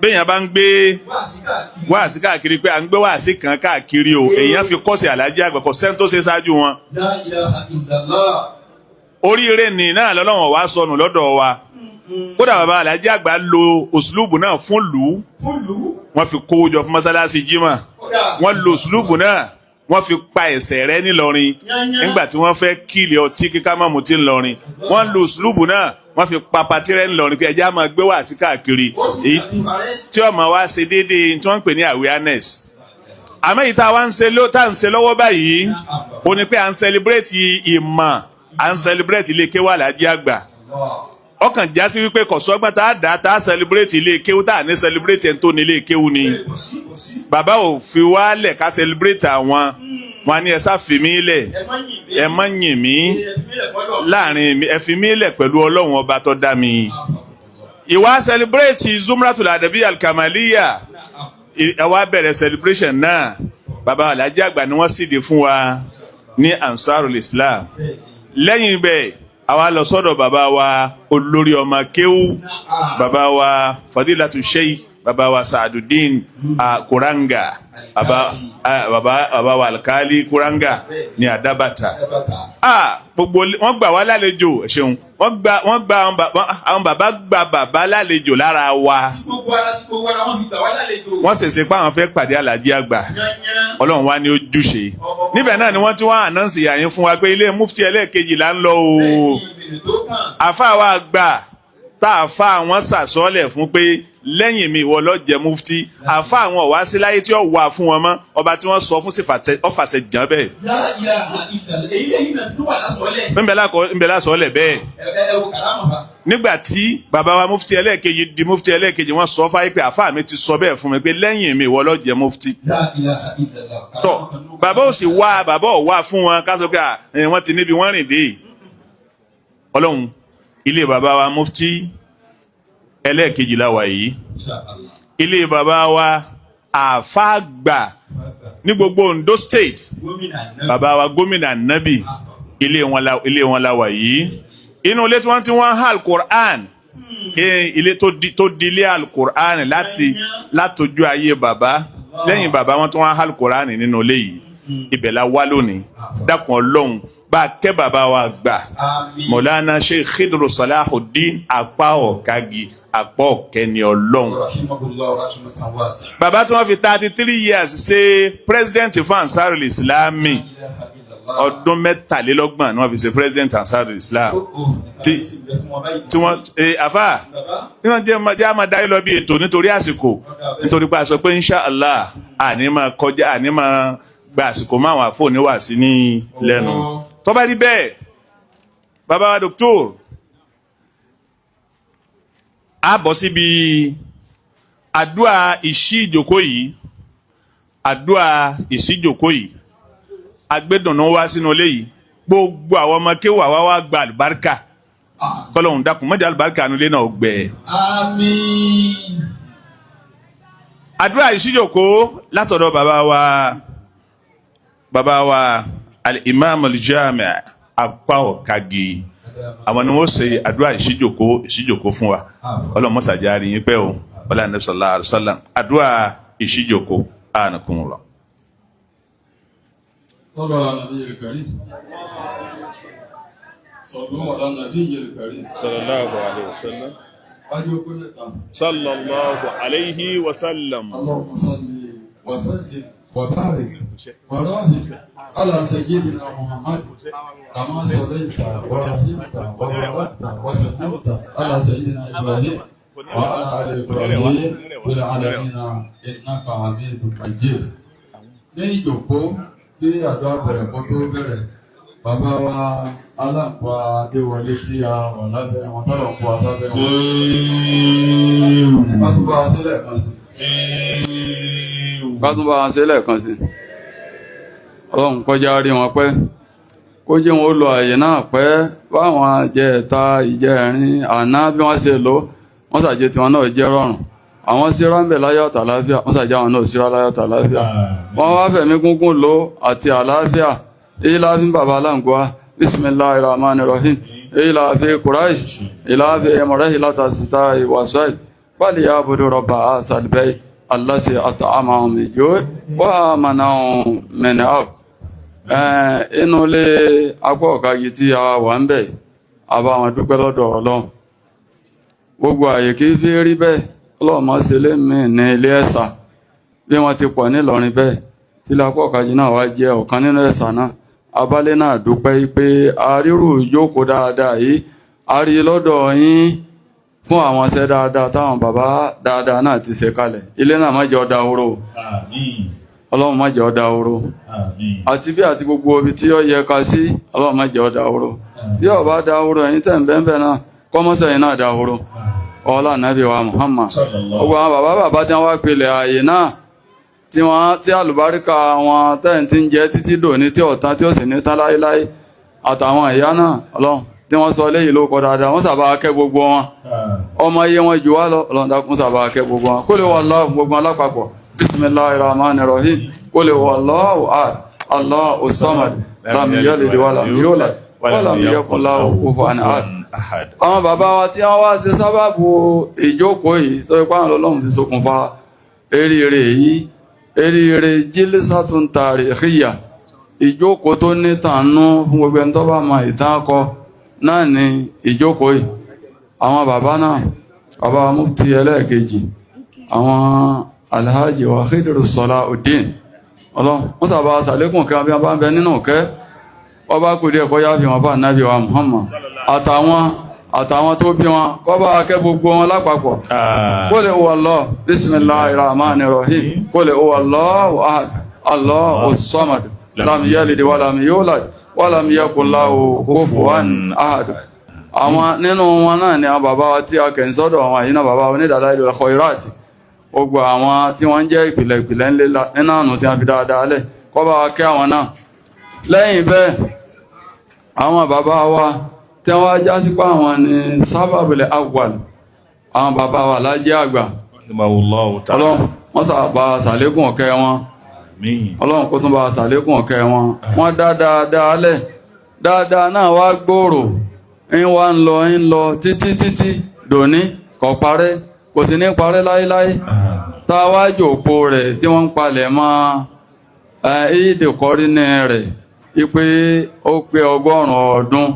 Béèyàn bá ń gbé Wáàsí káàkiri. Wáàsí káàkiri pé à ń gbé wáàsí kan káàkiri o, èèyàn fi kọ́sì Àlájì Àgbà, kò sẹ́ni tó ṣe ṣáájú wọn. La ilaha illallah. Oríire ní náà lọ́lọ́wọ̀n wá sọnù lọ́dọ̀ wa. Kódà bàbá Àlájì Àgbà lo òṣùlùbù náà fún lù ú. Fún lù ú. Wọ́n fi kówó jọ fún mọ́sálásí jímọ̀. Kódà. Wọ́n lo òṣùlùbù náà, wọ́n fi pa ẹ̀ṣẹ̀ rẹ́ nílọrin nígbà tí wọ́n fẹ́ kílì ọtí kíká má mutí ńlọrin. Wọ́n lo òṣùlùbù náà, wọ́n fi pa patí rẹ́ ńlọrin pé ẹjẹ́ á máa gbé wá sí káàkiri. Ó sì Èyí tàbí parẹ́. tí ó máa wá ṣe déédéé tí wọ́n ń pè ní awareness. Àmọ́ èyí tá a wá ń ṣe tá à ń ṣe lọ́wọ́ báyìí, ó ní pé à ń celebrate ìmọ̀, à ń celebrate ilé kéwà Àlájì Àgbà. Ọkàn já sí wípé kò sọ́gbọ́n tá a dá tá a celebrate ilé kéwú tá a ní celebrate ẹni tó ní ilé kéwú ni. Kò sí, kò sí. Bàbá ò fi wá lẹ̀ ká celebrate àwọn wọn ní ẹ sá fi mí lẹ̀. Ẹ má yìn mí. Ẹ má yìn mí. Ẹ fi mí lẹ̀ fọ́lọ́. Láàrin mi, ẹ fi mí lẹ̀ pẹ̀lú Ọlọ́run ọba tó dá mi. Ìwà celebrate Zumratul Adabi Alkamaliya, ẹ wá bẹ̀rẹ̀ celebration náà. Bàbá Alhaji Àgbà ni wọ́n síde fún wa ní Ansarul Islam. Lẹ́yìn ibẹ̀, àwa lọ sọ́dọ̀ bàbá wa olórí ọmọ kéwú, bàbá wa Fadilatu Sheikh, bàbá wa Saadudin Kuranga, bàbá wa Alkali Kuranga ní Adabata. Gbogbo wọn gbà wá lálejò. Ẹ ṣeun. Wọ́n gba àwọn bàbá gba bàbá lálejò lára wa. Tí gbogbo ara, tí gbogbo ara wọn fi gbà wá lálejò. Wọ́n ṣẹ̀ṣẹ̀ pé àwọn fẹ́ pàdé Alhaji Àgbà. Yányán. Ọlọ́run wa ní ojúṣe níbẹ̀ náà ni wọ́n ti wá announce yàyín fún wa pé ilé mufti ẹlẹ́ẹ̀kejì là ń lọ o. Bẹ́ẹ̀ni, ìbèrè tó kàn. Àfa wa gbà tá a fa àwọn sàsọ́lẹ̀ fún pé lẹ́yìn mi, ìwọ ló jẹ́ mufti. Àfa àwọn ọ̀wá sí láyé tí ó wà fún wọn mọ́, ọba tí wọ́n sọ fún sì ọ̀fàṣẹ jàn bẹ́ẹ̀. La ilaha illallah. Èyí lẹ́yìn náà tó wà lásọ̀ọ́lẹ̀. Ńbẹ lásọ̀ọ́lẹ̀ bẹ́ẹ̀. Ẹ wo kàrámà bá. Nígbà tí bàbá wa mufti ẹlẹ́ẹ̀kejì di mufti ẹlẹ́ẹ̀kejì, wọ́n sọ fáyé pé àfa mi ti sọ bẹ́ẹ̀ fún mi pé lẹ́yìn mi, ìwọ ló jẹ́ mufti. La ilaha illallah. Tọ bàbá ò sì wá, bàbá ò wá fún wọn ká sọ pé wọ́n ti níbi wọ́n rìn dé. Ọlọ́run, ilé bàbá wa mufti ẹlẹ́ẹ̀kejì la wà yìí. Insha Allah. Ilé bàbá wa àfáàgbà ní gbogbo Ondo State, Gómìnà náà. bàbá wa gómìnà Nabi, ilé wọn la wà yìí. Inú ilé tí wọ́n ti wọ́n há Alukur'an, ilé tó di ilé Alukur'an láti látọjú ayé bàbá, lẹ́yìn bàbá wọn tí wọ́n há Alukur'an nínú ilé yìí, ibẹ̀ la wá lónìí. Dákun Ọlọ́run, bá a kẹ́ bàbá wa gbà. Àmín. Mọ̀lánà Sheikh Khidru Salahuddin apá ọ̀kági apá ọ̀kẹ́ni Ọlọ́run. Rahimahullah rahmatan wasi'a. Bàbá tí wọ́n fi 33 years ṣe president fún Ansarul Islami, La ilaha illallah. ọdún 33 ni wọ́n fi ṣe president Ansarul Islam. Tí wọ́n àfà tí wọ́n jẹ́ àmà dáyé lọ bí ètò nítorí àsìkò, nítorí pé a sọ pé insha Allah àní máa kọjá, àní máa gba àsìkò máa wà fóònù wà sí ní lẹ́nu. Tó bá rí bẹ́ẹ̀, bàbá wa doctor, a bọ̀ síbi àdúrà ìṣí ìjòkó yìí. Àdúrà ìṣí ìjòkó yìí, agbẹ́dùnú wá sínú ilé yìí, gbogbo àwọn ọmọ kéwà wá wá gba àlùbáríkà. Kọ́lọ́hún dákun, mọ́jà àlùbáríkà nulẹ̀ náà gbẹ. Àmín. Àdúrà ìṣíjòkó látọ̀dọ̀ bàbá wa al-imam al-jami' apá ọ̀kagi, àwọn ni wọ́n ṣe àdúrà ìṣíjòkó fún wa. Ọlọ́run mọ́sàájá rí yín pẹ́ o. Wọlé anabi sallallahu alaihi wasallam. Àdúrà ìṣíjòkó, ànàkùnrin. صلوا على النبي الكريم، صلوا على النبي الكريم. Sallallahu alayhi wa sallam. أجوا كل Sallallahu alayhi wa sallam. اللهم صل وسلم وبارك وراهب على سيدنا محمد كما صليت ورحمت وباركت وسلمت على سيدنا ابراهيم وعلى ال ابراهيم في العالمين انك حميد مجيد. Ní ìjòkó tí àdó àbẹ̀rẹ̀ kó tó bẹ̀rẹ̀, bàbá wa aláǹkó Adéwọlé tí a wà lábẹ́ wọn, tọ́lọ̀ ń kó wa sábẹ́ wọn. Ká tún bá wa sílẹ̀ kan sí. Ká tún bá wa sílẹ̀ kan sí. Ọlọ́run kọjá rí wọn pẹ́, kó jẹ́ wọn ó lọ àyè náà pẹ́ báwọn jẹ̀ta ìjẹrin àná bí wọ́n ṣe lò wọ́n ṣàjẹ́ tiwọn náà jẹ́ rọrùn. Àwọn síra ń bẹ̀ láyọ̀ àtàláfíà, wọ́n ṣàjẹ́ àwọn náà síra láyọ̀ àtàláfíà. Wọ́n wá fẹ̀mí gúngún lò àti àlàáfíà. Èyí la fi ń bàbá aláǹgbá bisimilahi rahman rahim. Èyí la fi Quraish, èyí la fi mọ̀rẹ́hì látàsíta ìwàsáì. فليعبدوا رب هذا البيت الذي أطعمهم من جوع وآمنهم من خوف. Inú ilé apá ọ̀kagì tí a wà ń bẹ̀, a bá wọn dúpẹ́ lọ́dọ̀ Ọlọ́run. Gbogbo àyè kì í fi rí bẹ́ẹ̀, Ọlọ́run máa ṣe lémi ní ilé ẹ̀sà bí wọ́n ti pọ̀ nílọrin bẹ́ẹ̀ tí ilé apá ọ̀kagì náà wá jẹ́ ọ̀kan nínú ẹ̀sà náà. Abálé náà dúpẹ́ pé a rírù ìjókòó dáadáa yìí, a rí lọ́dọ̀ yín fún àwọn iṣẹ́ dáadáa táwọn bàbá dáadáa náà ti ṣe kalẹ̀. Ilé náà má jẹ́ ó dahoro. Àmín. Ọlọ́run má jẹ́ ó dahoro. Àmín. Àti bí àti gbogbo ibi tí ó yẹ ká sí, Ọlọ́run má jẹ́ ó dahoro. Bí ó bá dahoro, ẹ̀yin tẹ̀ ń bẹ́ẹ̀ náà kọ́mọ́sẹ̀ yìí náà dahoro. Ọlá nàbí wa Muhammad. Gbogbo àwọn bàbá bàbá tí wọ́n wá pilẹ̀ ààyè náà, tí wọ́n tí àlùbáríkà wọn tẹ̀ ń ti ń jẹ́ títí dòní tí ọ̀tán tí ó sì ní tán láéláé, àtàwọn ìyá náà, Ọlọ́run tí wọ́n sọ léyìí ló kọ dáadáa, wọ́n sábà kẹ́ gbogbo wọn. Ọmọ iye wọn jù wá lọ, Ọlọ́run dákun sábà kẹ́ gbogbo wọn. Kul huwallahu gbogbo wọn lápapọ̀. Bismillahir rahmanir rahim. Kul huwallahu ahad, Allahu samad, lam yalid walam yulad walam yakun lahu kufuwan ahad. Ahad. Àwọn bàbá wa tí wọ́n wá ṣe sábàbù ìjókòó yìí tó ipá àwọn Ọlọ́run fi ṣokùnfà eríire yìí, eríire jílísàtún tàríkhíyà, ìjókòó tó ní tànú fún gbogbo ẹni tó bá mọ ìtàn kọ náà ni ìjókòó yìí. Àwọn bàbá náà, bàbá mufti ẹlẹ́ẹ̀kejì, àwọn Alhaji wa Khidiru Salahuddin, Ọlọ́run wọ́n sábà ṣàlékún kí wọ́n bí wọ́n bá ń bẹ nínú kẹ́ wọ́n bá kú díẹ̀ kọ́ yá fi wọn bá nábì wa Muhammad àtàwọn tó bí wọn kọ́ bá kẹ́ gbogbo wọn lápapọ̀. Qul huwa Allah, bismillahir rahmanir rahim. Qul huwa Allahu ahad, Allahu samad, lam yalid wa lam yulad wa lam yakul lahu kufuwan ahad. Àwọn nínú wọn náà ni àwọn bàbá wa tí a kẹ̀ ń sọ́dọ̀ àwọn àyínà bàbá onídàdá ìlú Khairat, gbogbo àwọn tí wọ́n ń jẹ́ ìpìlẹ̀ ìpìlẹ̀ nínú àánú tí wọ́n fi dáadáa lẹ̀, kọ́ bá wa kẹ́ àwọn náà. Lẹ́yìn bẹ́ẹ̀, àwọn bàbá wa tí wọ́n já sí pé àwọn ni sábàbìlẹ̀ awwal, àwọn bàbá wa lájẹ́ àgbà. Rahimahullahu ta'ala. Ọlọ́run wọ́n sábà sàlékún ọ̀kẹ́ wọn. Àmín. Ọlọ́run kó tún bá sàlékún ọ̀kẹ́ wọn. Wọ́n dá dáadáa lẹ̀, dáadáa náà wá gbòòrò, ń wá ń lọ ń lọ títí títí dòní, kò parẹ́, kò sì ní parẹ́ láéláé. Tá a wá jòkó rẹ̀ tí wọ́n ń palẹ̀ mọ́ ìdè kọ́rínì rẹ̀ wípé ó pé 100 ọdún,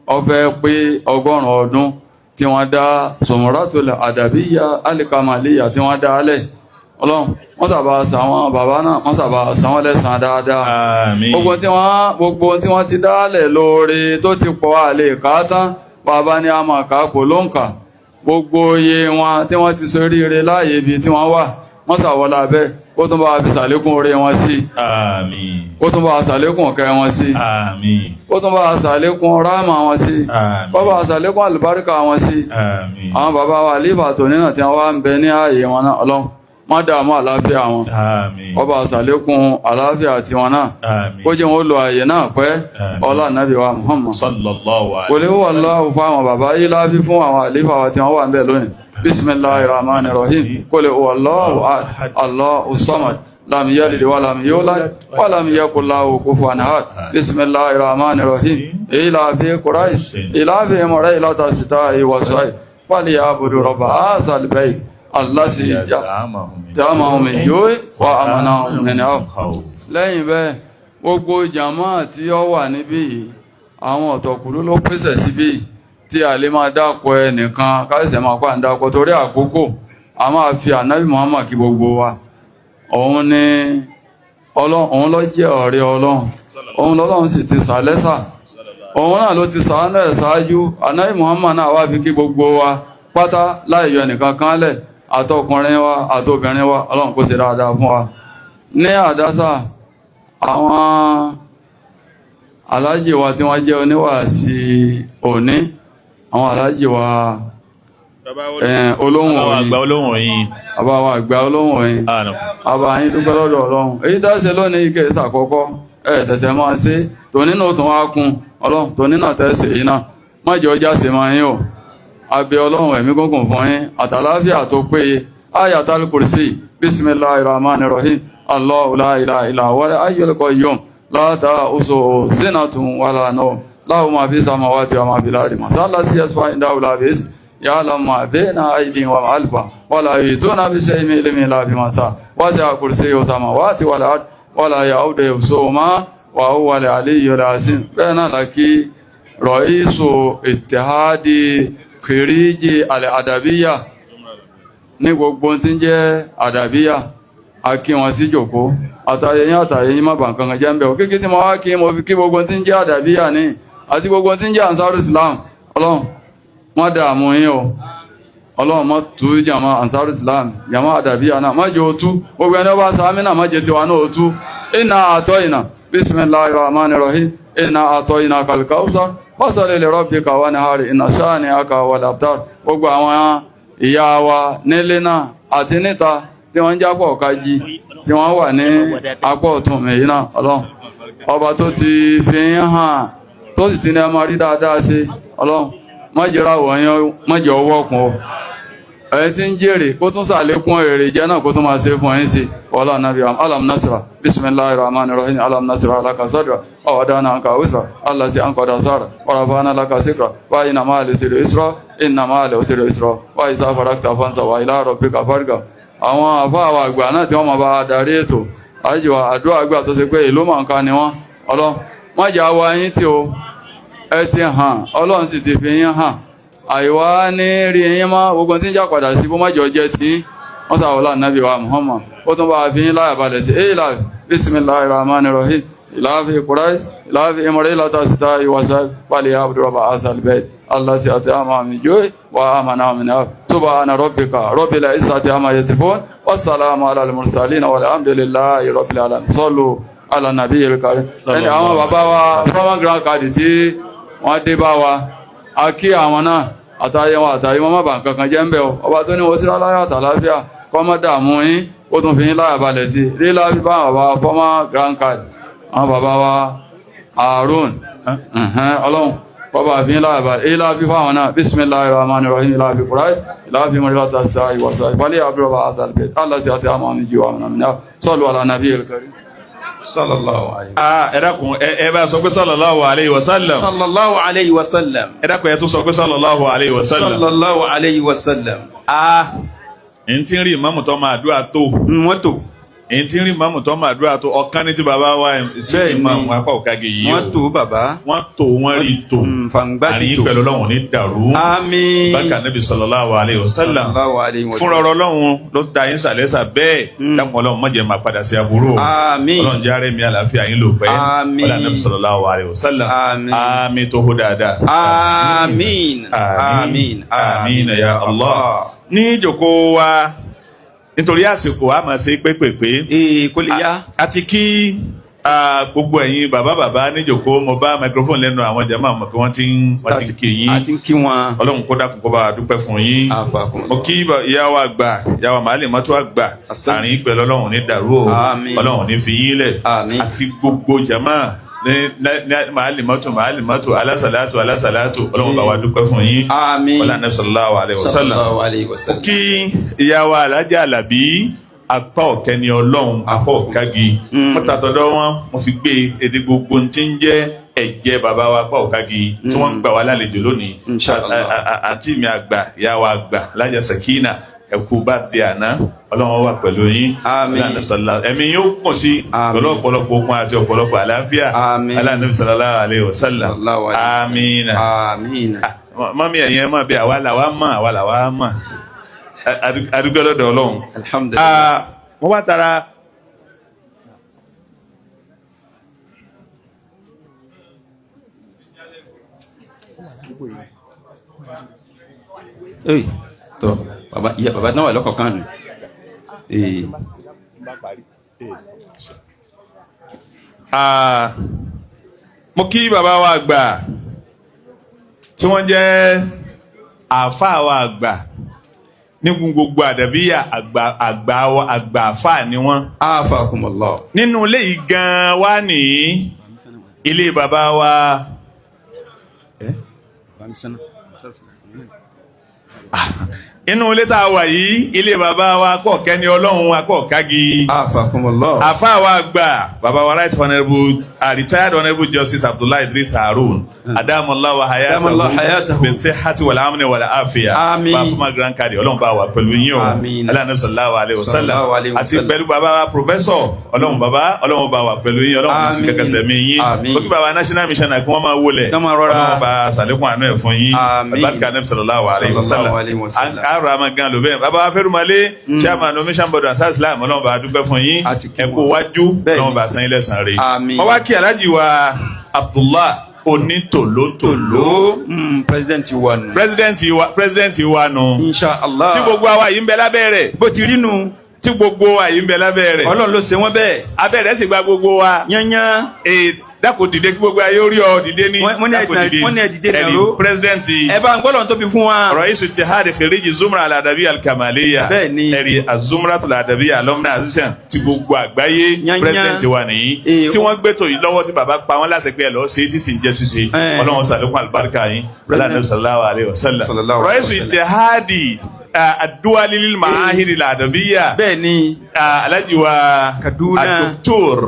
ó fẹ́ pé 100 ọdún tí wọ́n dá Zumratul Adabiyya Al-Kamaliyya tí wọ́n dá lẹ̀. Ọlọ́run wọ́n sábà sàwọn bàbá náà, wọ́n sábà sàwọn lẹ́sàn dáadáa. Àmín. Gbogbo tí wọ́n ti dálẹ̀ lóore tó ti pọ̀ àlè ká tán, bàbá ní a máa kà kò ló ń kà. Gbogbo iye wọn tí wọ́n ti soríire láàyè ibi tí wọ́n wà, wọ́n sàwọ́lá bẹ́ẹ̀, ó tún bá wa fi sàlékún oore wọn sí. Àmín. Ó tún bá wa sàlékún ọ̀kẹ́ wọn sí. Àmín. Ó tún bá wa sàlékún ráàmà wọn sí. Àmín. Ó bá wa sàlékún àlùbáríkà wọn sí. Àmín. Àwọn bàbá wa àlífà tòní náà tí wọ́n wá ń bẹ ní ààyè wọn náà, Ọlọ́run má dààmú àlàáfíà wọn. Àmín. Ó bá wa sàlékún àlàáfíà tiwọn náà. Àmín. Kó jẹ́ wọn ó lo ààyè náà pẹ́. Àmín. Ọlá nàbí wa Muhammad. Sallallahu alayhi. Qul huwa Allahu fún àwọn bàbá yìí lábí fún àwọn àlífà wa tí wọ́n wà ń bẹ lónìí. Bismillahir rahmanir rahim. Qul huwa Allahu ahad, Allahu samad, lam yalid wa lam yulad wa lam yakul lahu kufuwan ahad. Bismillahir rahmanir rahim. Ila fi Quraish, ila fi murailata shita'i wa sayf. Falyabudu rabba hazal bayt allazi ta'amahum min ju'in wa amanahum min khawf. Lẹ́yìn bẹ́ẹ̀, gbogbo jàmáà tí ó wà níbí yìí, àwọn ọ̀tọ̀kùlú ló pèsè síbí tí a lè máa dákọ̀ ẹnìkan káṣẹ̀ máa pa ń dákọ̀ torí àkókò. A máa fi ànábì Muhammad kí gbogbo wa. Òun ni Ọlọ́run, òun ló jẹ́ ọ̀rẹ́ Ọlọ́run, òun lọ́lọ́run sì ti sàlẹ́sà, òun náà ló ti sàánú ẹ̀ ṣáájú. Ànábì Muhammad náà wá fi kí gbogbo wa pátá láì yọ ẹnìkan kan lẹ̀, àtọkùnrin wa àtobìnrin wa. Ọlọ́run kó ṣe dáadáa fún wa. Ní àdásà, àwọn aláàjì wa tí wọ́n jẹ́ oníwàásí òní, àwọn aláàjì wa olóhùn Bàbá wa òyìn, àgbà olóhùn òyìn. Bàbá wa àgbà olóhùn òyìn, Àná. Bàbá yín dúpẹ́ lọ́dọ̀ Ọlọ́run. Èyí tá a ṣe lónìí ike ìsàkọ́kọ́ ẹ̀ ṣẹ̀ṣẹ̀ máa ṣe tòní náà tún wá kún. Ọlọ́run tòní náà tẹ́ ṣe yìí náà má jẹ́ ọjà ṣe máa yín o. Abẹ́ Ọlọ́run ẹ̀mí gúngùn fún yín àtàláfíà tó péye. Ayatul Kursi. Bismillahir rahmanir rahim. Allahu la ilaha illa huwal hayyul qayyum, la ta'usuhu sinatun wala nawm, lahu ma fi samawati wa ma fil ardi man dhal ladhi yashfa'u indahu illa bi'izni يعلم ما بين أيديهم وما خلفهم ولا يحيطون بشيء من علمه إلا بما شاء وسع كرسيه السماوات والأرض ولا يؤوده حفظهما وهو العلي العظيم. Bẹ́ẹ̀ náà la kí رئيس اتحاد خريجي الأدبية ní gbogbo tí ń jẹ́ àdàbíyà, a kí wọn sí jòkó. Àtàyẹyìn àtàyẹyìn má bà nǹkan kan jẹ́ ń bẹ̀ ọ́. Kékeré tí mo wá kí, mo fi kí gbogbo tí ń jẹ́ àdàbíyà ní àti gbogbo tí ń jẹ́ Ansaru Islam. Ọlọ́run wọ́n dààmú yín o. Ọlọ́run má tú jàmá Ansaru Islam, jàmá àdàbíyà náà má jẹ́ òtú. Gbogbo ẹni ọba sàmì náà má jẹ́ tiwa náà òtú. إنا أعطينا، بسم الله الرحمن الرحيم، إنا أعطيناك الكوثر فصل لربك وانحر إن شانئك هو الأبتر. Gbogbo àwọn ìyá wa nílé náà àti níta tí wọ́n ń jápọ̀ kájí, tí wọ́n wà ní apá ọ̀tún mi yìí náà, Ọlọ́run ọba tó ti fi ń hàn, tó sì ti ní ẹ máa rí dáadáa sí, Ọlọ́run má jẹ́ra wọ̀nyẹn, má jẹ́ ọwọ́ kún o. Ẹni tí ń jèrè, kó tún sàlékún èrè jẹ́ náà, kó tún máa ṣe fún ẹ̀yin sí wàhálà nàbí. ألم نشرح، بسم الله الرحمن الرحيم، ألم نشرح لك صدرك ووضعنا عنك وزرك الذي أنقض ظهرك ورفعنا لك ذكرك فإن مع العسر يسرا إن مع العسر يسرا فإذا فرغت فانصب وإلى ربك فارغب. Àwọn àfáà wa àgbà náà tí wọ́n máa bá darí ètò àjò àdúrà àgbà, tó ṣe pé ìlú mọ̀ọ́ká ni wọ́n, Ọlọ́run má jà wá yín tí o. Ẹ ti hàn, Ọlọ́run sì ti fi yín hàn. Àìwá ní rí yín mọ́, gbogbo tí ń jà padà sí bó má jọ jẹ́ tí wọ́n sàwọ́lá nàbí wa Muhammad, ó tún bá a fi yín láyà balẹ̀ sí. Èyí láàfin، بسم الله الرحمن الرحيم، إيلافهم قريش إيلافهم رحلة الشتاء والصيف فليعبدوا رب هذا البيت الذي أطعمهم من جوع وآمنهم من خوف. سبحان ربك رب العزة عما يصفون والسلام على المرسلين والحمد لله رب العالمين. صلوا على النبي الكريم. Ẹni àwọn bàbá wa former grand cadi tí wọ́n dé bá wa, a kí àwọn náà. Àtàyè wọn àtàyè wọn má bà nǹkan kan jẹ́ ń bẹ̀ o. Ọba tó ní wọ́n sí láyọ̀ àtàláfíà, kọ́ mọ́ dààmú yín, ó tún fi yín láyà balẹ̀ sí i. Lílá bí bá àwọn bàbá wa former grand cadi, àwọn bàbá wa Harun, Ọlọ́run bàbá fi yín láyà balẹ̀. Ilá bí fáwọn náà، بسم الله الرحمن الرحيم، إيلافهم قريش إيلافهم رحلة الشتاء والصيف فليعبدوا رب هذا البيت الذي أطعمهم من جوع وآمنهم من خوف. صلوا على النبي الكريم. صلى الله عليه. Ah, ẹ dákun, ẹ bá sọ pé صلى الله عليه وسلم. صلى الله عليه وسلم. Ẹ dákun, ẹ tún sọ pé صلى الله عليه وسلم. صلى الله عليه وسلم. Ah, èyí tí ń rí ìmáàmù tó máa àdúrà tó. Wọ́n tó. Èyí tí ń rí ìmáàmù tó máa àdúrà tó, ọ̀kan ní ti bàbá wa tí Bẹ́ẹ̀ ni. ìmáàmù apá òkàgé yìí o. Wọ́n tó bàbá. Wọ́n tó, wọ́n rí tó. Fàǹgbà ti Àríyìn tó. pẹ̀lú Ọlọ́run ní dàrú. Àmín. Bákan Nabi صلى الله عليه وسلم. صلى الله عليه وسلم. Fúnra ọ̀rọ̀ Ọlọ́run ló da yín sàlẹ́sà bẹ́ẹ̀. Dákun, Ọlọ́run má jẹ́ máa padà sí aburú o. Àmín. Ọlọ́run jẹ́ àárẹ̀ mi, àlàáfíà yín lò pẹ́. Àmín. Ọlọ́run Nabi صلى الله عليه وسلم. Àmín. Àmín tó hó dáadáa. Àmín. Àmín. Àmín ya Allah. Ní ìjókòó wa, nítorí àsìkò, a máa ṣe pépèpé. Ee, kó lè yá. Àti kí gbogbo ẹ̀yin bàbá bàbá níjókòó. Mo bá microphone lẹ́nu àwọn jàmáà mọ̀ pé wọ́n ti ń kí yín. A ti ń kí wọn. Ọlọ́run kó dákun kó bá wa dúpẹ́ fún yín. Àfàkùn. Mo kí ìyá wa àgbà, ìyá wa màálè mọ́tò àgbà. Àṣẹ. Àárín pẹ̀lú Ọlọ́run ní dàrú o. Àmín. Ọlọ́run ní fi yín lẹ̀. Àmín. Àti gbogbo jàmáà ní màálè mọ́tò, màálè mọ́tò, alásàlátù, alásàlátù, Ọlọ́run bá wa dúpẹ́ fún yín. Àmín. Ọlá Nabi صلى الله عليه وسلم. صلى الله عليه وسلم. Kí ìyá wa Alájà Àlàbí apá ọ̀kẹ́ ni Ọlọ́run apá ọ̀kági. Wọ́n tàtọ̀dọ̀ wọn, mo fi gbé èdè gbogbo tí ń jẹ́ ẹ̀jẹ̀ bàbá wa apá ọ̀kági tí wọ́n ń gbà wá lálejò lónìí. Inshallah. Àǹtí mi àgbà, ìyá wa àgbà Alájà Sakina, ẹ̀kú bá di àná, Ọlọ́run wà pẹ̀lú yín. Àmín. Ọlá Nabi sallallahu, ẹ̀mí yóò pọ̀ sí Àmín. pẹ̀lú ọ̀pọ̀lọpọ̀ okun àti ọ̀pọ̀lọpọ̀ àlàáfíà. Àmín. Ọlá Nabi صلى الله عليه وسلم. صلى الله عليه وسلم. Àmín. Àmín. Mọ́mí, ẹ̀yin ẹ̀ máa bẹ, àwa làwa mọ̀, àwa làwa mọ̀. Adúgbò lọ́dọ̀ Ọlọ́run. Alhamdulillah. Ah, wọ́n wá tara. Ee, tọ baba, ìyá baba náà wà lọ́kọ̀ọ̀kan nù. Ee. Ah, mo kí bàbá wa àgbà tí wọ́n jẹ́ àáfàá wa àgbà ní gbogbo àdàbíyà àgbà, àgbà wa àgbà, àáfàá ni wọ́n. Afakumullah. Nínú ilé yìí gan-an wá ní ilé bàbá wa. Bamisana. Inú ilé tá a wà yìí, ilé bàbá wa pọ̀ kẹ́ni Ọlọ́run akọ̀ kági. Afakumullah. Àfáà wa gbà, bàbá wa right honourable, retired Honourable Justice Abdullahi Idris Harun. Adamallahu Adamallahu hayatahu hayatahu. bisihhati wal amni wal afiya. Àmín. Bá former grand kadi, Ọlọ́run bá wà pẹ̀lú yín o. Àmín. Alánàbí sallallahu alayhi wa sallam. Sallallahu alayhi wa Àti sallam. pẹ̀lú bàbá wa professor, Ọlọ́run bàbá, Ọlọ́run bá wà pẹ̀lú yín, Ọlọ́run fi Àmín. kankan sẹ̀mí yín. Àmín. Ó kí bàbá national mission kí wọ́n máa wọlé. Kí wọ́n máa rọra. Ọlọ́run bá sàlékún àánú ẹ̀ fún yín. Àmín. Àlùbáríkà Ànábì sallallahu alayhi wa sallam. Sallallahu alayhi wa sallam. Àrò àmà gan ló bẹ́ẹ̀. Bàbá wa Fẹ́rùmálé, chairman mission board and Islam, Ọlọ́run bá dúpẹ́ fún yín. Àti kí Ẹ kú wọn. wájú, Bẹ́ẹ̀ni. Ọlọ́run bá san yín lẹ́san rẹ̀. Àmín. Wọ́n wá kí Alhaji wa Abdullah Onítòlótòló. Tòló. President wa nù. President wa nù. Insha Allah. Tí gbogbo àwa yìí ń bẹ lábẹ́ rẹ̀. Bó ti rí nu. Tí gbogbo wa yìí ń bẹ lábẹ́ rẹ̀. Ọlọ́run ló ṣe wọ́n bẹ́ẹ̀. Abẹ́ rẹ̀ sì gba gbogbo wa. Yányán. Ee, dákò dìde kí gbogbo ayé ó rí ọ, dìde ní. Wọ́n ní Dákò dìde. wọ́n ní ẹ dìde Ẹni nàró. president Ẹ bá ń gbọ́dọ̀ tóbi fún wa. Raisu Ittihad Khiriji Zumra Al-Adabi Al-Kamaliya. Bẹ́ẹ̀ni. Ẹ̀rí Azumra Al-Adabi Alumni Association ti gbogbo àgbáyé. Yányán. President wa nìyí. Ee, Tí wọ́n gbé tó yìí lọ́wọ́ tí bàbá pa wọ́n láṣẹ pé ẹ lọ́ọ́ ṣe tí sì ń jẹ́ ṣíṣe. Ọlọ́run sàlékún àlùbáríkà yín. Alánàbí sallallahu alayhi wa sallam. Sallallahu alayhi wa Raisu sallam. Ittihad Ad-Duwali lil Ma'ahid Al-Adabiyya. Bẹ́ẹ̀ni. Alhaji wa Kaduna. Dr.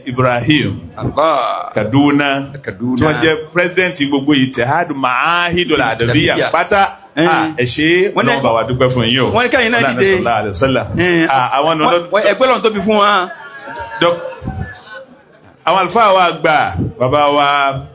Ibrahim Allah. Kaduna. Kaduna. Tí wọ́n jẹ́ president gbogbo Ittihad Ma'ahidul Adabiyya Adabiyya. pátá. Ẹ ṣé, Wọ́n ní- Ọlọ́run bá wa dúpẹ́ fún yín o. wọ́n ní káyìn náà Ọlọ́run dìde. sallallahu alaihi wasallam. Àwọn nù Ẹ gbọ́dọ̀ tóbi fún wa. Àwọn àlùfáà wa gbà, bàbá wa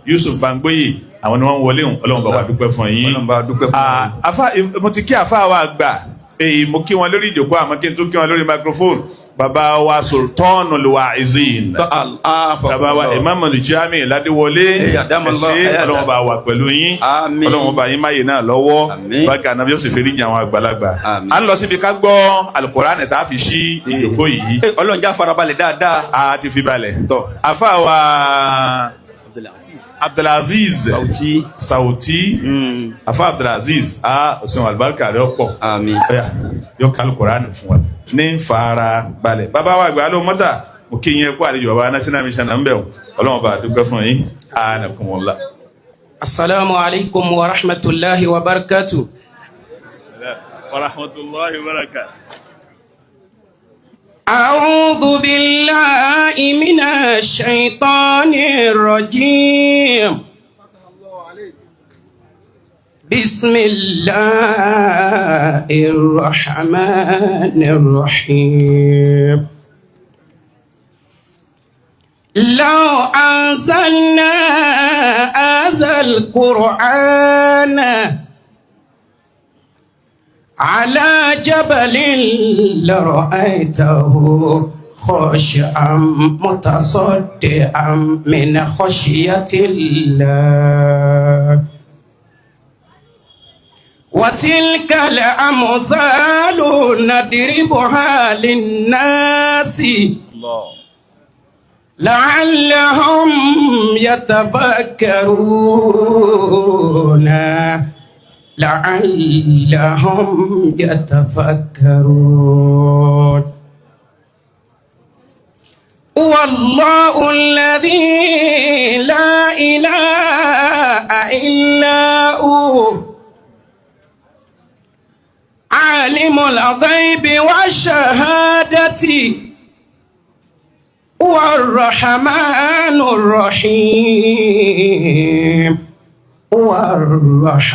Yusuf Bangboyi, àwọn ni wọ́n ń wọlé hùn. Ọlọ́run bá wa dúpẹ́ fún yín. Ọlọ́run bá wa dúpẹ́ fún Ah, afa, mo ti kí àfa wa gbà, èyí mo kí wọn lórí ìjókòó, àmọ́ kí n tún kí wọn lórí microphone, bàbá wa Sultanul Wa'izin, bàbá wa Imam Jami Ládéwọlé. Eh, Adamallah, ẹ ṣé, ayada. Ọlọ́run bá wà pẹ̀lú yín. Àmín. Ọlọ́run bá yín máyè náà lọ́wọ́. Àmín. Bákan náà yóò sì fi ríjìn àwọn àgbàlagbà. Àmín. À ń lọ síbi ká gbọ́ Al-Qur'an tá a fi ṣí ìjókòó yìí. Ọlọ́run já farabalẹ̀ dáadáa. A ti fi balẹ̀. Tọ́. Àfa wa Abdulaziz Sauti. Sauti. Afa Abdulaziz, a òsèwọ̀n alibarika rẹ̀ pọ̀. Àmín. Ọ̀yà yóò ká Al-Qur'an fún wa ní fara balẹ̀. Bàbá wa àgbà ló mọ́tà, mo kí yín kó àlejò bàbá national mission náà ń bẹ̀ wọ́n. Ọlọ́run bá a dúpẹ́ fún yín. Anakumullah. السلام عليكم ورحمة الله وبركاته. Wa rahmatulahi wa barakatuh. أعوذ بالله من الشيطان الرجيم. بسم الله الرحمن الرحيم. لو أنزلنا هذا القرآن على جبل لرأيته خاشعا متصدعا من خشية الله. وتلك الأمثال نضربها للناس لعلهم يتفكرون، لعلهم يتفكرون. والله الذي لا إله إلا هو، عالم الغيب والشهادة، والرحمن الرحيم،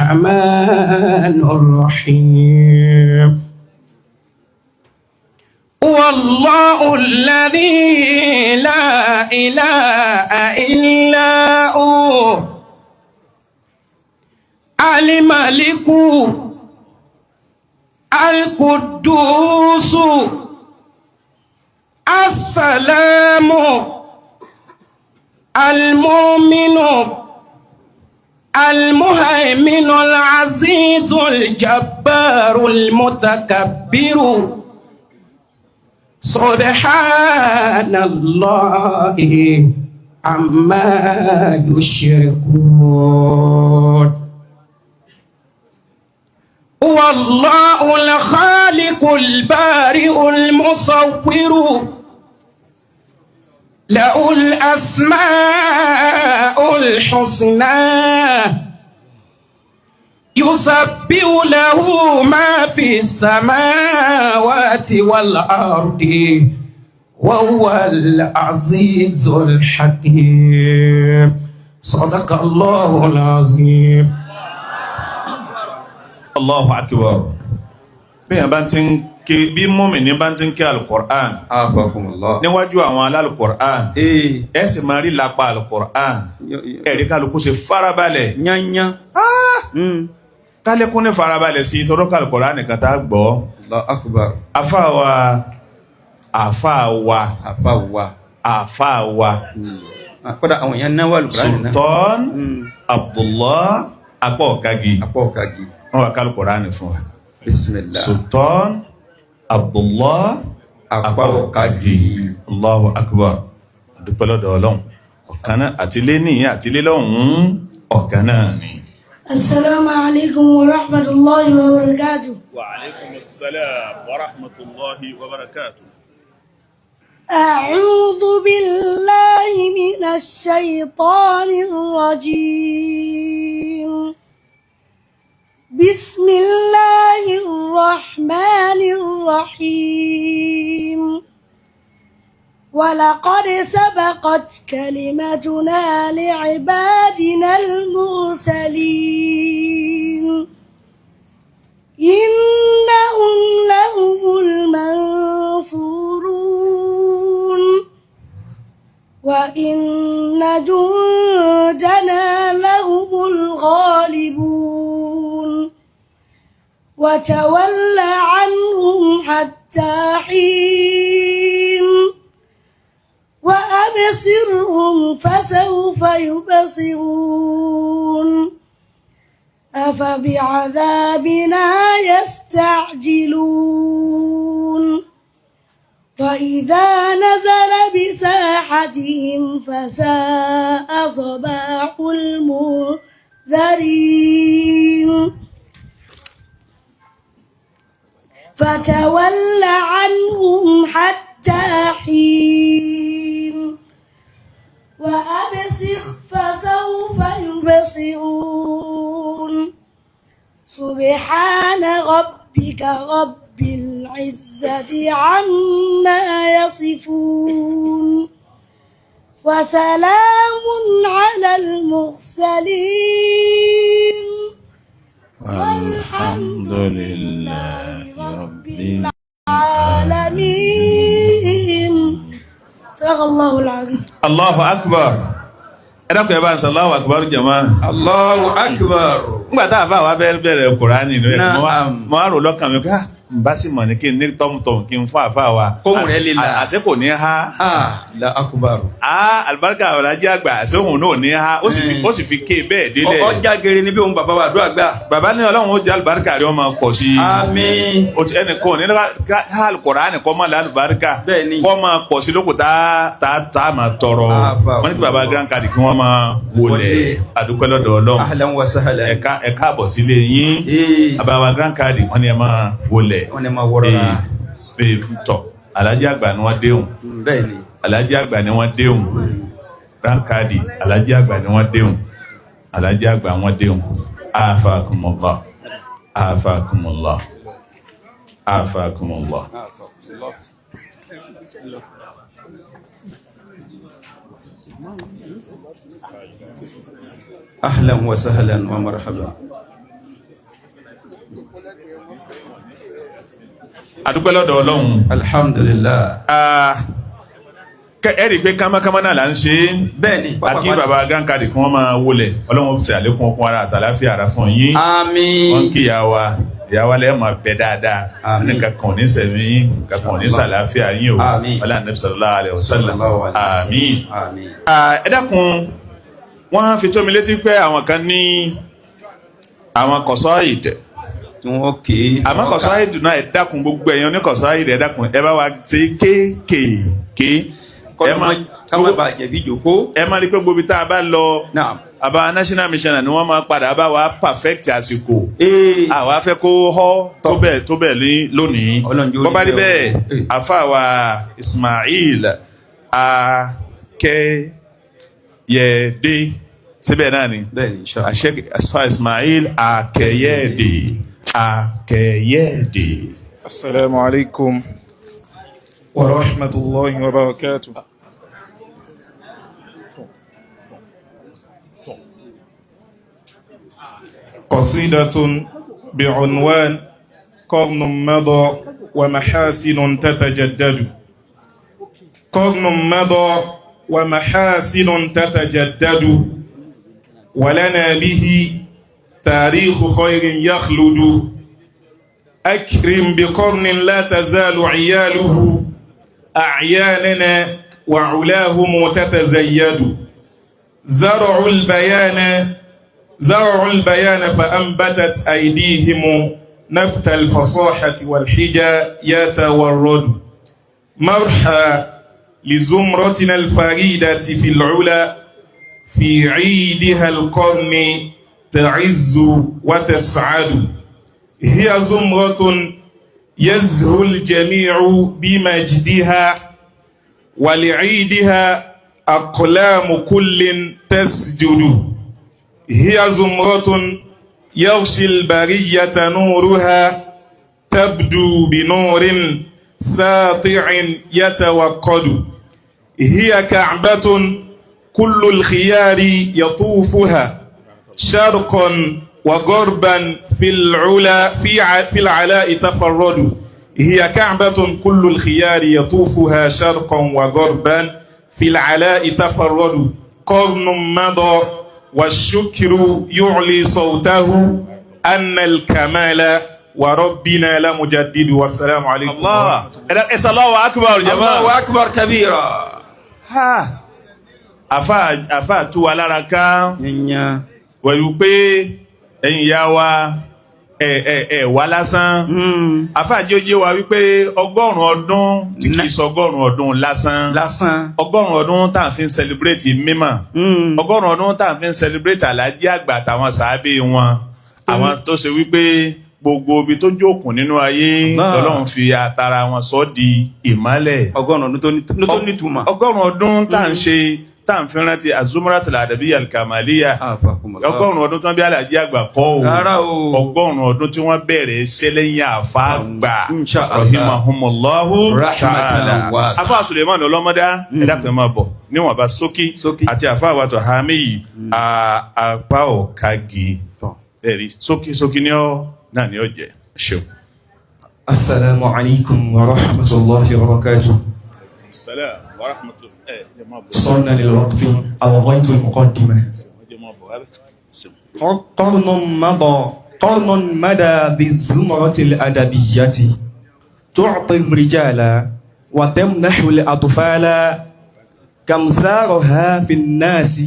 والرحمن الرحيم. والله الذي لا إله إلا هو، الملك القدوس السلام المؤمن المهيمن العزيز الجبار المتكبر. سبحان الله عما يشركون. والله الخالق البارئ المصور، له الأسماء الحسنى، يسبح له ما في السماوات والأرض وهو العزيز الحكيم. صدق الله العظيم. Allahu akbar. Bí yẹn bá ti ń ké, bí mùmínì bá ti ń ké alukur'an Afakumullah. níwájú àwọn alálùkur'an, ẹ sì máa rí lápá alukur'an, ẹ̀rí kálukú ṣe farabalẹ̀. Nyanya. Kálẹ́kún ní farabalẹ̀ sí tọ́rọ́ alukur'an nìkan tá a gbọ́. Allahu akbar. Àfáà wa, àfáà wa, Afa wa. Àfáà wa. Kódà àwọn èèyàn náwó alukurani náà. Sultan Abdullah Apọ̀ Ọ̀kagì. Apá ọ̀kagì. Wọn wà kálukùránì fún wa. Bismillah. Sultan Abdullah Apá ọ̀kagì. Allahu akbar, dúpẹ́ lọ́dọ̀ Ọlọ́run. Ọ̀kan náà àti ilé nìyẹn àti ilé lọ́hùn-ún, ọ̀kan náà ni. السلام عليكم ورحمة الله وبركاته. Wa aleykum salaam wa rahmatulahi wa barakatu. أعوذ بالله من الشيطان الرجيم. بسم الله الرحمن الرحيم. ولقد سبقت كلمتنا لعبادنا المرسلين إنهم لهم المنصورون وإن جندنا لهم الغالبون. وتول عنهم حتى حين. وأبصرهم فسوف يبصرون. أفبعذابنا يستعجلون. وإذا نزل بساحتهم فساء صباح المنذرين. فتول عنهم حتى حين. وأبصر فسوف يبصرون. سبحان ربك رب العزة عما يصفون وسلام على المرسلين والحمد لله رب العالمين. صدق الله العظيم. Allahu akbar. Ẹ dákun, ẹ bá ń sọ Allahu akbar, jama. Allahu akbar. Nígbà tá a fà wá bẹ́ẹ̀ bẹ̀rẹ̀ Kùránì nínú ẹ̀, Naam. mo wá rò lọ́kàn mi ká n bá sì mọ̀ ní kí n ní tọ́mùtọ́mù kí n fún àfa wa. Kóhùn rẹ̀ lè là. Àṣé kò ní ha. Ah, la akbar. A alibarika ọ̀làjì àgbà, àṣé òun náà ní ha, ó sì fi ó sì fi ké bẹ́ẹ̀ délẹ̀. Ọjà gèrè ni bí òun bàbá wa àdúrà gbà. Bàbá ní Ọlọ́run ó jẹ́ alibarika rẹ̀ ọmọ pọ̀ sí i. Àmín. O ti ẹnì kan ò ní ká Kùránì kọ́ máa lálùbáríkà Bẹ́ẹ̀ni. kọ́ máa pọ̀ sí lóko tá tá tá máa tọrọ. Àbá. Wọ́n ní kí baba grand card kí wọ́n máa wọlé. Wọlé. Àdúpẹ́ lọ́dọ̀ Ọlọ́run. Ahlan wa sahlan. Ẹ̀ka ẹ̀ka àbọ̀ sílé yín. Bàbá grand card, wọ́n ní ẹ máa wọlé. Wọ́n ní máa wọ́rọ́ la. Ee, tọ̀, alájí àgbà ni wọ́n déhùn. Bẹ́ẹ̀ni. Alájí àgbà ni wọ́n déhùn. Grand card, alájí àgbà ni wọ́n déhùn. Alájí àgbà wọ́n déhùn. Afakumullah, afakumullah, afakumullah. Ahlan wa sahlan wa marhaba. Adúpẹ́ lọ́dọ̀ Ọlọ́run. Alhamdulillah. Ah, ẹ rí i pé kámákámá náà là ń ṣe é. Bẹ́ẹ̀ni. Àkí baba grand card kí wọ́n máa wọlé. Ọlọ́run ó ṣe àlékún ọkùn ara àtàláfíà ara fún yín. Àmín. Wọ́n kí ìyá wa, ìyá wa lẹ́ẹ̀ máa bẹ dáadáa. Àmín. Nǹkan kan ò ní sẹ̀mí yín, nǹkan kan ò ní sàláfíà yín o. Àmín. Ọlá Ànábì sallallahu alaihi wasallam. Sallallahu alaihi wasallam. Àmín. Àmín. Ah, ẹ dákun, wọ́n fi tó mi létí pé àwọn kan ní àwọn kọ̀sọ́ìd. Tí wọ́n ké. Àmọ́ kọ̀sọ́ìd náà, ẹ dákun, gbogbo ẹ̀yin oníkọ̀sọ́ìd, ẹ dákun, ẹ bá wa ṣe kéékèèké. Ẹ má Ká má bàa jẹ̀bi jòkó. Ẹ má rí pé gbogbo ibi tá a bá lọ, Naam. àbá national mission ni wọ́n máa padà bá wa perfect àsìkò. Àwa fẹ́ kó họ́ tó bẹ́ẹ̀ tó bẹ́ẹ̀ ní lónìí. Ọlọ́run jọ̀ọ́ Bọ́ bá rí rí bẹ́ẹ̀ bẹ́ẹ̀, o. àfa wa Ismail Akẹ́yẹdé, síbẹ̀ náà ni. Bẹ́ẹ̀ni, inshallah. Àṣẹ àfa Ismail Akẹ́yẹdé, Akẹ́yẹdé. السلام عليكم ورحمة الله وبركاته. قصيدة بعنوان قرن مضى ومحاسن تتجدد. قرن مضى ومحاسن تتجدد، ولنا به تاريخ خير يخلد. أكرم بقرن لا تزال عياله أعياننا وعلاهم تتزيد. زرعوا البيان فأنبتت أيديهم نبت الفصاحة والحجى يتورد. مرحى لزمرتنا الفريدة في العلا، في عيدها القرن تعز وتسعد. هي زمرة يزهو الجميع بمجدها، ولعيدها أقلام كل تسجد. هي زمرة يغشي البرية نورها، تبدو بنور ساطع يتوقد. هي كعبة كل الخيار يطوفها، شرقا وغربا في العلاء تفردوا. هي كعبة كل الخيار يطوفها، شرقا وغربا في العلاء تفردوا. قرن مضى والشكر يعلي صوته، أن الكمال وربنا لمجدد. والسلام عليكم. الله، ẹ الله أكبر jama. الله أكبر كبيرا. Ha, àfa àfa tú wa lára ká. Yẹnyẹn. Wẹ̀lú pé ẹ̀yin ìyá wa, ẹ ẹ ẹ wá lásán. Àfa jẹ́ ó yé wa wípé 100 ọdún tí kì í sọ 100 ọdún lásán. Lásán. 100 ọdún tá à ń fi ń celebrate mímọ̀. 100 ọdún tá à ń fi ń celebrate Àlájí àgbà àtàwọn sàábé wọn. Àwọn tó ṣe wípé gbogbo ibi tó jókòó nínú ayé Allah. lọ́lọ́run fi àtàrà wọn sọ di ìmọ́lẹ̀. 100 ọdún tó nítumọ̀. 100 ọdún tá à ń ṣe, tá à ń fi rántí Azumratul Adabiyya Al-Kamaliya. Afakumullah. 100 ọdún tí wọ́n bí Àlájí àgbà kọ́ o. Rárá o. 100 ọdún tí wọ́n bẹ̀rẹ̀ sẹ́lẹ̀yìn àfa àgbà. Insha Allah. Rahimahumullahu Rahmatan ta'ala. wasi'a. Afa Suleiman ọlọ́mọdá, ẹ dákun, ẹ máa bọ̀ níwọ̀n bá sókí. Sókí. Àti àfa àwàtò hàmì yìí, apá ọ̀kagì. Tọ́. Ẹ̀rí sókí sókí ní ọ́ náà ní ọ̀jẹ̀ ṣeun. السلام عليكم ورحمة الله وبركاته. Salam wa rahmatulah. Ẹ ẹ máa bọ̀. صرنا للوقت ألغيت المقدمة. Ẹ máa bọ̀ wá. قرن مضى، قرن مدى بالزمرة الأدبية، تعطي الرجال وتمنح الأطفال. كم زارها في الناس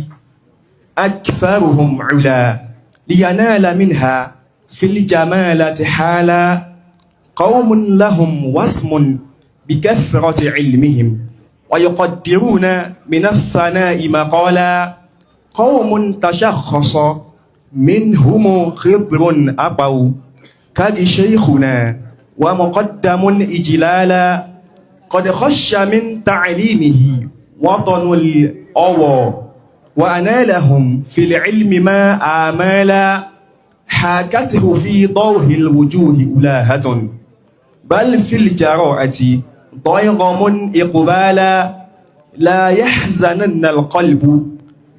أكثرهم علا، لينال منها في الجمالة حالا. قوم لهم وسم بكثرة علمهم، ويقدرون من الثناء مقالا. قوم تشخص منهم خضر أبوا كشيخنا ومقدم إجلالا. قد خش من تعليمه وطن الأوى، وأنالهم في العلم ما آمالا. حاكته في ضوء الوجوه ألاهة، بل في الجراءة ضيغم إقبالا. لا يحزنن القلب،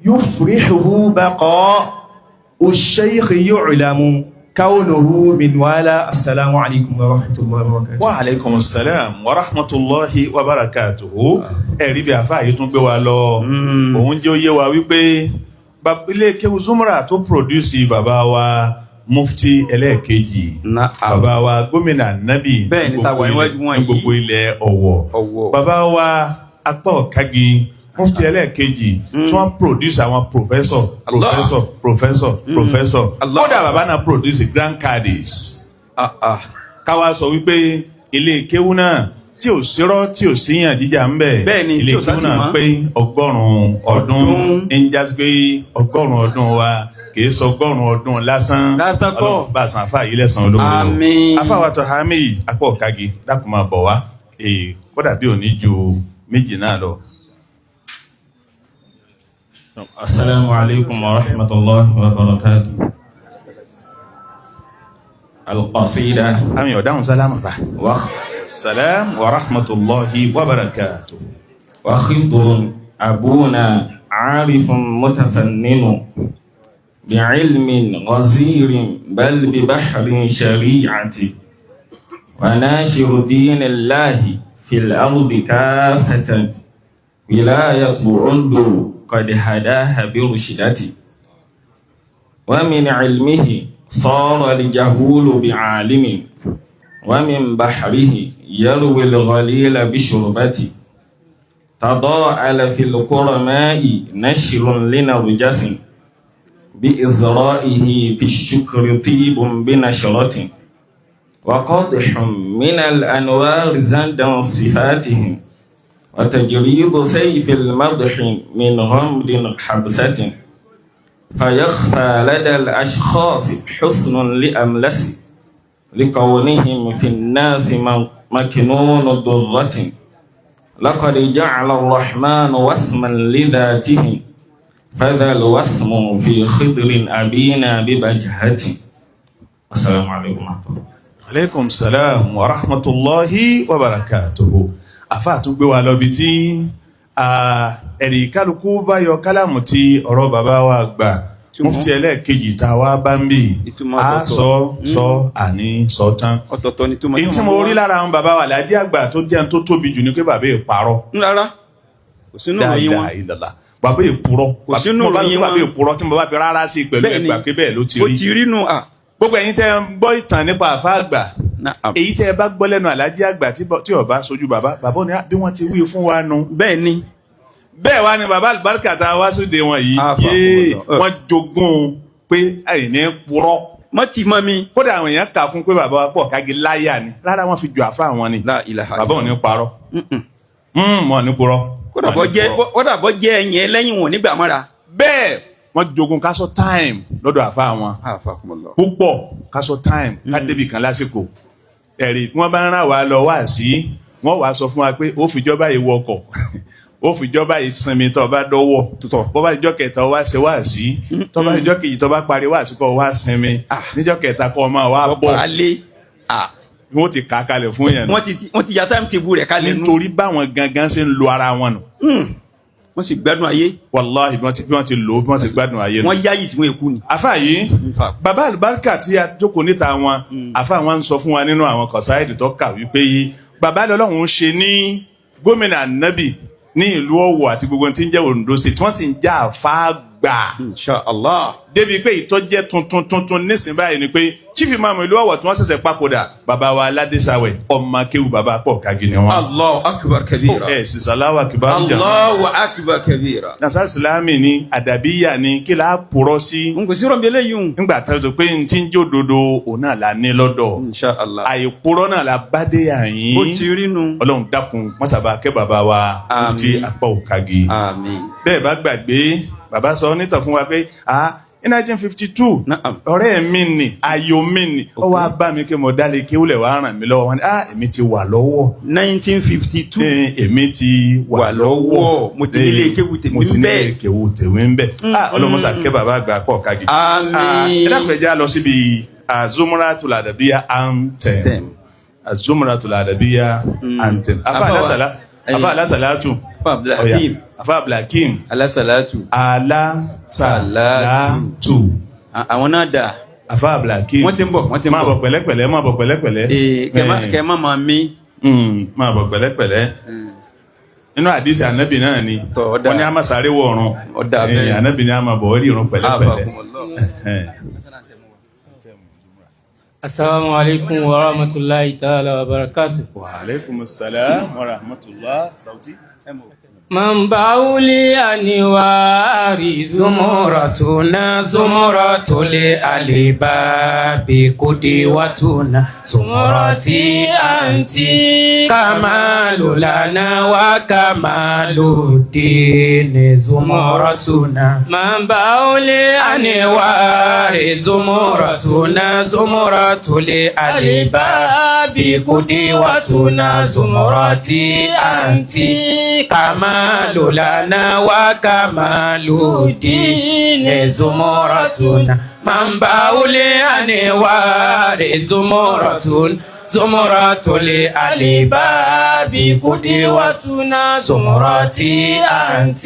يفرحه بقاء الشيخ، يعلم كونه من والا. السلام عليكم ورحمة الله وبركاته. Wa alaikum salam wa rahmatulahi wa barakatuhu. Ẹ̀rí bí àfáà yìí tún gbé wa lọ. Òun jẹ́ ó yé wa wípé ilé kéwu Zumra tó produce bàbá wa mufti ẹlẹ́ẹ̀kejì, bàbá wa gómìnà Nabi Bẹ́ẹ̀ ni, ta wà níwájú wọn ní gbogbo ilẹ̀ Ọ̀wọ̀, Ọ̀wọ̀. bàbá wa apá ọ̀kági mufti ẹlẹ́ẹ̀kejì tí wọ́n produce àwọn professor, Allah. professor, professor, professor. Allah. Kódà bàbá náà produce grand cadis. Ah, ah. Káwa sọ wípé ilé kéwú náà tí ò sírọ́, tí ò síyàn jíjà ń bẹ̀. Bẹ́ẹ̀ ni, ilé tí ò kéwú sátì náà mọ́. pé 100 ọdún. Ọdún. Ń jásí pé 100 ọdún wa kì í sọ 100 ọdún lásán. Lásán kọ́. Ọlọ́run bá a san àfáà yìí lẹ́sàn-án olóore o. Àmín. Àfáà wa tó hàmì yìí, apá ọ̀kagi, dákun máa bọ̀ wá. Ee, kódà bí ò ní ju méjì náà lọ. السلام عليكم ورحمة الله وبركاته. القصيدة Àmì ọ̀dáhùn sálámù bá. وخ Salam wa rahmatulahi wa barakatuh. وخضر أبونا عارف متفنن. بعلم غزير بل ببحر شريعة وناشر دين الله في الأرض كافة ولاية عندو قد هداها برشدته ومن علمه صار الجهول بعالم ومن بحره يروي الغليل بشربته تضاءل في الكرماء نشر لنرجس بإزرائه في الشكر طيب بنشرة وقدح من الأنوار زندا صفاتهم وتجريد سيف المدح من غمد حبسة فيخفى لدى الأشخاص حسن لأملس لكونهم في الناس مكنون ضرة لقد جعل الرحمن وسما لذاته فذا الوسم في خضر أبينا ببجهته. السلام عليكم ورحمة الله. Aleykum salam wa rahmatulahi wa barakatuhu. Àfáà tún gbé wa lọ bí tí ẹ̀rí kálukú bá yọ kálámù tí ọ̀rọ̀ bàbá wa gbà mufti ẹlẹ́ẹ̀kejì tá a wá bá ń bì Ìtumọ̀ á ọ̀tọ̀ọ̀tọ̀. sọ sọ àní sọ tán. Ọ̀tọ̀ọ̀tọ̀ ni túmọ̀. Èyí tí mo rí lára àwọn bàbá wa Alhaji àgbà tó jẹun tó tóbi jù ni pé bàbá yìí parọ́. Rárá, kò sínú ìròyìn wọn. La ilaha illallah. Bàbá yìí purọ́. Kò sínú Mo bá ìròyìn bàbá wọn. yìí purọ́ tí mo bá fi rárá sí i pẹ̀lú Bẹ́ẹ̀ ni. ẹgbàá pé bẹ́ẹ̀ ló ti Ó rí. ti rí nù à. Gbogbo ẹ̀yin tẹ́ ń gbọ́ ìtàn nípa àfáà àgbà, Na'am. èyí tẹ́ ẹ bá gbọ́ lẹ́nu Alhaji àgbà tí ó bá sojú bàbá, bàbá ò ní bí wọ́n ti wí fún wa nu. Bẹ́ẹ̀ ni. Bẹ́ẹ̀ wá ni bàbá àlùbáríkà tá a wá sóde wọn yìí, Àfà yéé àfọwọ́dọ̀. wọ́n jogún pé àìní purọ́. Mọ́ ti mọ́ mi. Kódà àwọn èèyàn kà kún pé bàbá wa pọ̀ kági láyà ni, rárá wọ́n fi jù àfa àwọn ni. La ilaha. Bàbá ò ní parọ́, wọn ò ní purọ́. Kódà bọ́ jẹ́ ẹ̀yìn ẹlẹ́yìn wọn nígbà mọ́ra. Bẹ́ẹ̀ wọ́n jogún kásọ time lọ́dọ̀ àfa wọn Àfàkùnmọ̀lọ́. púpọ̀, kásọ time ká débì kan lásìkò. Ẹ̀rí wọ́n bá ń ràn wá lọ wá sí, wọ́n wàá sọ fún wa pé ó fìjọba yìí wọkọ̀, ó fìjọba yìí sinmi tó bá dọ́wọ́, bó bá ìjọ kẹta wá ṣe wá sí, tó bá ìjọ kejì tó bá parí wá sí kó wá sinmi, níjọ́ kẹta kó máa wá bọ̀. Alẹ́. Wọ́n ti kà á kalẹ̀ fún yẹn nù. Wọ́n ti ya time table rẹ̀ kalẹ̀ nù. Nítorí báwọn gangan ṣe ń lo ara wọn nù. Wọ́n sì gbádùn ayé. Wàláhì bí wọ́n ti lò ó, bí wọ́n ti gbádùn ayé nù. Wọ́n yáyì tí wọ́n èkú ni. Àfáà yìí, bàbá àlùbáríkà tí a jókòó níta wọn, àfáà wọn ń sọ fún wa nínú àwọn kọ̀sáìdì tó kà wípé yìí bàbá lọ́lọ́run ṣe ní gómìnà ànábì ní ìlú Ọ̀wọ̀ àti gbogbo tí ń jẹ́ Oǹdó State, tí wọ́n sì ń já àfáà gbà. Insha Allah. Débi pé ìtọ́jẹ́ tuntun tuntun nísìnyí báyìí ni pé chief imam ìlú Ọ̀wọ̀ tí wọ́n ṣẹ̀ṣẹ̀ papòdà, bàbá wa Aládésáwẹ̀, ọmọ akéwù bàbá pọ̀ kági ni wọn. Allahu akbar kabira. Ẹ sì sàláwà kìbá ń jà. Allahu akbar kabira. Nasa silami ni àdàbíyà ni kí la purọ́ sí. N kò sí rọ̀bì eléyìí hùn. Nígbà tó sọ pé n ti ń jó dodo òun náà la ní lọ́dọ̀. Insha Allah. Àìpurọ́ náà la bá dé àyín. Bó ti rí nu. Ọlọ́run dákun mọ́sàbá kẹ́ bàbá wa mufti apá òkàgì. Àmín. Bẹ́ẹ̀ bá gbàgbé, bàbá sọ nítàn fún wa pé ní 1952 Na'am. ọ̀rẹ́ mi ni ayò mi ni ó wá bá mi kí mo dálé kí ó lè wá ràn mí lọ́wọ́, wọn ni èmi ti wà lọ́wọ́. 1952. Èmi ti wà lọ́wọ́. Mo ti nílé kéwú tèmi mo ti ń nílé bẹ. kéwú tèmi ń bẹ. Ọlọ́mọsà kẹ́ bàbá àgbà pọ̀ kági. Àmín. Ẹ dákun ẹ jẹ́ á lọ síbi Azumratul Adabiyya anthem. Azumratul Adabiyya anthem. Afa alasala, afa alasalatu. Afa Abdulhakeem. Afa Abdulhakeem. Alasalatu. Alasalatu. Àwọn náà dà. Afa Abdulhakeem. Wọ́n ti ń bọ̀, wọ́n ti ń bọ̀. Máa bọ̀ pẹ̀lẹ́pẹ̀lẹ́, máa bọ̀ pẹ̀lẹ́pẹ̀lẹ́. Kẹ má máa mí. Máa bọ̀ pẹ̀lẹ́pẹ̀lẹ́. Nínú àdìsí ànábì náà ni wọ́n ní a máa sáré wọ ọ̀run. Ànábì ní a máa bọ̀ orí ìrun pẹ̀lẹ́pẹ̀lẹ́. Assalamu alaikum wa rahmatullahi ta'ala wa barakatuh. Wa alaikum assalam wa rahmatullah. Sauti. منبع الأنوار زمرتنا زمرة الألباب قدوتنا زمرتي أنت كمال لنا وكمال الدين زمرتنا منبع الأنوار زمرتنا زمرة الألباب قدوتنا زمرتي أنت كمال لنا وكمال الدين زمرتنا منبع الأنوار زمرة زمرة الألباب قدوتنا زمرتي أنت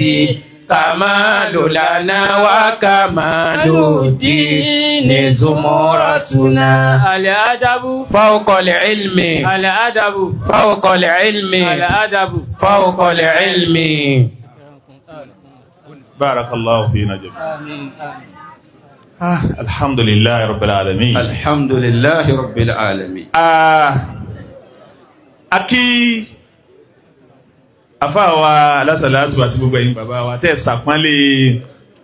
كمال لنا وكمال الدين زمرتنا. الأدب فوق العلم. الأدب فوق العلم. الأدب فوق العلم. بارك الله فينا جميعا. آمين آمين. الحمد لله رب العالمين. الحمد لله رب العالمين. A kí àfáà wa alásàlátù àti gbogbo ẹ̀yin bàbá wa tẹ́ sàpọ́nlé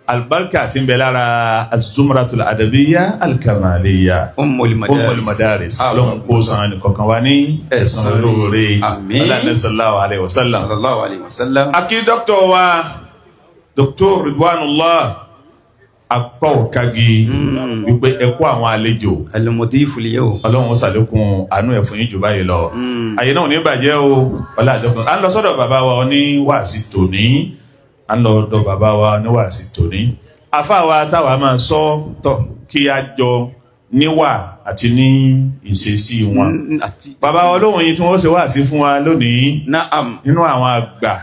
albarka tí ń bẹ lára az-zumratul adabiyya al-kamaliyya Ummul Madaris. Ummul Madaris. Ọlọ́run kó san nìkọ̀ọ̀kan wa ní ẹ̀san olóore. Àmín. Ọlá sallallahu alayhi wa sallam. Sallallahu alayhi wa sallam. A kí dókítà wa Dr. Ridwanullah Apá-Òkagi wípé ẹ kú àwọn àlejò. Al-mudifu al-yawm. Ọlọ́run ó ṣàlékún àánú ẹ̀ fún yín jù báyìí lọ. Àyè náà ò ní bàjẹ́ o. Ọlá àjọkùn à ń lọ sọ́dọ̀ bàbá wa ní wàásì tòní, à ń lọ ọ̀dọ̀ bàbá wa ní wàásì tòní. Àfáà wa táwa máa sọ tọ̀ kí a jọ níwà àti ní ìṣesí wọn. Bàbá wa olóhùn yìí tí wọ́n ṣe wàásì fún wa lónìí. Naam. Nínú àwọn àgbà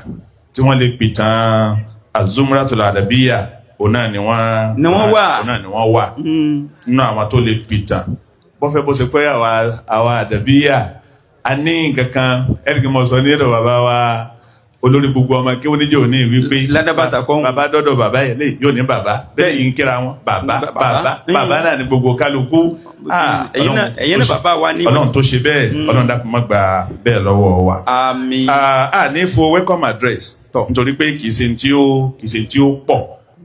tí wọ́n lè pìtàn Az-Zumratul Adabiyya, òun náà ni wọ́n Ni wọ́n wà. Òun náà ni wọ́n wà nínú àwọn tó lè pìtàn. Bọ́fẹ́ bó ṣe pé àwa àdàbíyà a ní nǹkan kan ẹ̀ríkì mọ̀ sọ ní ẹ̀dọ̀ bàbá wa olórí gbogbo ọmọ kí wọ́n níjẹ́ òní wípé Ládàbàtà kọ́. Bàbá dọ́dọ̀ bàbá yẹn léyìí yóò ní bàbá bẹ́ẹ̀ yìí ń kíra wọn bàbá bàbá bàbá náà ni gbogbo kálukú. Ẹ̀yin náà bàbá wa ní. Ọlọ́run tó ṣe bẹ́ẹ̀, Ọlọ́run dákun má gbà bẹ́ẹ̀ lọ́wọ́ wa. Àmín. A ní fo welcome address nítorí pé kì í ṣe tí ó kì í ṣe tí ó pọ̀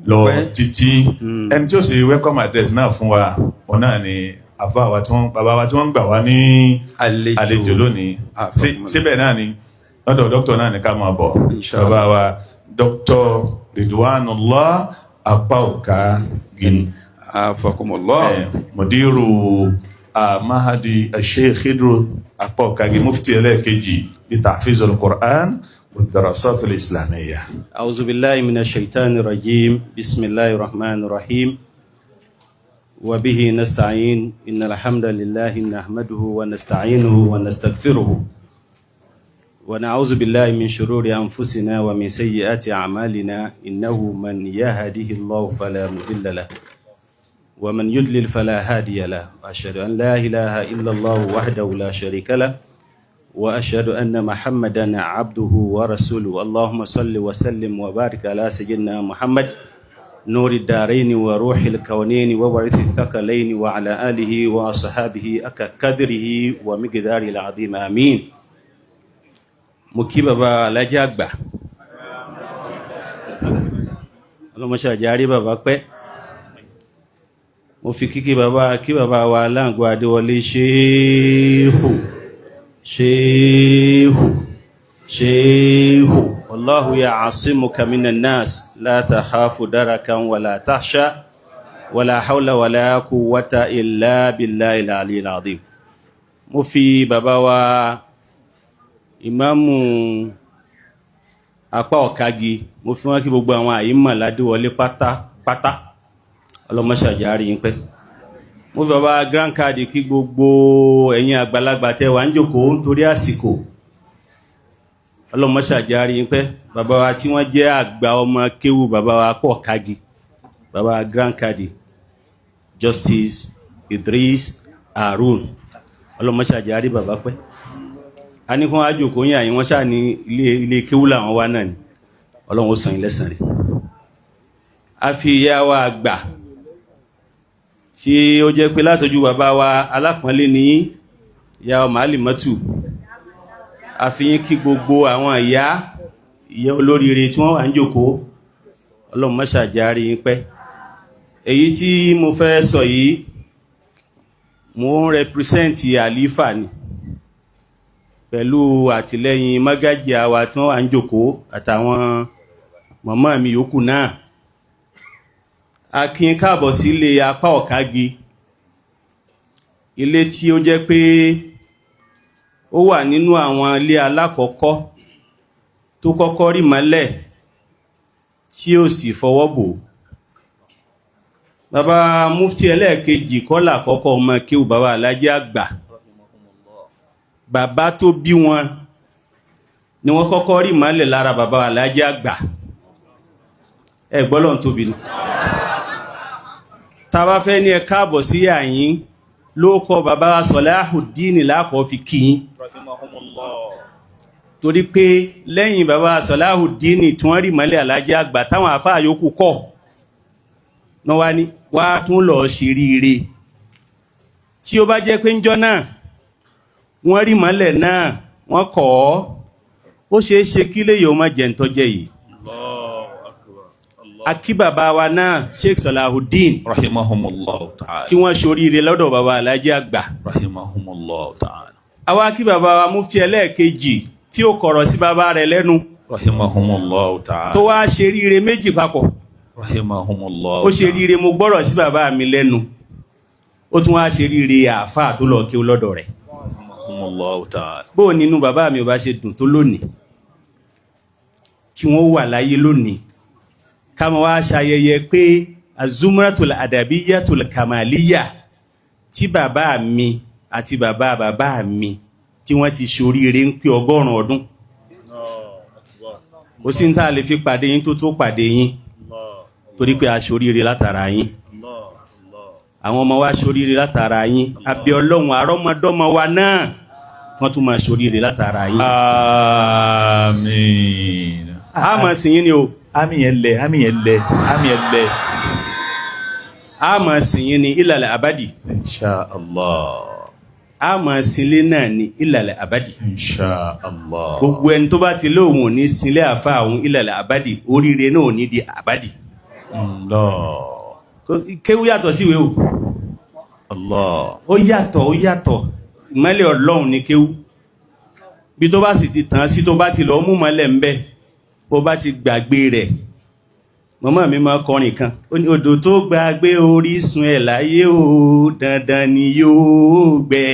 lọ títí. Ẹni tí ó ṣe welcome address náà fún wa, òun náà ni àfa wa tí wọ́n bàbá wa tí wọ́n ń gbà wá ní àlejò lónìí. Síbẹ̀ náà ni lọ́dọ̀ dókítà náà ni ká máa bọ̀. Bàbá wa Dr. Ridwanullah Apá-Òkagi. Afakumullah. Mudiru Mahadi Sheikh Khidru Apá-Òkagi, mufti ẹlẹ́ẹ̀kejì ní Tahfizul Qur'an wa Darasat al-Islamiyya. أعوذ بالله من الشيطان الرجيم. بسم الله الرحمن الرحيم وبه نستعين. إن الحمد لله نحمده ونستعينه ونستغفره ونعوذ بالله من شرور أنفسنا ومن سيئات أعمالنا. إنه من يهده الله فلا مضل له ومن يضلل فلا هادي له. وأشهد أن لا إله إلا الله وحده لا شريك له وأشهد أن محمدا عبده ورسوله. اللهم صل وسلم وبارك على سيدنا محمد نور الدارين وروح الكونين وورث الثقلين وعلى آله وأصحابه أكقدره ومقداره العظيم. آمين. Mo kí bàbá Alájà àgbà, ọlọ́mọṣẹ́ àjárí bàbá pẹ́. Mo fi kíkí bàbá kí bàbá wa Láǹgó Adéwọlé, ṣéhù ṣéhù ṣéhù. Wallahu ya'asimuka minan nas, la takhafu darakan wala takhsha, wala hawla wala quwwata illa billahi al-aliyyil azim. Mo fi bàbá wa ìmáàmù apá ọ̀kagi, mo fi wọ́n kí gbogbo àwọn àyímọ̀ ládéwọlé pátápátá, ọlọ́mọṣàjárí yín pẹ́. Mo fi bàbá grand card kí gbogbo ẹ̀yin àgbàlagbà tẹ́ wà ń jókòó nítorí àsìkò, ọlọ́mọṣàjárí yín pẹ́. Bàbá wa tí wọ́n jẹ́ àgbà ọmọ kéwù bàbá wa apá ọ̀kagi, bàbá grand card Justice Idris Harun, ọlọ́mọṣàjárí bàbá pẹ́. A ní kí wọ́n á jókòó yín àyín, wọ́n ṣáà ní ilé ilé kéwú làwọn wá náà ni. Ọlọ́run ó san yín lẹ́san rẹ̀. A fi ìyá wa àgbà tí ó jẹ́ pé látọjú bàbá wa alápọ̀nlé ní ìyá wa Màálì Mọ́tù, a fi yín kí gbogbo àwọn ìyá ìyá olóríire tí wọ́n wà ń jókòó, ọlọ́run má ṣàjárí yín pẹ́. Èyí tí mo fẹ́ sọ yìí, mo ń represent àlífà ni pẹ̀lú àtìlẹ́yìn mágájì àwa tí wọ́n wà ń jókòó àtàwọn màmá mi yòókù náà. A kí yín káàbọ̀ sílé apá ọ̀kági, ilé tí ó jẹ́ pé ó wà nínú àwọn ilé alákọ̀ọ́kọ́ tó kọ́kọ́ rí mọ́lẹ̀ tí ó sì fọwọ́ bò. Bàbá mufti ẹlẹ́ẹ̀kejì kọ́là àkọ́kọ́ ọmọ kéwù bàbá alájẹ́ àgbà, bàbá tó bí wọn ni wọ́n kọ́kọ́ rí mọ́lẹ̀ lára bàbá alájẹ́ àgbà. Ẹ gbọ́ lọ́n tóbi ni. Tá a bá fẹ́ ní ẹ káàbọ̀ sí àyín ló kọ bàbá wa Salahuddin lákọ̀ọ́ fi kí yín. Torí pé lẹ́yìn bàbá Salahuddin tí wọ́n rí mọ́lẹ̀ Aláàjì Àgbà táwọn àfáà yòókù kọ̀ náà wá ní wá tún lọ ṣe ríire. Tí ó bá jẹ́ pé ńjọ́ náà wọ́n rí mọ́lẹ̀ náà wọ́n kọ̀ ọ́, ó ṣeé ṣe kí léyìí ó má jẹ́ ntọ́jẹ́ yìí. Akí bàbá wa náà Sheikh Salahuddin Rahimahumullahu ta'ala. tí wọ́n ṣoríire lọ́dọ̀ bàbá Aláàjì Àgbà. Rahimahumullahu ta'ala. Àwa kí bàbá wa mufti ẹlẹ́ẹ̀kejì tí ó kọ̀rọ̀ sí bàbá rẹ̀ lẹ́nu. Rahimahumullahu ta'ala. Tó wá ṣe ríire méjì papọ̀. Rahimahumullahu Ó ṣe ríire mo gbọ́rọ̀ sí bàbá mi lẹ́nu. Ó tún wá ṣe ríire àáfàá tó lọ kí ó lọ́dọ̀ rẹ̀. Rahimahumullahu ta'ala. Bó nínú bàbá mi ò bá ṣe dùn tó lónìí, kí wọ́n wà láyé lónìí, ká máa wá ṣayẹyẹ pé azumratul adabiyatul kamaliya tí bàbá mi àti bàbá bàbá mi tí wọ́n ti ṣoríire ń pé 100 ọdún. Ó sì ń tá a lè fi pàdé yín tó tó pàdé yín, torí pé a ṣoríire látara yín. Àwọn ọmọ wa ṣoríire látara yín. Àbí Ọlọ́run àrọ́mọdọ́mọ wa náà wọ́n tún máa ṣoríire látara yín. Àmín. A máa sìn yín ni o. Àmín yẹn lẹ, àmín yẹn lẹ, àmín yẹn lẹ. A máa sìn yín ni ìlàlẹ̀ àbádì. Insha Allah. A máa sinlé náà ni ìlàlẹ̀ àbádì. Insha Allah. Gbogbo ẹni tó bá ti lóhùn ò ní sinlé àfa àwọn ìlàlẹ̀ àbádì, oríire náà ò ní di àbádì. Allah. Kéwú yàtọ̀ síwèé o. Allah. Ó yàtọ̀, ó yàtọ̀. Ìmọ́lẹ̀ Ọlọ́run ni kéwú. Bí tó bá sì ti tàn sí, tó bá ti lọ mú mọ́lẹ̀ ń bẹ́, bó bá ti gbàgbé rẹ̀. Màmá mi máa kọrin kan, ó ní odò tó gbàgbé orísun ẹ̀ láyé o, dandan ni yóò gbẹ.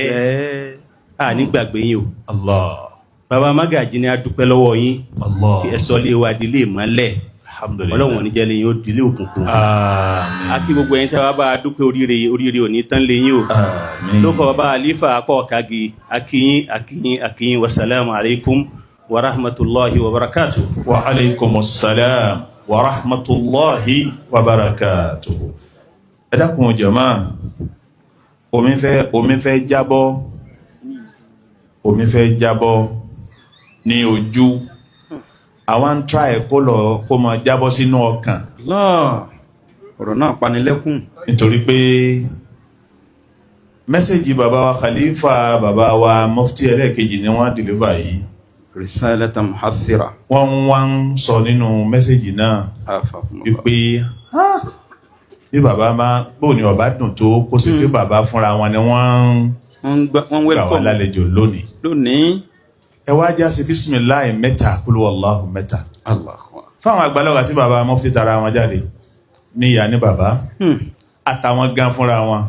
A ní gbàgbé yín o. Allah. Bàbá Mágàjí ni a dúpẹ́ lọ́wọ́ yín. Allah. Ẹ sọ lé wa dilé ìmọ́lẹ̀. Alhamdulillah. Ọlọ́run ò ní jẹ́ lẹ́yìn ó dilé òkùnkùn. Àmín. A kí gbogbo ẹ̀yin tí a bá dúpẹ́ oríire, oríire ò ní tán lé yín o. Àmín. Lóko bàbá Àlífà akọ́ kagi, akíyín akíyín akíyín, wasalaamu alaykum wa rahmatulahi wa barakatuh. Wa alaykum salam wa rahmatulahi wa barakatuh. Ẹ dákun jàmáà, omi fẹ́ jábọ́, omi fẹ́ jábọ́ ní ojú. Àwọn ń try kó lọ kó máa jábọ́ sínú ọkàn. Allah, ọ̀rọ̀ náà panilẹ́kùn. Nítorí pé message bàbá wa Khalifa, bàbá wa mufti ẹlẹ́ẹ̀kejì ni wọ́n deliver yìí. Risalatan muhathira. Wọ́n wá ń sọ nínú message náà wípé bí bàbá máa bóun ni ọba dùn tó kó sí pé bàbá fúnra wọn ni wọ́n ń gbà wá lálejò lónìí. Lónìí. Ẹ wá já sí bisimilahi 3, kúlú wàláhù 3. Fáwọn àgbàlagbà tí bàbá mufti tara wọn jáde ní ìyá ní bàbá àtàwọn gan fúnra wọn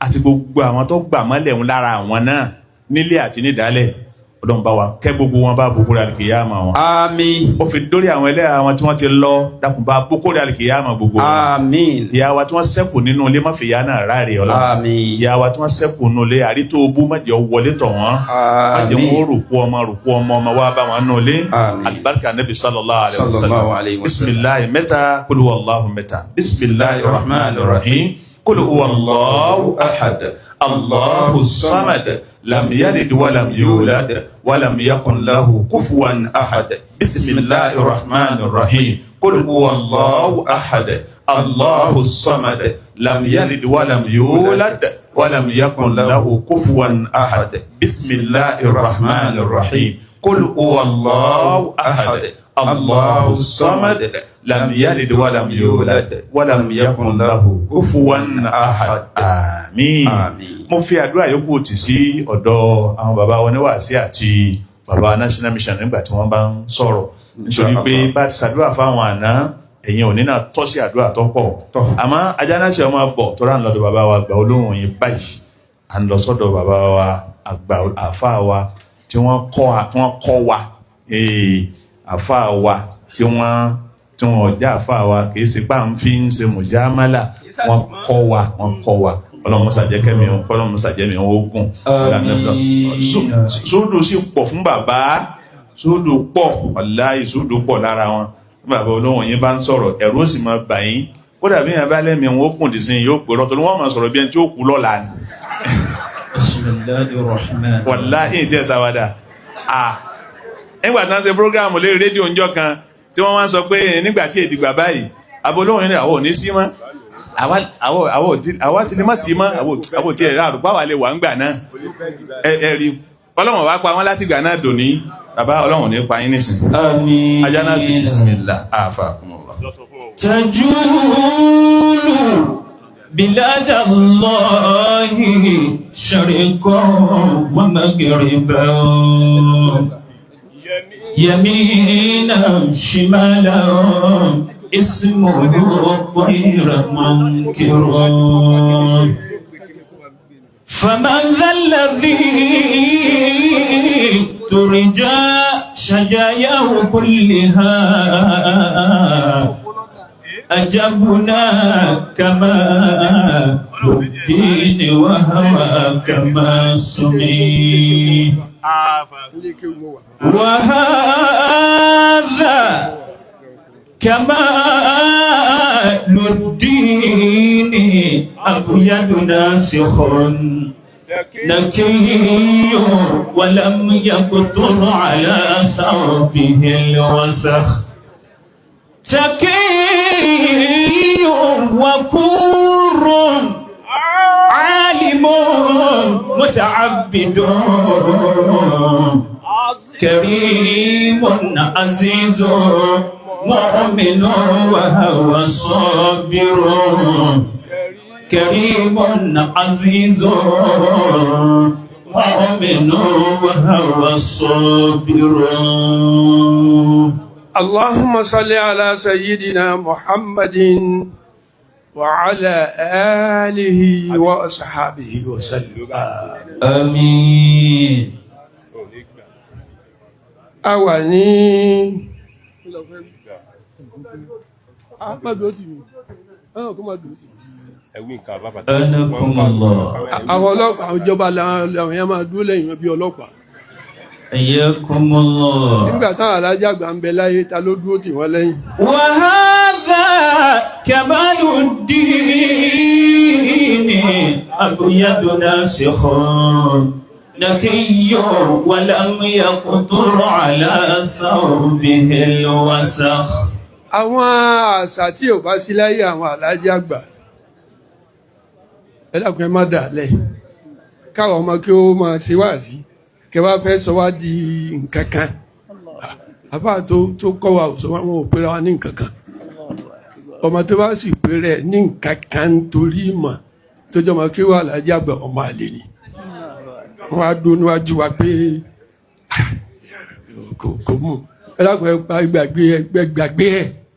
àti gbogbo àwọn tó gbà mọ́lẹ̀ ń lára àwọn náà nílé àti nídàálẹ̀, Ọlọ́run bá wa kẹ́ gbogbo wọn bá bukuri alikiyama wọn. Àmín. Ó fi dórí àwọn ẹlẹ́yà wọn tí wọ́n ti lọ, dákun bá bukuri alikiyama gbogbo wọn. Àmín. Ìyá wa tí wọ́n ṣẹ́kù nínú ilé má fi ìyá náà ráre Ọlọ́run. Àmín. Ìyá wa tí wọ́n ṣẹ́kù nínú ilé àrító obú má jẹ́ wọlé tọ̀ wọ́n. Àmín. Má jẹ́ wọn rò kú ọmọ rò kú ọmọ ọmọ wa bá wọn nínú ilé. Àmín. Alibarika nabi sallallahu alayhi wa Sallallahu alayhi sallam. wa sallam. Bisimilahi 3, kulu wallahu 3. Bisimilahi rahman rahim. Kulu wallahu ahad. Allahu samad. Lam yalid walam yulad walam yakun lahu kufuwan ahad. Bismillahir rahmanir rahim. Qul huwallahu ahad. Allahu samad. Lam yalid walam yulad walam yakun lahu kufuwan ahad. Bismillahir rahmanir rahim. Qul huwallahu ahad. Allahu samad. Lam yalid walam yulad walam yakun lahu kufuwan ahad. Àmín. Mo fi àdúrà yòókù tì sí ọ̀dọ̀ àwọn bàbá wọn níwàásí àti bàbá National Mission nígbà tí wọ́n bá ń sọ̀rọ̀, nítorí pé bá ti ṣàdúrà fáwọn àná, ẹ̀yin òní náà tọ́ sí àdúrà tó pọ̀. Àmọ́ ajánásí ọmọ bọ̀ tó rà ń lọ́dọ̀ bàbá wa àgbà olóhùn yìí báyìí, à ń lọ sọ́dọ̀ bàbá wa àgbà àfáà wa tí wọ́n kọ́ wa, àfáà wa tí wọ́n ọjà àfáà wa kì í ṣe pé à ń fi ń ṣe mùjámálà, wọ́n kọ́ wa, wọ́n kọ́ wa. Ọlọ́run ṣàjẹ́ kẹ́mi òun, Ọlọ́run ṣàjẹ́ mi òun ogun. Sódù sì pọ̀ fún bàbá, sódù pọ̀, wàláhì sódù pọ̀ lára wọn. Bàbá olóhùn yín bá ń sọ̀rọ̀, ẹ̀rù ó sì máa bà yín. Kódà bí yẹn bá lẹ́mìí wọn ó kùn dì sí yín, yóò pè rọ́tò ní wọ́n máa sọ̀rọ̀ bí ẹni tí ó kú lọ́la ni. Bismillahir Rahmanir Wàláhì tí ẹ sáwádà. Nígbà tí wọ́n ṣe prógráàmù lérí rédíò ńjọ́ kan tí wọ́n wá ń sọ pé nígbà tí èdìgbà báyìí, àbò olóhùn yín ni àwọn ò ní sí mọ́. Àwa ti lè má sí mọ́, àwọn ò tiẹ̀ àrùpá wà lè wà ń gbà náà. Ẹ rí Ọlọ́run wá pa wọ́n láti gbà náà dòní. Bàbá Ọlọ́run ní pa yín nísìn. Àmín. Ajá náà sì bismillah àfàkùnmọ̀lá. تجول بلاد الله شرقا ومغربا يمينا شمالا اسمه غير منكر فمن ذا الذي ترجى شجاياه كلها أجبنا كما الدين وهو كما سمي وهذا كمال الدين أبيض ناسخ نكي ولم يقطر على ثوبه الوسخ تكي وكور عالم متعبد كريم عزيز مؤمن وهو صابر كريم عزيز مؤمن وهو صابر. اللهم صل على سيدنا محمد وعلى آله وأصحابه وسلم. آمين. A wà ní أنكم الله. Àwọn ọlọ́pàá, àwọn ìjọba làwọn yẹn máa dúró lẹ́yìn wọn bí ọlọ́pàá. حياكم الله. Nígbà táwọn alájà àgbà ń bẹ láyé, ta ló dúró tì wọ́n lẹ́yìn? وهذا كمال الدين أبيض ناسخ نقي ولم يقطر على ثوبه الوسخ. Àwọn àṣà tí ò bá sí láyé àwọn alájà àgbà, ẹ dákun, ẹ má dà lẹ̀ káwọn ọmọ kí ó máa ṣe wáàsí kẹ wá fẹ́ sọ wá di nǹkan kan. Àfáà tó kọ́ wa ò sọ wọn ò pera wa ní nǹkan kan. Ọmọ tó bá sì pera ẹ̀ ní nǹkan kan torí ìmọ̀ tó jọmọ kí wà lájà àgbà, ọmọ àlè ni. Wọn á dún níwájú wa pé kò mú. Ẹ dákun, ẹ gbàgbé, ẹ gbàgbé,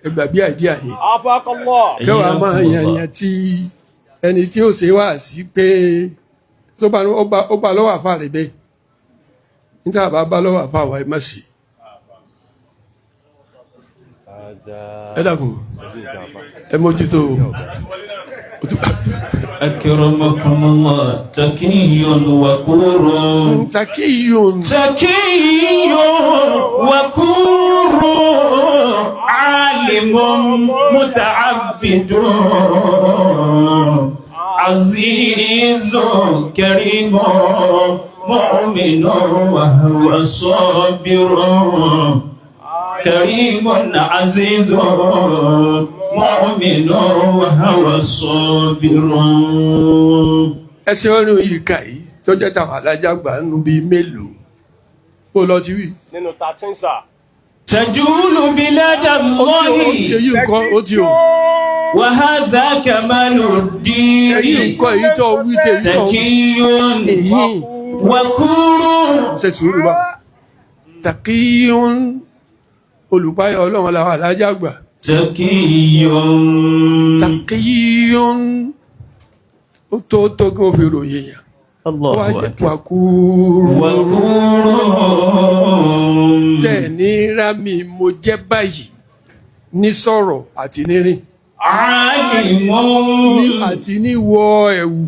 ẹ gbàgbé àìdíà yẹn. Kẹwàá máa yànyàn tí ẹni tí ó ṣe wá sí pé tó bá ó bá lọ́wọ́ àfa rẹ̀ bẹ́ẹ̀ níta bá bá lọ́wọ́ àfa wa, ẹ má sí. Ẹ dákun, ẹ mójútó o. أكرمكم الله، تقي وقور. تقي. تقي وقور عالم متعبد عزيز كريم مؤمن وهو صابر كريم عزيز مؤمن وهو صابر. Ẹsẹ̀ ọ̀run yìí kà yìí tó jẹ́ tàwọn alájà gbà nínú bíi mélòó ó lọ ti wí. Nínú 13 sà. تجول بلاد Ó ti èyí الله nǹkan ó ti o. وهذا كمال Èyí الدين nǹkan èyí tó wí tèyí tó تقي ìhìn وكور. Ṣe sùúrù bá tàkíyún olùpáyọ̀ Ọlọ́run làwọn alájà gbà. تقي. Tàkíyún ó tó kí wọ́n fi ròyìn yàn. الله Wá jẹ́ أكبر. wàkúrú. وكور. Tẹ̀ ní rámi mo jẹ́ báyìí ní sọ̀rọ̀ àti ní rìn عالم ní àti ní wọ ẹ̀wù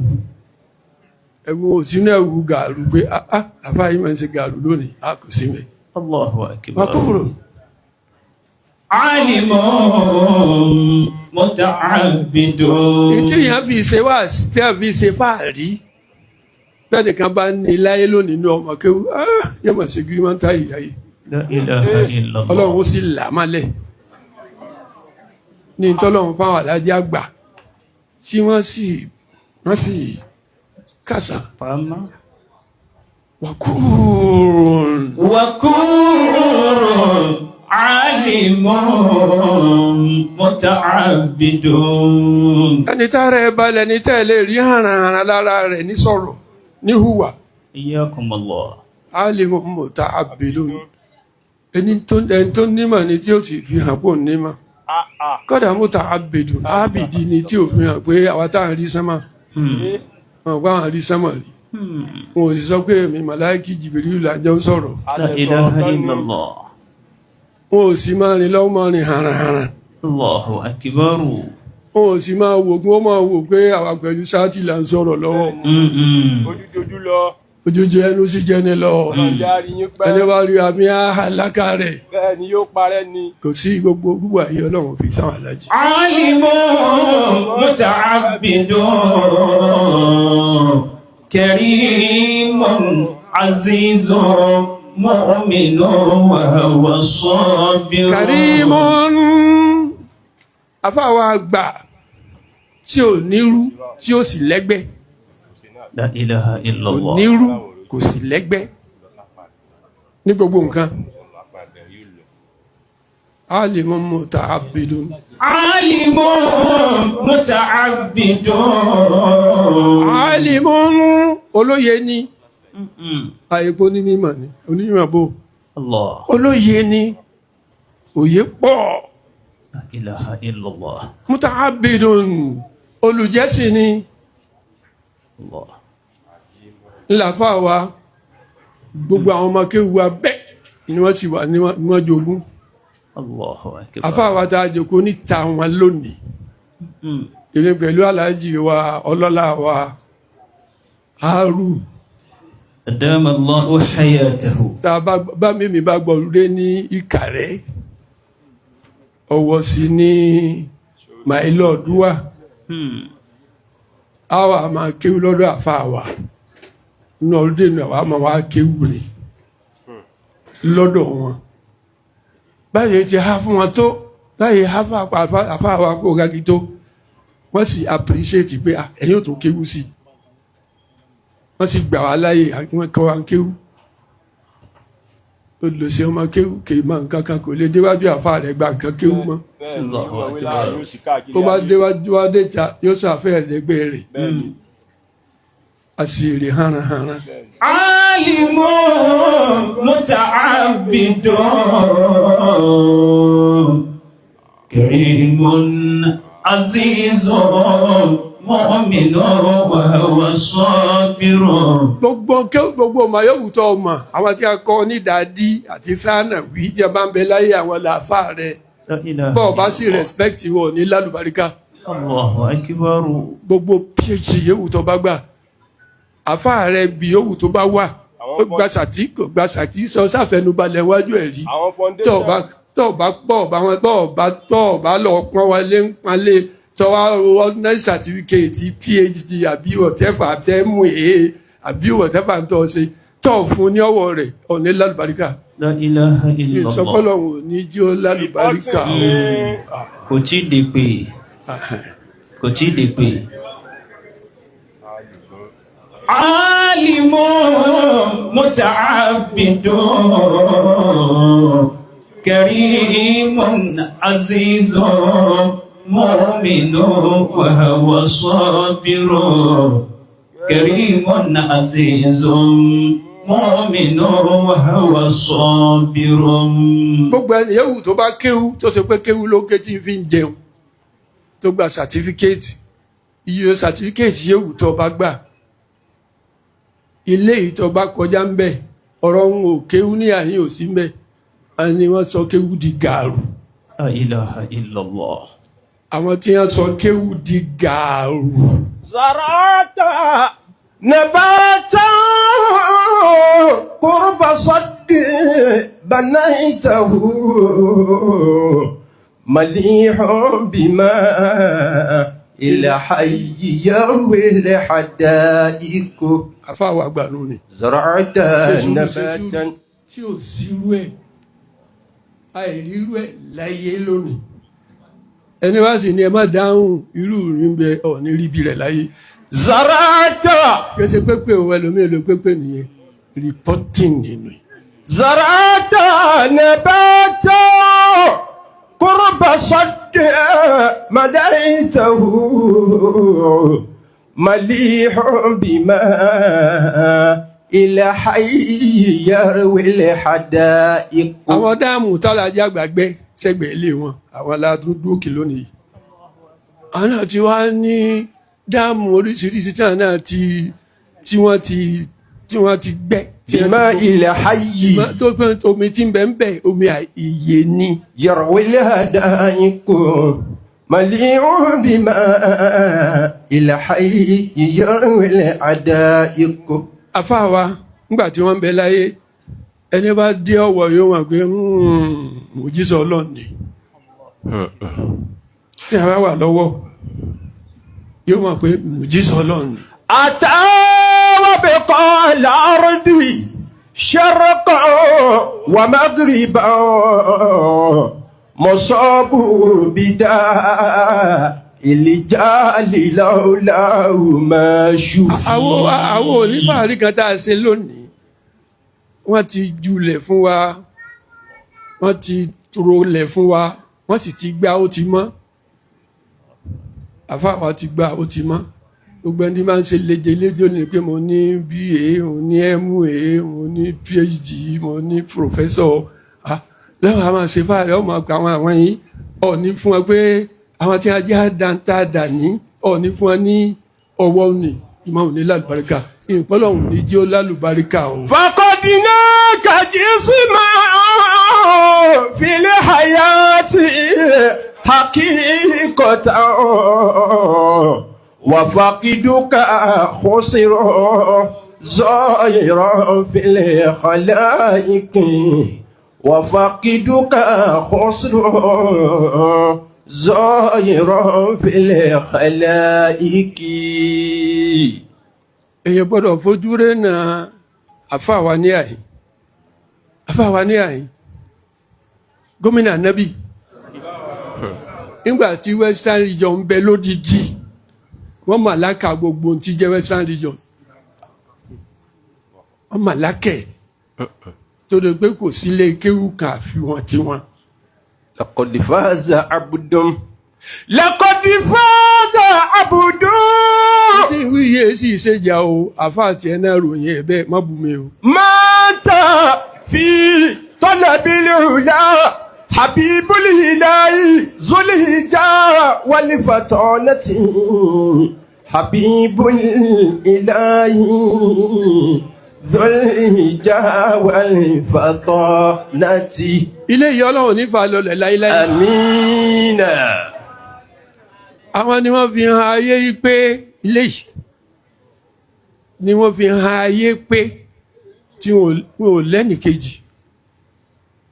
ẹ̀wù ò sínú ẹ̀wù gàrú pé àfáà yìí máa ń ṣe gàrú lónìí, a kò sí mẹ́. الله أكبر. Wàkúrú. عالم متعبد. Ètí èèyàn fi ṣe wá tí a fi ṣe fáàrí, bẹ́ẹ̀ nìkan bá ní láyé lónìí ní ọmọ kéwú, ah, yóò máa ṣe gírímọ́ntà ìyá yìí. لا إله إلا الله. Ọlọ́run ó sì là á mọ́lẹ̀ ní tọ́lọ́run fáwọn aláàjì àgbà tí wọ́n sì kàṣà. Fama. Wàkúrún. وكور عالم متعبد. Ẹni tá rẹ̀ balẹ̀ ní tẹ́lẹ̀ rí hànàhànà lára rẹ̀ ní sọ̀rọ̀ ní hùwà. إياكم الله. Alimu muta'abbidun, ẹni tó nímọ̀ ni tí ó sì fi hàn pò nímọ̀. Kọ́dà muta'abbidun, ábìdí ni tí ò fi hàn pé àwa tá à ń rí sánmà, wọn kó àwọn rí sánmà rí, wọn ò sì sọ pé èmi màláìkì Jìbìrìlù là jọ ń sọ̀rọ̀. لا إله إلا الله. Wọn ò sì máa rìn lọ́wọ́, máa rìn hànàhànà. الله أكبر. Wọn ò sì máa wò kí wọ́n máa wò pé àwa pẹ̀lú sáàtì là ń sọ̀rọ̀ lọ́wọ́. Ojújojú lọ. Ojújẹ ẹnu sì jẹni lọ. Ọlọ́jà rí yín pẹ́. Ẹni bá rí àmì àhàlákà rẹ̀. Bẹ́ẹ̀ ni, yóò parẹ́ ni. Kò sí gbogbo wíwà yìí, Ọlọ́run fi sáwọn alájì. عالم متعبد كريم عزيز مؤمن وهو صابر. Kàrímọ́n, afáwa àgbà tí ò nírú tí ó sì lẹ́gbẹ́. لا إله إلا Kò الله. nírú, kò sì lẹ́gbẹ́ ní gbogbo nǹkan. Alimun muta'abbidun. عالم متعبد. Alimun, olóye ni, àìpó ní mímọ̀ ni onímọ̀ bò. الله. Olóye ni, òye pọ̀. لا إله إلا الله. Muta'abbidun, olùjẹ́sìn ni. الله. Ńláfà wa, gbogbo àwọn ọmọ kéwu wa bẹ́ẹ̀ ni wọ́n sì wà ní wọ́n jogún. الله أكبر. Àfáà wa tá a jòkó níta wọn lónìí, èmi pẹ̀lú aláàjì wa ọlọ́lá wa Haru. أدام الله حياته. Tá a bá mímí bá gbọ́lúdé ní Ìkàrẹ́, Ọ̀wọ̀ sí ní mailọ́ọ̀dúwà, a wà máa kéwú lọ́dọ̀ àfáà wa nínú ọdún náà, wà á máa wá kéwú ni lọ́dọ̀ wọn. Báyìí ti há fún wọn tó, báyìí há fún àfáà wa kó gagi tó, wọ́n sì appreciate pé, ah, ẹ̀yin ò tún kéwú sí i. Wọ́n sì gbà wá láàyè, wọ́n kọ́ wa ń kéwú. Olùsí ọmọ kéwú kì í mọ nǹkan kan, kò lè déwájú àfáà rẹ̀ gba nǹkan kéwú mọ́. Bẹ́ẹ̀ ni, yóò wí láàrin òsì káàkiri Tó bá ayé. déwájú wá dé ta, yóò sọ àfẹ́ ẹ̀ẹ́dẹ́gbẹ́ rẹ̀. Bẹ́ẹ̀ ni. Àṣírí hánahánà. عالم متعبد كريم عزيز مؤمن وهو صابر. Gbogbo gbogbo ọmọ yòówù tó ọmọ àwọn tí a kọ ní dàdí àti fáànà wí jẹ bá ń bẹ láyé, àwọn làáfà rẹ. لا إله. Bọ́ọ̀ bá sì respect wọn ní lálùbáríkà. الله أكبر. Gbogbo PhD yòówù tó bá gbà, àfáà rẹ bí yòówù tó bá wà, ó gba sàtí, kò gba sàtí, sọ sáfẹnubalẹ̀ wájú ẹ̀ rí. Àwọn foundation. Tó bá bọ́ọ̀ bá wọn bọ́ọ̀ bá lọ pọ́n wọlé ń pọ́nlé, tó wá ordinary certificate PhD àbí whatever àti MA àbí whatever ń tọ́ ṣe, tó fún ní ọwọ́ rẹ̀, ọ̀ní lálùbáríkà. لا إله إلا الله. Ìsọpọ́lọ́hún ní jí ó lálùbáríkà o. Kò tí ì dé pé, kò tí ì dé pé. عالم متعبد كريم عزيز مؤمن وهو صابر، كريم عزيز مؤمن وهو صابر. Gbogbo ẹni yòówù tó bá kéwú, tó ṣe pé kéwú ló ké tí ń fi ń jẹun, tó gba certificate, iye certificate yòówù tó bá gbà, ilé yìí tó bá kọjá ń bẹ, ọ̀rọ̀ ń ò kéwú ní àyín ò sí ń bẹ, àní wọ́n sọ kéwú di gàrú. لا إله إلا الله. Àwọn tí wọ́n sọ kéwú di gàrú. زرعت نباتا قرب صد بنيته. مليح بما الحي يروي الحدائق. Àfáà àgbà nù ni. زرعت Ṣe sùúrù, ṣe sùúrù. نباتا. Tí ò sírú ẹ̀, àìrírú ẹ̀ láyé lónìí. Ẹni wá sì ni ẹ má dáhùn irú rí ń bẹ ọ̀ ní ríbi rẹ̀ láyé. زرعت. Kẹsẹ̀ pépè òun ẹlòmíì ló pépè nìyẹn, reporting nínú. زرعت نباتا قرب صد مديته مليح بما إلى حي يروي الحدائق. Àwọn dáàmù tálájà gbàgbé sẹ́gbẹ̀ẹ́ ilé wọn, àwọn aládùúgbò lónìí. Àwọn náà ti wá ní dáàmù oríṣiríṣi tí àwọn náà ti tí wọ́n ti tí wọ́n ti gbẹ́. Tí wọ́n ti بماء kó. الحي. Tó pé omi tí ń bẹ ń bẹ, omi ìyè ni. يروي الحدائق مليء بماء الحي يروي الحدائق. Àfáà wa nígbà tí wọ́n ń bẹ láyé, ẹni bá dé ọ̀wọ̀ yóò wọ̀n pé òjíṣẹ́ Ọlọ́run ni. Tí a bá wà lọ́wọ́ yóò mọ̀ pé òjíṣẹ́ Ọlọ́run ni. أتى وبقاع الأرض شرقا ومغربا مصاب بداء الجال لولاه ما شفي. Àwọn onífàárí kan tá a ṣe lónìí, wọ́n ti julẹ̀ fún wa, wọ́n ti rolẹ̀ fún wa, wọ́n sì ti gbá ó ti mọ́. Àfáà wa ti gbá ó ti mọ́. Gbogbo ẹni máa ń ṣe léjeléjò ni pé mo ní BA, mo ní MA, mo ní PhD, mo ní professor. Lẹ́wọ̀n a máa ṣe fáàrí ọmọ àgbà àwọn yìí ọ̀ ní fún ẹ pé àwọn tí a jẹ́ dáńtà dání ọ̀ ní fún ẹ ní ọwọ́ òní ìmọ̀ òní lálùbáríkà ìpọ́lọ̀ òní jí ó lálùbáríkà o. فقدناك جسما في الحياة حقيقة وفقدك خسر ظاهرا في الخلائق وفقدك خسر ظاهرا في الخلائق. Èèyàn gbọ́dọ̀ fojú rẹ̀ na àfáà ní àyìn, àfáà ní àyìn, gómìnà nábì nígbà tí Western Region ń bẹ lódìdí, wọ́n mà láka gbogbo ohun tí jẹ́ Western Region, wọ́n mà lákẹ̀ tó lè pé kò sílé kéwù kan àfi wọn tiwọn. لقد فاز عبد لقد فاز عبد. Tí ìwé yìí sì ṣèjà o, àfáà tiẹ̀ náà ròyìn ẹ̀ bẹ́ẹ̀, má bù mí o. مات في طلب العلا حبيب الإله ذو الهجاء والفطانة حبيب الإله ذو الهجاء والفطانة. Ilé ìyá Ọlọ́run nífa lọlẹ̀ láíláí. آمين. Àwọn ni wọ́n fi hàn ayé yìí pé ilé yìí ni wọ́n fi hàn ayé pé tí wọn ò lẹ́nì kejì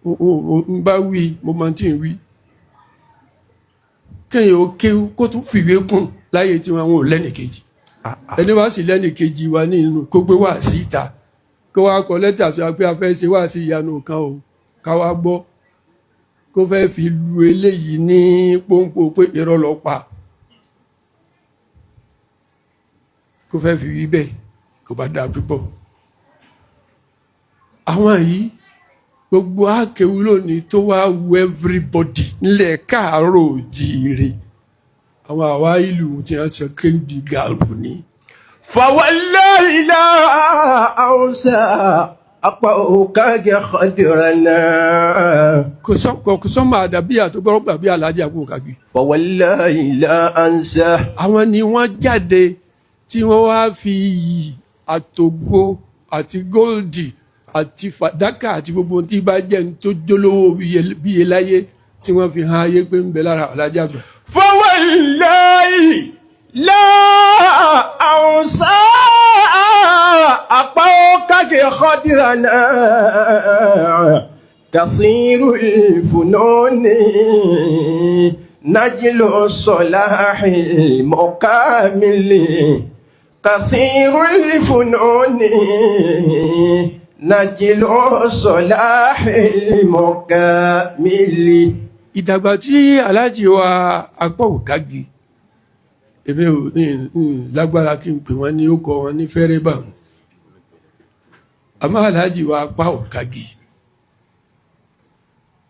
ń bá wí, mo máa ti ń wí kéèyàn ó kéwú kó tún fìwé kún láyé tí wọn ò lẹ́nì kejì. Ẹni wá sí lẹ́nì kejì wa ní inú kó gbé wá sí ìta, kó wá kọ lẹ́tà tó wá pé a fẹ́ ṣe wá sí ìyanu kan o, ká wá gbọ́ kó fẹ́ fi lu eléyìí ní pọ́npọ́ pé irọ́ lọ pa, kó fẹ́ fi wí bẹ́ẹ̀, kó bá dáa púpọ̀. Àwọn yìí gbogbo akéwú lónìí tó wá wu everybody nílẹ̀ káàárọ̀ òjíire, àwọn àwa ìlú tí wọ́n sọ kéwú di gàrú ni. فوالله لا أنسى أقوك خدرنا. Kò sọ máa dàbí àtúgbọ́rọ̀ gbàbí alájà kò kàgbé. فوالله لا أنسى. Àwọn ni wọ́n jáde tí wọ́n wá fi iyì àtògo àti góòdì àti fàdákà àti gbogbo ohun tí bá jẹ́ ní tó jólówó bíye láyé tí wọ́n fi hàn ayé pé ń bẹ lára alájà gbà. فوالله لا أنسى أقوك خدرنا. كثير الفنون نجل الصلاح المكامل كثير الفنون نجل الصلاح المكامل. Ìdàgbà tí aláàjì wa apá òkági, èmi ò ní lágbára kí n pè wọ́n ní ó kọ wọn ní fẹ́rẹ́ bá wọn, àmọ́ aláàjì wa apá òkági,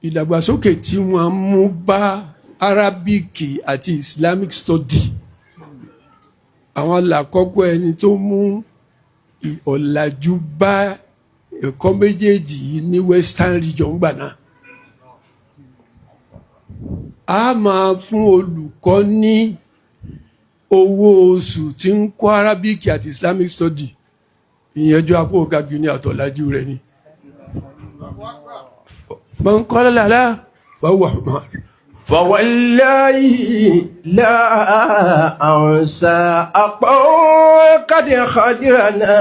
ìdàgbàsókè tí wọ́n mú bá Arabic àti Islamic study, àwọn làkọ́kọ́ ẹni tó mú ọ̀làjú bá ẹ̀kọ́ méjèèjì yìí ní Western region gbà náà. A máa fún olùkọ́ ní owó oṣù tí ń kọ́ Arabic àti Islamic study, ìyẹnjú apá òkàgì ní àtọ̀lájú rẹ̀ ni. Man qala la fahuwa humar. فوالله لا أنسى أقوى قد خجرنا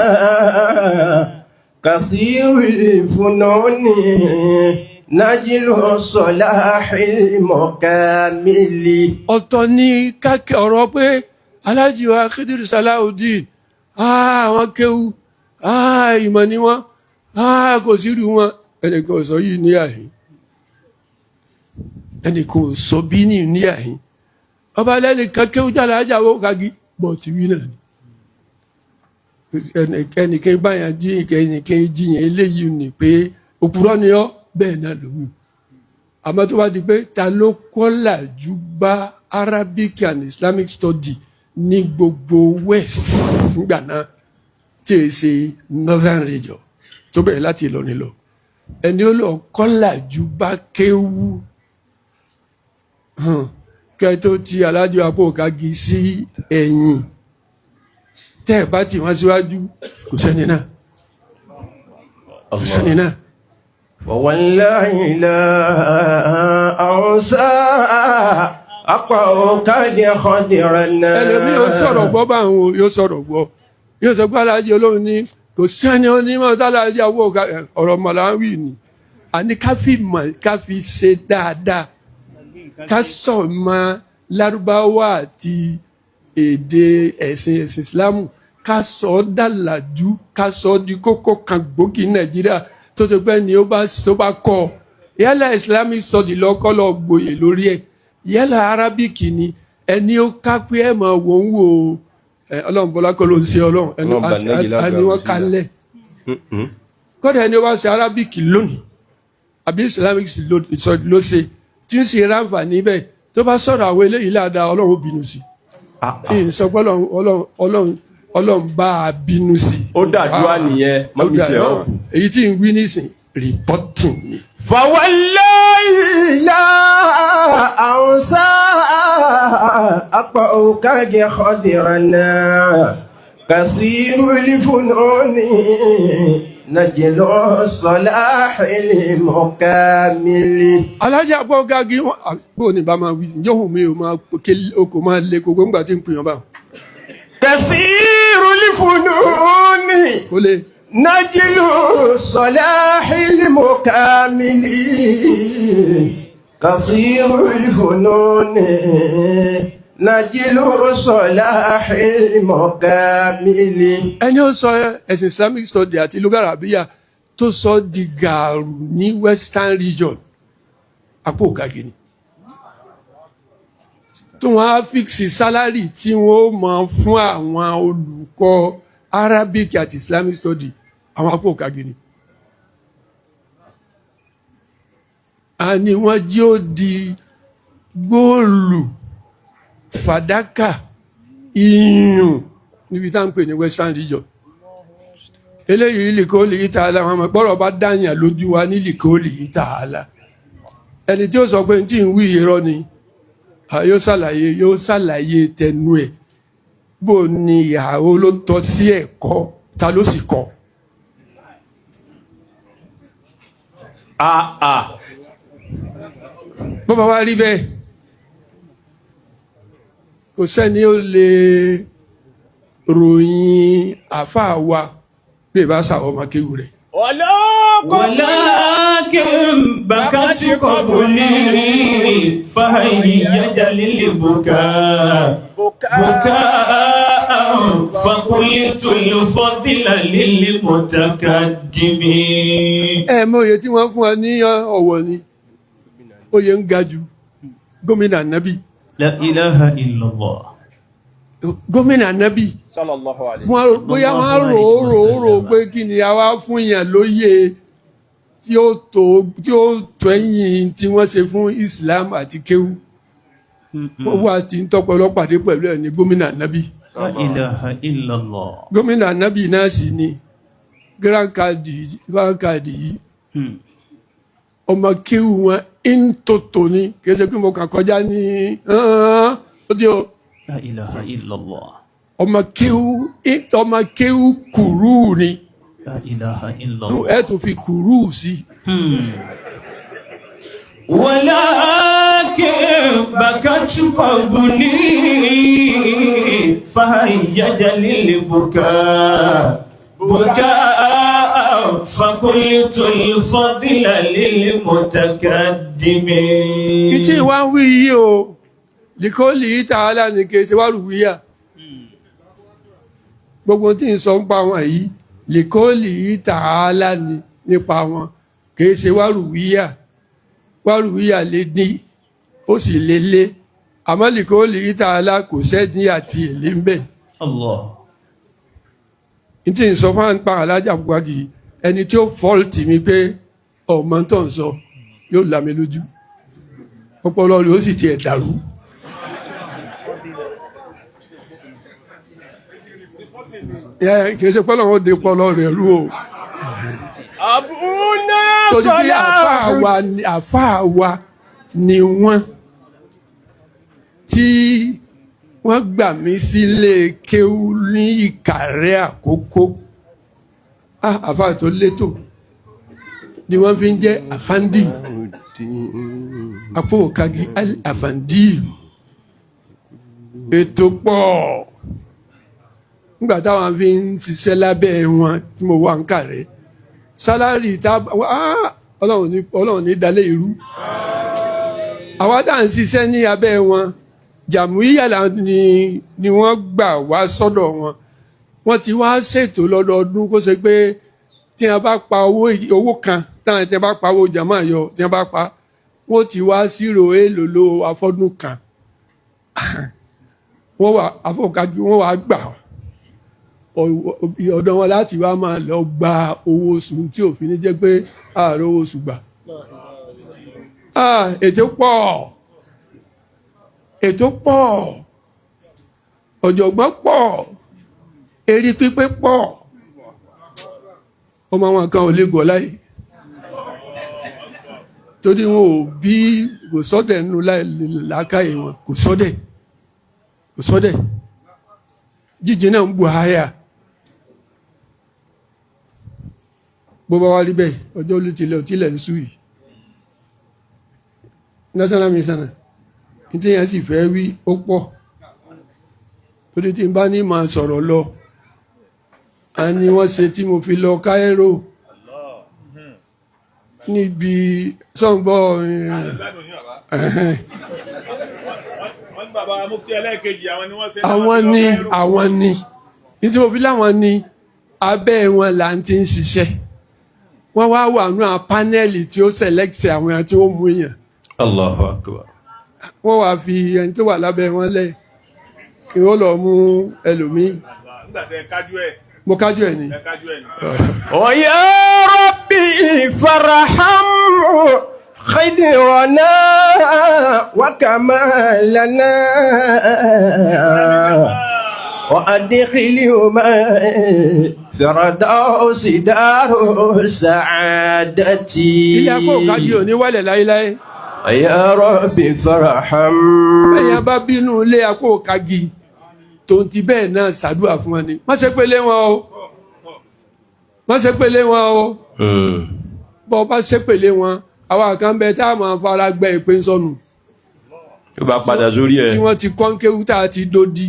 كثير الفنون نجل الصلاح المكامل. Ọ̀tọ̀ ni káàkiri ọ̀rọ̀ pé Aláàjì wa Khidir Salawudeen, àwọn kéwú, ìmọ̀ ni wọ́n, kò sírú wọn, ẹnìkan ò sọ yìí ní àhín, ẹnìkan ò sọ bí ní àhín. Ọba lẹ́nìkan kéwú jáde ajáwó kagi bọ̀ tí wí náà ni ẹnìkan báyà jí, ẹnìkan jiyàn eléyìí ni pé òpùrọ́ ni ọ́, bẹ́ẹ̀ náà ló wù. Àmọ́ tó bá di pé ta ló kọ́làjú bá Arabic and Islamic study ní gbogbo West nígbà náà, tí è ṣe Northern region tó bẹ̀rẹ̀ láti Ìlọrin lọ, ẹni ó lọ kọ́làjú bá kéwú kẹ́ tó ti alájọ apò kagi sí ẹ̀yìn, tẹ́ ẹ̀ bá tì wọ́n síwájú, kò sẹ́ni náà, kò sẹ́ni náà. والله لا أنسى أقوى قد خدرنا. Ẹlòmí yóò sọ̀rọ̀ gbọ́ bá àwọn yóò sọ̀rọ̀ gbọ́, yóò sọ pé aláàjì olóhùn ní kò sẹ́ni onímọ̀ táláàjì àwọ̀ ọ̀rọ̀ mọ̀láwì ni. Àní ká fi mọ̀, ká fi ṣe dáadáa, ká sọ̀ mọ́ lárúbáwá àti èdè ẹ̀sìn ẹ̀sìn Ìsìlámù, ká sọ ọ́ dàlàjú, ká sọ ọ́ di kókó kan gbòógì Nàìjíríà tó ti pẹ́ ni ó bá tó bá kọ́ ọ, yálà Islamic study lọ́kọ́ lọ gboyè lórí ẹ̀, yálà Arabic ni, ẹni ó ká pé ẹ̀ máa wò ń wò ó. Ọlọ́run bọ́lá kọ́ ló ń ṣe ọlọ́run ẹni Ọlọ́run bá nẹ́gì lágbàá ẹni wọ́n sí kalẹ̀ kọ́dà ẹni ó bá ṣe Arabic lónìí àbí Islamic study ló ṣe tí ń ṣe ráǹfààní bẹ́ẹ̀, tó bá sọ̀rọ̀ àwọn eléyìí ládàá, ọlọ́run ó bínú sí i. Ìyìn sọ pé ọlọ́run ọlọ́run bá a bínú sí i. Ó dàdúrà nìyẹn, má Ó mi ṣe dàdúrà. ọ́. Èyí tí ń wí nísìn, reporting ni. فوالله لا أنسى أقوى قد خدرنا كثير الفنون نجل الصلاح المكامل. Alájà àpọ̀ gagi bó ní bá máa wí yóò mi ò máa ké okò máa lé koko ńgbà tí ń pè yàn bá. كثير الفنون Kó lè نجل الصلاح المكامل كثير الفنون نجل الصلاح المكامل. Ẹni ó sọ ẹ̀sìn Islamic study àti lugarabiya tó sọ di gàrú ní Western region, apò gagi ni tó wọn á fix salary tí wọn ó máa fún àwọn olùkọ́ Arabic àti Islamic study, àwọn apò gagi ni. Àní wọ́n jí ó di góòlù, fàdákà, iyùn níbi tá à ń pè ní Western region. Eléyìí lìkóòlì yìí tá a la, àwọn ọmọ gbọ́dọ̀ bá dáyàn lójú wa ní lìkóòlì yìí tá a la. Ẹni tí ó sọ pé tí ń wí irọ́ ni, yóò ṣàlàyé, yóò ṣàlàyé tẹnu ẹ̀, bó ni ìyàwó ló tọ́ sí ẹ̀kọ́, ta ló sì kọ́. Bọ́bá wa rí bẹ́ẹ̀, kò sẹ́ni ó lè ròyìn àáfàá wa bí ìbá sàwọn ọmọ kéwù rẹ̀. ولكن بكت قبلي فهيج للبكاء بكاء فقلت الفضل للمتقدم. Ẹ mọ oyè tí wọ́n fún wa ní Ọ̀wọ̀ ni, oyè ń ga jù, gómìnà nábì. لا إله إلا الله. Gómìnà nábì. Sallallahu alayhi. Wọ́n bóyá wọ́n rò ó rò ó rò ó pé kí ni a wá fún yàn lóye tí ó tó ẹ̀yìn tí wọ́n ṣe fún Islam àti kéwú, wọ́n wà tí ń tọ́pọ̀ ọlọ́pàdé pẹ̀lú ẹ̀ ní gómìnà nábì. لا إله إلا الله. Gómìnà nábì náà sì ni grand cadi, grand cadi yìí, ọmọ kéwú wọn ń tòtò ni, kì í ṣe pé mo kà kọjá ní ó ti o. لا إله إلا الله. Ọmọ kéwú kùrú ni. لا إله إلا الله. Ẹ tún fi kùrú sí. ولكن بكت قبلي فهيج للبكاء بكاء فقلت الفضل للمتقدم. Ìtí ìwà ń wí yìí o, lìkọ́lì yìí tààlà ní kí ṣe wá rùwíyà. Gbogbo tí ń sọ ń pa wọn yìí, lìkọ́lì yìí tààlà ní nípa wọn, kì í ṣe wá rùwíyà. Wá rùwíyà lè dín, ó sì lè lé, àmọ́ lìkọ́lì yìí tààlà kò sẹ́dín àti èlé ń bẹ̀. Allah. Ìtí ń sọ fún àǹpa alájà Bukaki, ẹni tí ó fault mi pé ọmọ tó ń sọ yóò là mí lójú, ọpọlọ rẹ̀ ó sì tiẹ̀ dàrú. Ẹ kì í ṣe pé Ọlọ́run ó de ọpọlọ rẹ̀ rú o. Abuna. Torí pé àfáà wa ni wọ́n tí wọ́n gbà mí sílé kéwú ní Ìkàrẹ́ Àkókó. Ah, àfáà tó létò ni wọ́n fi ń jẹ́ àfáǹdì àpòkàgì àfáǹdì. Ètò pọ̀ nígbà táwọn fi ń ṣiṣẹ́ lábẹ́ wọn tí mo wà ń kàrẹ́, salary tá ah, Ọlọ́run ní dalẹ̀ irú àwa tá à ń ṣiṣẹ́ ní abẹ́ wọn. Jàmúyà ni wọ́n gbà wá sọ́dọ̀ wọn. Wọ́n ti wá ṣètò lọ́dọọdún kó ṣe pé tí wọ́n bá pa owó kan táwọn tí wọ́n bá pa owó jàmá yọ, tí wọ́n bá pa, wọ́n ti wá sírò èèlò ló afọ́dún kan. Wọ́n wà afọ́kájú, wọ́n wá gbà ọ̀dọ̀ wọn láti wá máa lọ gba owó oṣù tí òfin ní jẹ́ pé ààrẹ owó oṣù gbà. Ètò pọ̀, ètò pọ̀, ọ̀jọ̀gbọ́n pọ̀, erí pípé pọ̀. Ọmọ àwọn kan ò lè gọ̀ láyé torí wọn ò bí kò sọ́dẹ̀ nínú làákàyè wọn, kò sọ́dẹ̀, kò sọ́dẹ̀. Jíjìn náà ń bu àyà bó bá wá rí bẹ́ẹ̀. Ọjọ́ olú tilẹ̀ ò tilẹ̀ ń sú yìí, national mission ní tí yẹn sì fẹ́ wí ó pọ̀, torí tí n bá ní máa sọ̀rọ̀ lọ, a ní wọ́n ṣe tí mo fi lọ Cairo níbi sọ́ngbọ́. Wọ́n ní bàbá mufti ẹlẹ́ẹ̀kejì, àwọn ni wọ́n ṣe. Àwọn ni, àwọn ni ní tí mo fi láwọn ni abẹ́ wọn là ń ti ń ṣiṣẹ́. Wọ́n wá wà nínú àwọn panel tí ó select àwọn èèyàn tí ó mú èèyàn. Allahu akbar. Wọ́n wá fi ẹni tó wà lábẹ́ wọn lẹ̀ kí wọ́n lọ mú ẹlòmíì. Nígbà tẹ kájú ẹ̀. Mo kájú ẹ̀ ni. Ẹ kájú ẹ̀ ni. ويا ربي فارحم خدرنا وكمالنا وأدخلهما فردوس دار السعادة. Ilé akó kájú ò ní wálẹ̀ láéláé. يا ربي فارحم. Bẹ́ẹ̀ bá bínú ilé akó kági tòun ti bẹ́ẹ̀ náà, ṣàdúrà fún wọn ni. Má ṣe pélé wọn o, má ṣe pélé wọn o. Bọ́ bá ṣe pélé wọn, àwa kan bẹ tá a máa fara gbẹ ìpè ń sọnù. Yóò bá padà sórí ẹ. Tí wọ́n ti kọ́ńkéwú tá a ti dodi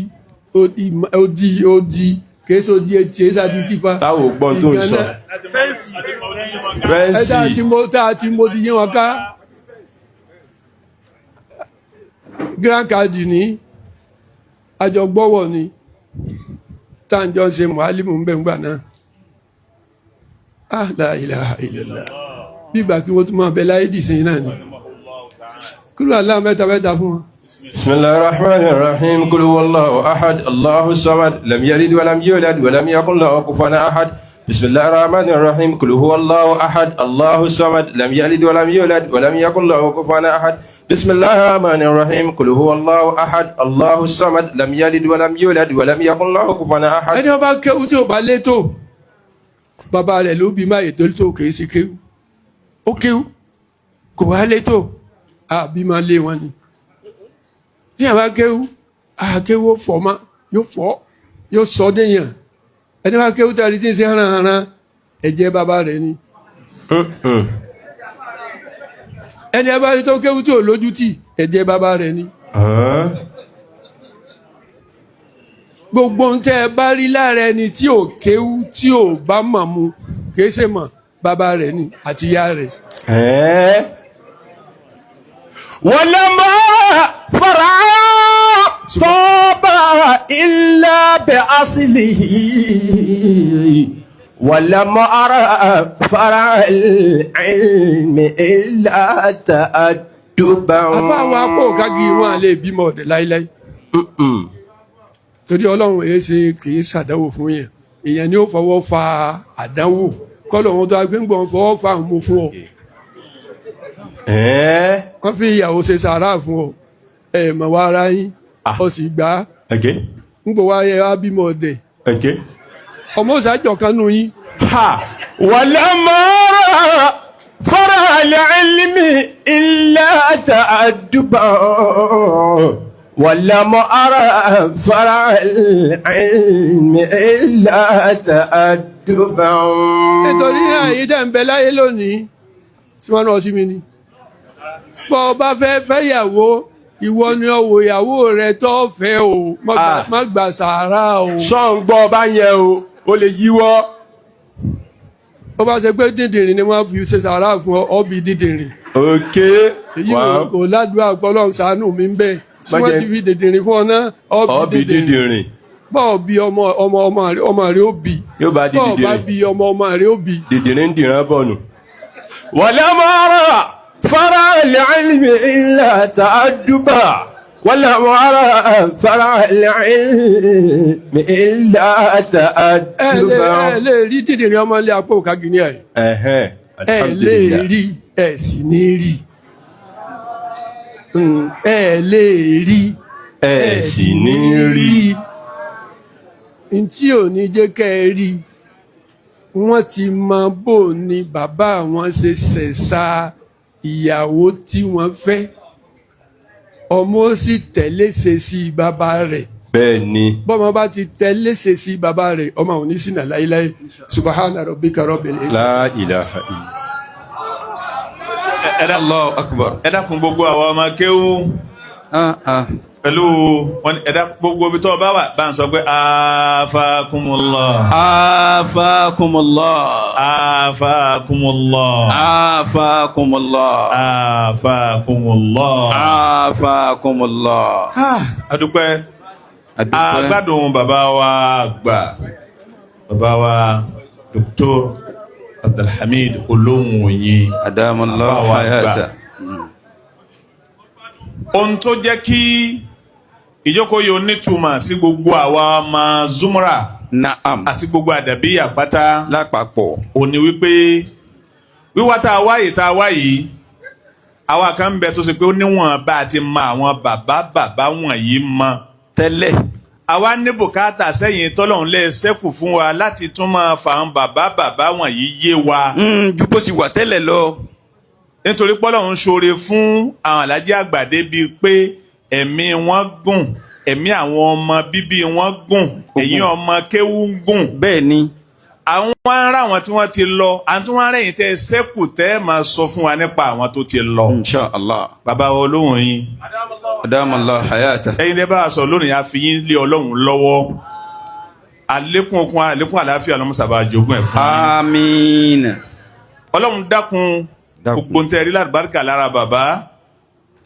odi odi odi. Kìí so di etí ẹ sáà di tífa. Táwọn ò gbọ́n tó ń sọ. Ẹ tá a ti mọ tá a ti mọ di yín wọn ká. Grand card ní àjọgbọ́wọ̀ ni tá à ń jọ ṣe mọ̀álìmù ń bẹ̀ ń gbà náà. Ah, la ilaha illallah. Bí ìgbà kí wọ́n tún máa bẹ láyé dìsín náà ni. Kúrò aláwọ̀ mẹ́ta mẹ́ta fún wọn. بسم الله الرحمن الرحيم قل هو الله أحد الله الصمد لم يلد ولم يولد ولم يكن له كفوا أحد بسم الله الرحمن الرحيم قل هو الله أحد الله الصمد لم يلد ولم يولد ولم يكن له كفوا أحد بسم الله الرحمن الرحيم قل هو الله أحد الله الصمد لم يلد ولم يولد ولم يكن له كفوا أحد Ẹni wọn bá kéwú tí ò bá létò, bàbá rẹ̀ ló bí máyè tó tó kìí sí kéwú. Ó kéwú kò wá létò, àbí máa lé wọn ni. Tí a bá kéwú, àkéwú ó fọ̀ ma, yóò fọ́, yóò sọ déyàn. Ẹni bá kéwú tàbí tí ń ṣe hánahàna, ẹ̀jẹ̀ bàbá rẹ̀ ni. Ẹni bá rí tó kéwú tí ò lójútì, ẹ̀jẹ̀ bàbá rẹ̀ ni. Gbogbo ohun tẹ́ ẹ bá rí lára ẹni tí ò kéwú tí ò bá mọ̀ mu, kìí ṣe mọ̀, bàbá rẹ̀ ni àti ìyá rẹ̀. ولما فرع طاب إلا بأصله ولم أرى فرع العلم إلا تأدبا. Afáwọn apá òkági wọn àlè bímọ ọ̀dẹ̀ láíláí. Torí Ọlọ́run èé ṣe kì í ṣàdánwò fún yẹn. Èèyàn ni ó fọwọ́ fa àdánwò. Kọ́lọ̀ wọn tó agbéǹgbọ̀n fọwọ́ fa àwọn ọmọ fún ọ. Wọ́n fi ìyàwó ṣe sàárà fún ọ. Ẹ mọ̀ wá ara yín. Ọ sì gbà á. Ń gbọ́ wá yẹ wá bímọ ọ̀dẹ̀. Ọmọ òṣàjọ kan nù yín. Ha ولما رأى فرع العلم إلا تأدبا ولم أرى فرع العلم إلا تأدبا. Nítorí náà èyí tẹ́ ń bẹ láyé lónìí tí wọ́n náà sí mi ni. Bọ́ ọ bá fẹ́ fẹ́yàwó, ìwọ ni ọ wò ìyàwó rẹ tó fẹ́ o, má gbà sàárà o. Sọ́n gbọ́ ọba yẹn o, ó lè yíwọ́. Ó bá ṣe pé dídìrín ni wọ́n fi ṣe sàárà fún ọ, ọ bí dídìrín. Ok. Èyí kò ládùúgbò àpọ̀lọ́ ṣàánú mi ń bẹ̀. Tí wọ́n ti fi dídìrín fún ọ náà, ọ Ọ bí bí dídìrín. dídìrín. Bọ́ọ̀ bí ọmọ ọmọ ọmọ rẹ ó bí. Yóò bá di Bọ́ọ̀ bá dídìrín. bí ọmọ ọmọ rẹ ó bí. Dídìrín ń dìran bọ̀ nù. ولم أرى فرع العلم إلا تأدبا ولم أرى فرع العلم إلا Ẹ lè تأدبا. ẹ lè rí dídìrín ọmọ ilé apá òkà gíní ẹ̀. Ẹ̀hẹ́n, Ẹ lè alhamdulillah. rí, ẹ sì ní rí. Ẹ lè rí, Ẹ sì ní rí. Ntí ò ní jẹ́ kẹ́ ẹ rí, wọ́n ti mọ bó ni bàbá wọn ṣe ṣẹ̀ṣà ìyàwó tí wọ́n fẹ́. Ọmọ ó sì tẹ̀lé ṣe sí bàbá rẹ̀. Bẹ́ẹ̀ ni. Bọ́mọ bá ti tẹ̀lé ṣe sí bàbá rẹ̀, ọmọ ò ní ṣìnà láíláí. Subahana rabbika rabbil izzati. La ilaha illa. Allahu akbar. Ẹ dákun gbogbo àwọn ọmọ kéwú pẹ̀lú wọn ní, ẹ dákun gbogbo ibi tó o bá wà bá ń sọ pé afakumullah. Afakumullah. Afakumullah. Afakumullah. Afakumullah. Afakumullah. Adúpẹ́. Agbádùn bàbá wa àgbà, bàbá wa Dr. Abdulhamid Olóhùn Oyin. Adamallahu Àfáà wa àgbà. hayata. Ohun tó jẹ́ kí ìjókòó yìí ó nítumọ̀ sí gbogbo àwa ọmọ Zumra Naam. àti gbogbo àdàbíyà pátá lápapọ̀, ó ní wípé wíwá tá a wá yìí tá a wá yìí, àwa kan ń bẹ tó ṣe pé ó níwọ̀n bá a ti mọ àwọn bàbá bàbá wọ̀nyí mọ tẹ́lẹ̀. Àwa ní bùkátà sẹ́yìn tọ́lọ́hún lè ṣẹ́kù fún wa láti tún máa fa àwọn bàbá bàbá wọ̀nyí yé wa. Ju bó ṣe wà tẹ́lẹ̀ lọ. Nítorí pọ́lọ́hún ṣoore fún àwọn alájí àgbà débi pé ẹ̀mí wọn gùn, ẹ̀mí àwọn ọmọ bíbí wọn gùn, ẹ̀yìn ọmọ kéwú gùn. Bẹ́ẹ̀ ni. Àwọn ará àwọn tí wọ́n ti lọ, àwọn tí wọ́n rẹ̀yìn tẹ́ ṣẹ́kù tẹ́ máa sọ fún wa nípa àwọn tó ti lọ. Insha Allah. Bàbá wa olóhùn yín. Adamallahu hayata. Ẹ̀yin lè bá a sọ lónìí, a fi yín lé Ọlọ́run lọ́wọ́. Àlékún okun, àlékún àlàáfíà ló mú sábà jogún ẹ̀ fún yín. Àmín. Ọlọ́run dákun, gbogbo ntẹ́ rí lálùbáríkà lára bàbá,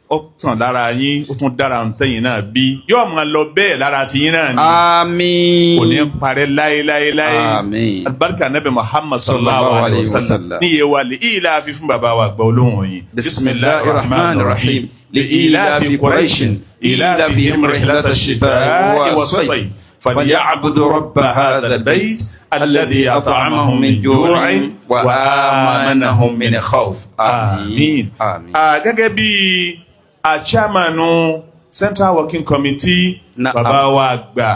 ó tàn lára yín, ó tún dára ntẹ́yìn náà bí yóò máa lọ bẹ́ẹ̀ lára tiyín náà ni. Àmín. Kò ní parẹ́ láéláéláé. Àmín. Alibarika nabi Muhammad sallallahu alayhi wa sallam ní iye wa lè ilà fi fún bàbá wa gba olóhùn yìí. Bismillahir Rahmanir Rahim. Li ilafi Quraishin ilafihim rihlata shita'i was-sayf falya'budu rabba hadha al-bayt alladhi at'amahum min ju'in wa amanahum min khawf. Àmín. Gẹ́gẹ́ bí a chairman Central Working Committee, bàbá wa àgbà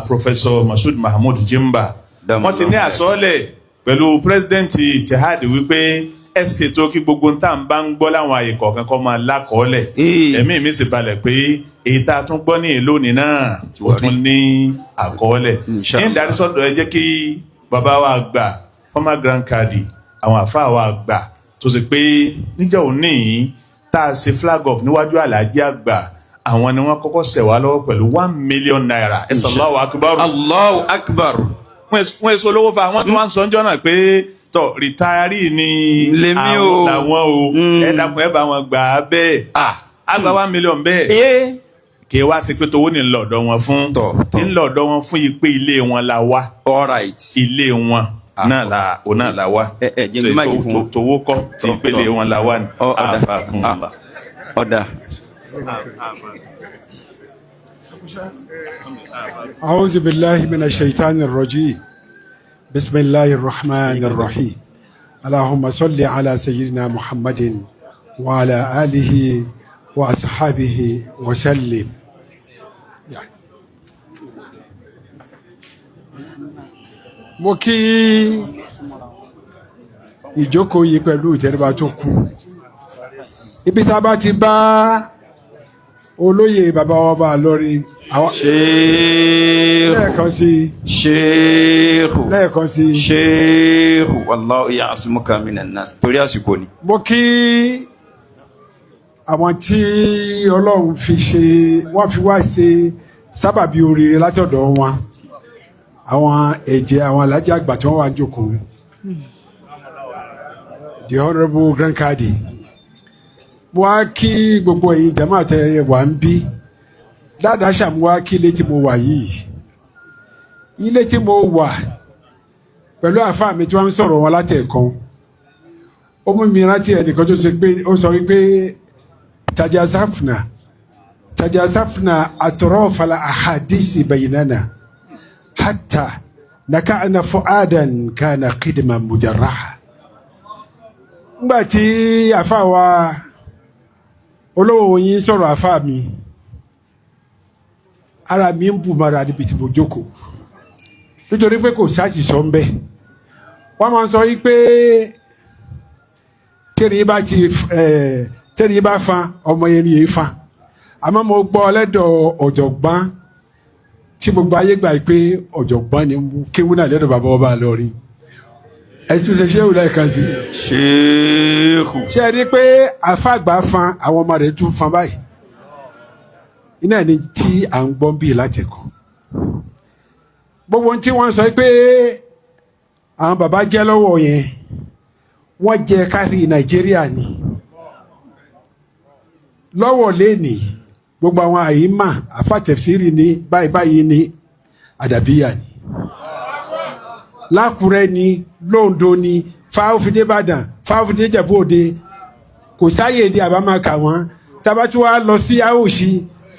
Professor Mashood Mahmood Jimba, wọ́n ti ní àsọ́ọ́lẹ̀ pẹ̀lú president Ittihad wípé ẹ ṣètò kí gbogbo ń tà ń bá ń gbọ́ láwọn àyè kọ̀ọ̀kan kó máa lákọọ́lẹ̀. Ẹ̀mí mi sì balẹ̀ pé èyí tá a tún gbọ́ ní èlò ní náà ó tún ní àkọọ́lẹ̀. Ní ìdarísọ́dọ̀, ẹ jẹ́ kí bàbá wa àgbà, former Grand Kadi, àwọn àfáà wa àgbà tó ṣe pé níjọ́ òní tá a ṣe flag off níwájú Alhaji àgbà, àwọn ni wọ́n kọ́kọ́ ṣẹ̀ wá lọ́wọ́ pẹ̀lú ₦1 million. Ẹ sọ Allahu Akbar. Allahu Akbar. Wọ́n èso olówó fa àwọn tí wọ́n ń sọ ńjọ́ náà pé tọ retiree ni Lèmi o. làwọn o. Ẹ dákun, ẹ bá wọn gbà á bẹ́ẹ̀. Á gba 1 million bẹ́ẹ̀. Kì í wá sí pé towó ní ńlọ̀dọ̀ wọn fún ńlọ̀dọ̀ wọn fún ipe ilé wọn la wá. All right. Ilé wọn náà la òun náà la wá. Ẹ ẹ jẹ́ mi máa yìí fún wọn. Towó kọ́ tí ìpele wọn la wá ní. Àfàkùn. Ọ̀dà. أعوذ بالله من الشيطان الرجيم. بسم الله الرحمن الرحيم. اللهم صل على سيدنا محمد وعلى آله وأصحابه وسلم. Mo kí ìjókòó yìí pẹ̀lú ìtẹríba tó kù. Ibi tá a bá ti bá olóyè bàbá wa bá lórí àwọn. Ṣéèkù. Lẹ́ẹ̀kan sí i. Ṣéèkù. Lẹ́ẹ̀kan sí i. Ṣéèkù. Wallahu ya'simuka minan nas. Torí àsìkò ni. Mo kí àwọn tí Ọlọ́run fi ṣe, wọ́n fi wá ṣe sábàbí oríire látọ̀dọ̀ wọn, àwọn ẹ̀jẹ̀ àwọn alájà àgbà tí wọ́n wà ń jókòó, the Honourable Grand Kadi. Mo wá kí gbogbo ẹ̀yin jama tẹ wà ń bí dáadáa. Ṣàmú wá kí ilé tí mo wà yìí, ilé tí mo wà pẹ̀lú àáfàá mi tí wọ́n ń sọ̀rọ̀ wọn látẹ̀kan, ó mú mi rántí ẹnìkan tó ṣe pé ó sọ wípé tajazafna tajazafna atrafal ahadisi baynana hatta naka'na fu'adan kana qidman mujarraha. Nígbà tí àáfàá wa olówó yín sọ̀rọ̀, àáfàá mi, ara mi ń bù mara níbi tí mo jókòó, nítorí pé kò sáàtì sọ ń bẹ. Wọ́n máa ń sọ yí pé tẹ́rì bá ti tẹ́rì bá fan ọmọ yẹn yìí fan, àmọ́ mo gbọ́ lẹ́dọ̀ ọ̀jọ̀gbọ́n tí gbogbo ayé gbà pé ọ̀jọ̀gbọ́n ni kéwú náà lẹ́dọ̀ bàbá ọba lọ́rí. Ẹ tún ṣe ṣéwù lẹ́ẹ̀kan sí. Ṣéèkù. Ṣé ẹ rí i pé àfàgbà fan, àwọn ọmọ rẹ̀ tún fan báyìí? Iná ni tí à ń gbọ́ bíi láti ẹ̀kọ́ gbogbo ohun tí wọ́n sọ pé àwọn bàbá jẹ́ lọ́wọ́ yẹn, wọ́n jẹ kárí Nàìjíríà ni lọ́wọ́ lẹ́nìí. Gbogbo àwọn àyímà àfàtẹ̀sírì ní báyìí báyìí ní àdàbíyà ni, lákùrẹ́ ni, lóńdó ni, fáwọ́fídé Ìbàdàn, fáwọ́fídé Ìjẹ̀bú Òde, kò sáyè ní àbámá kà wọ́n. Tabatu wa lọ sí àwòsí,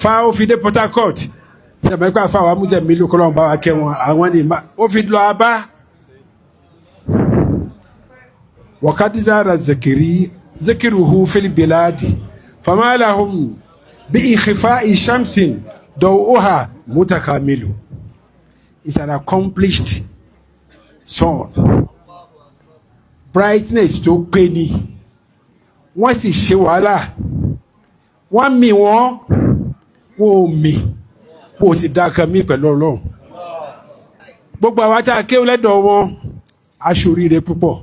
fáwọ́fídé Port Harcourt, sàmẹ́pẹ́ àfàwọn amúzẹ̀ mi ló kọ́ bá wa kẹ́ wọn, àwọn ni ó fi lọ abá. Wakadizara zakiri zikiruhu fil biladi famalahum bi ikhifa'i shamsin dawuha mutakamilu is an accomplished son, brightness tó pé ni. Wọ́n sì ṣe wàhálà, wọ́n mì, wọ́n ò mì, wọ́n ò sì dá kan mí pẹ̀lú Ọlọ́run. Gbogbo àwa tá a kéwú lẹ́dọ̀ wọn, aṣoríire púpọ̀,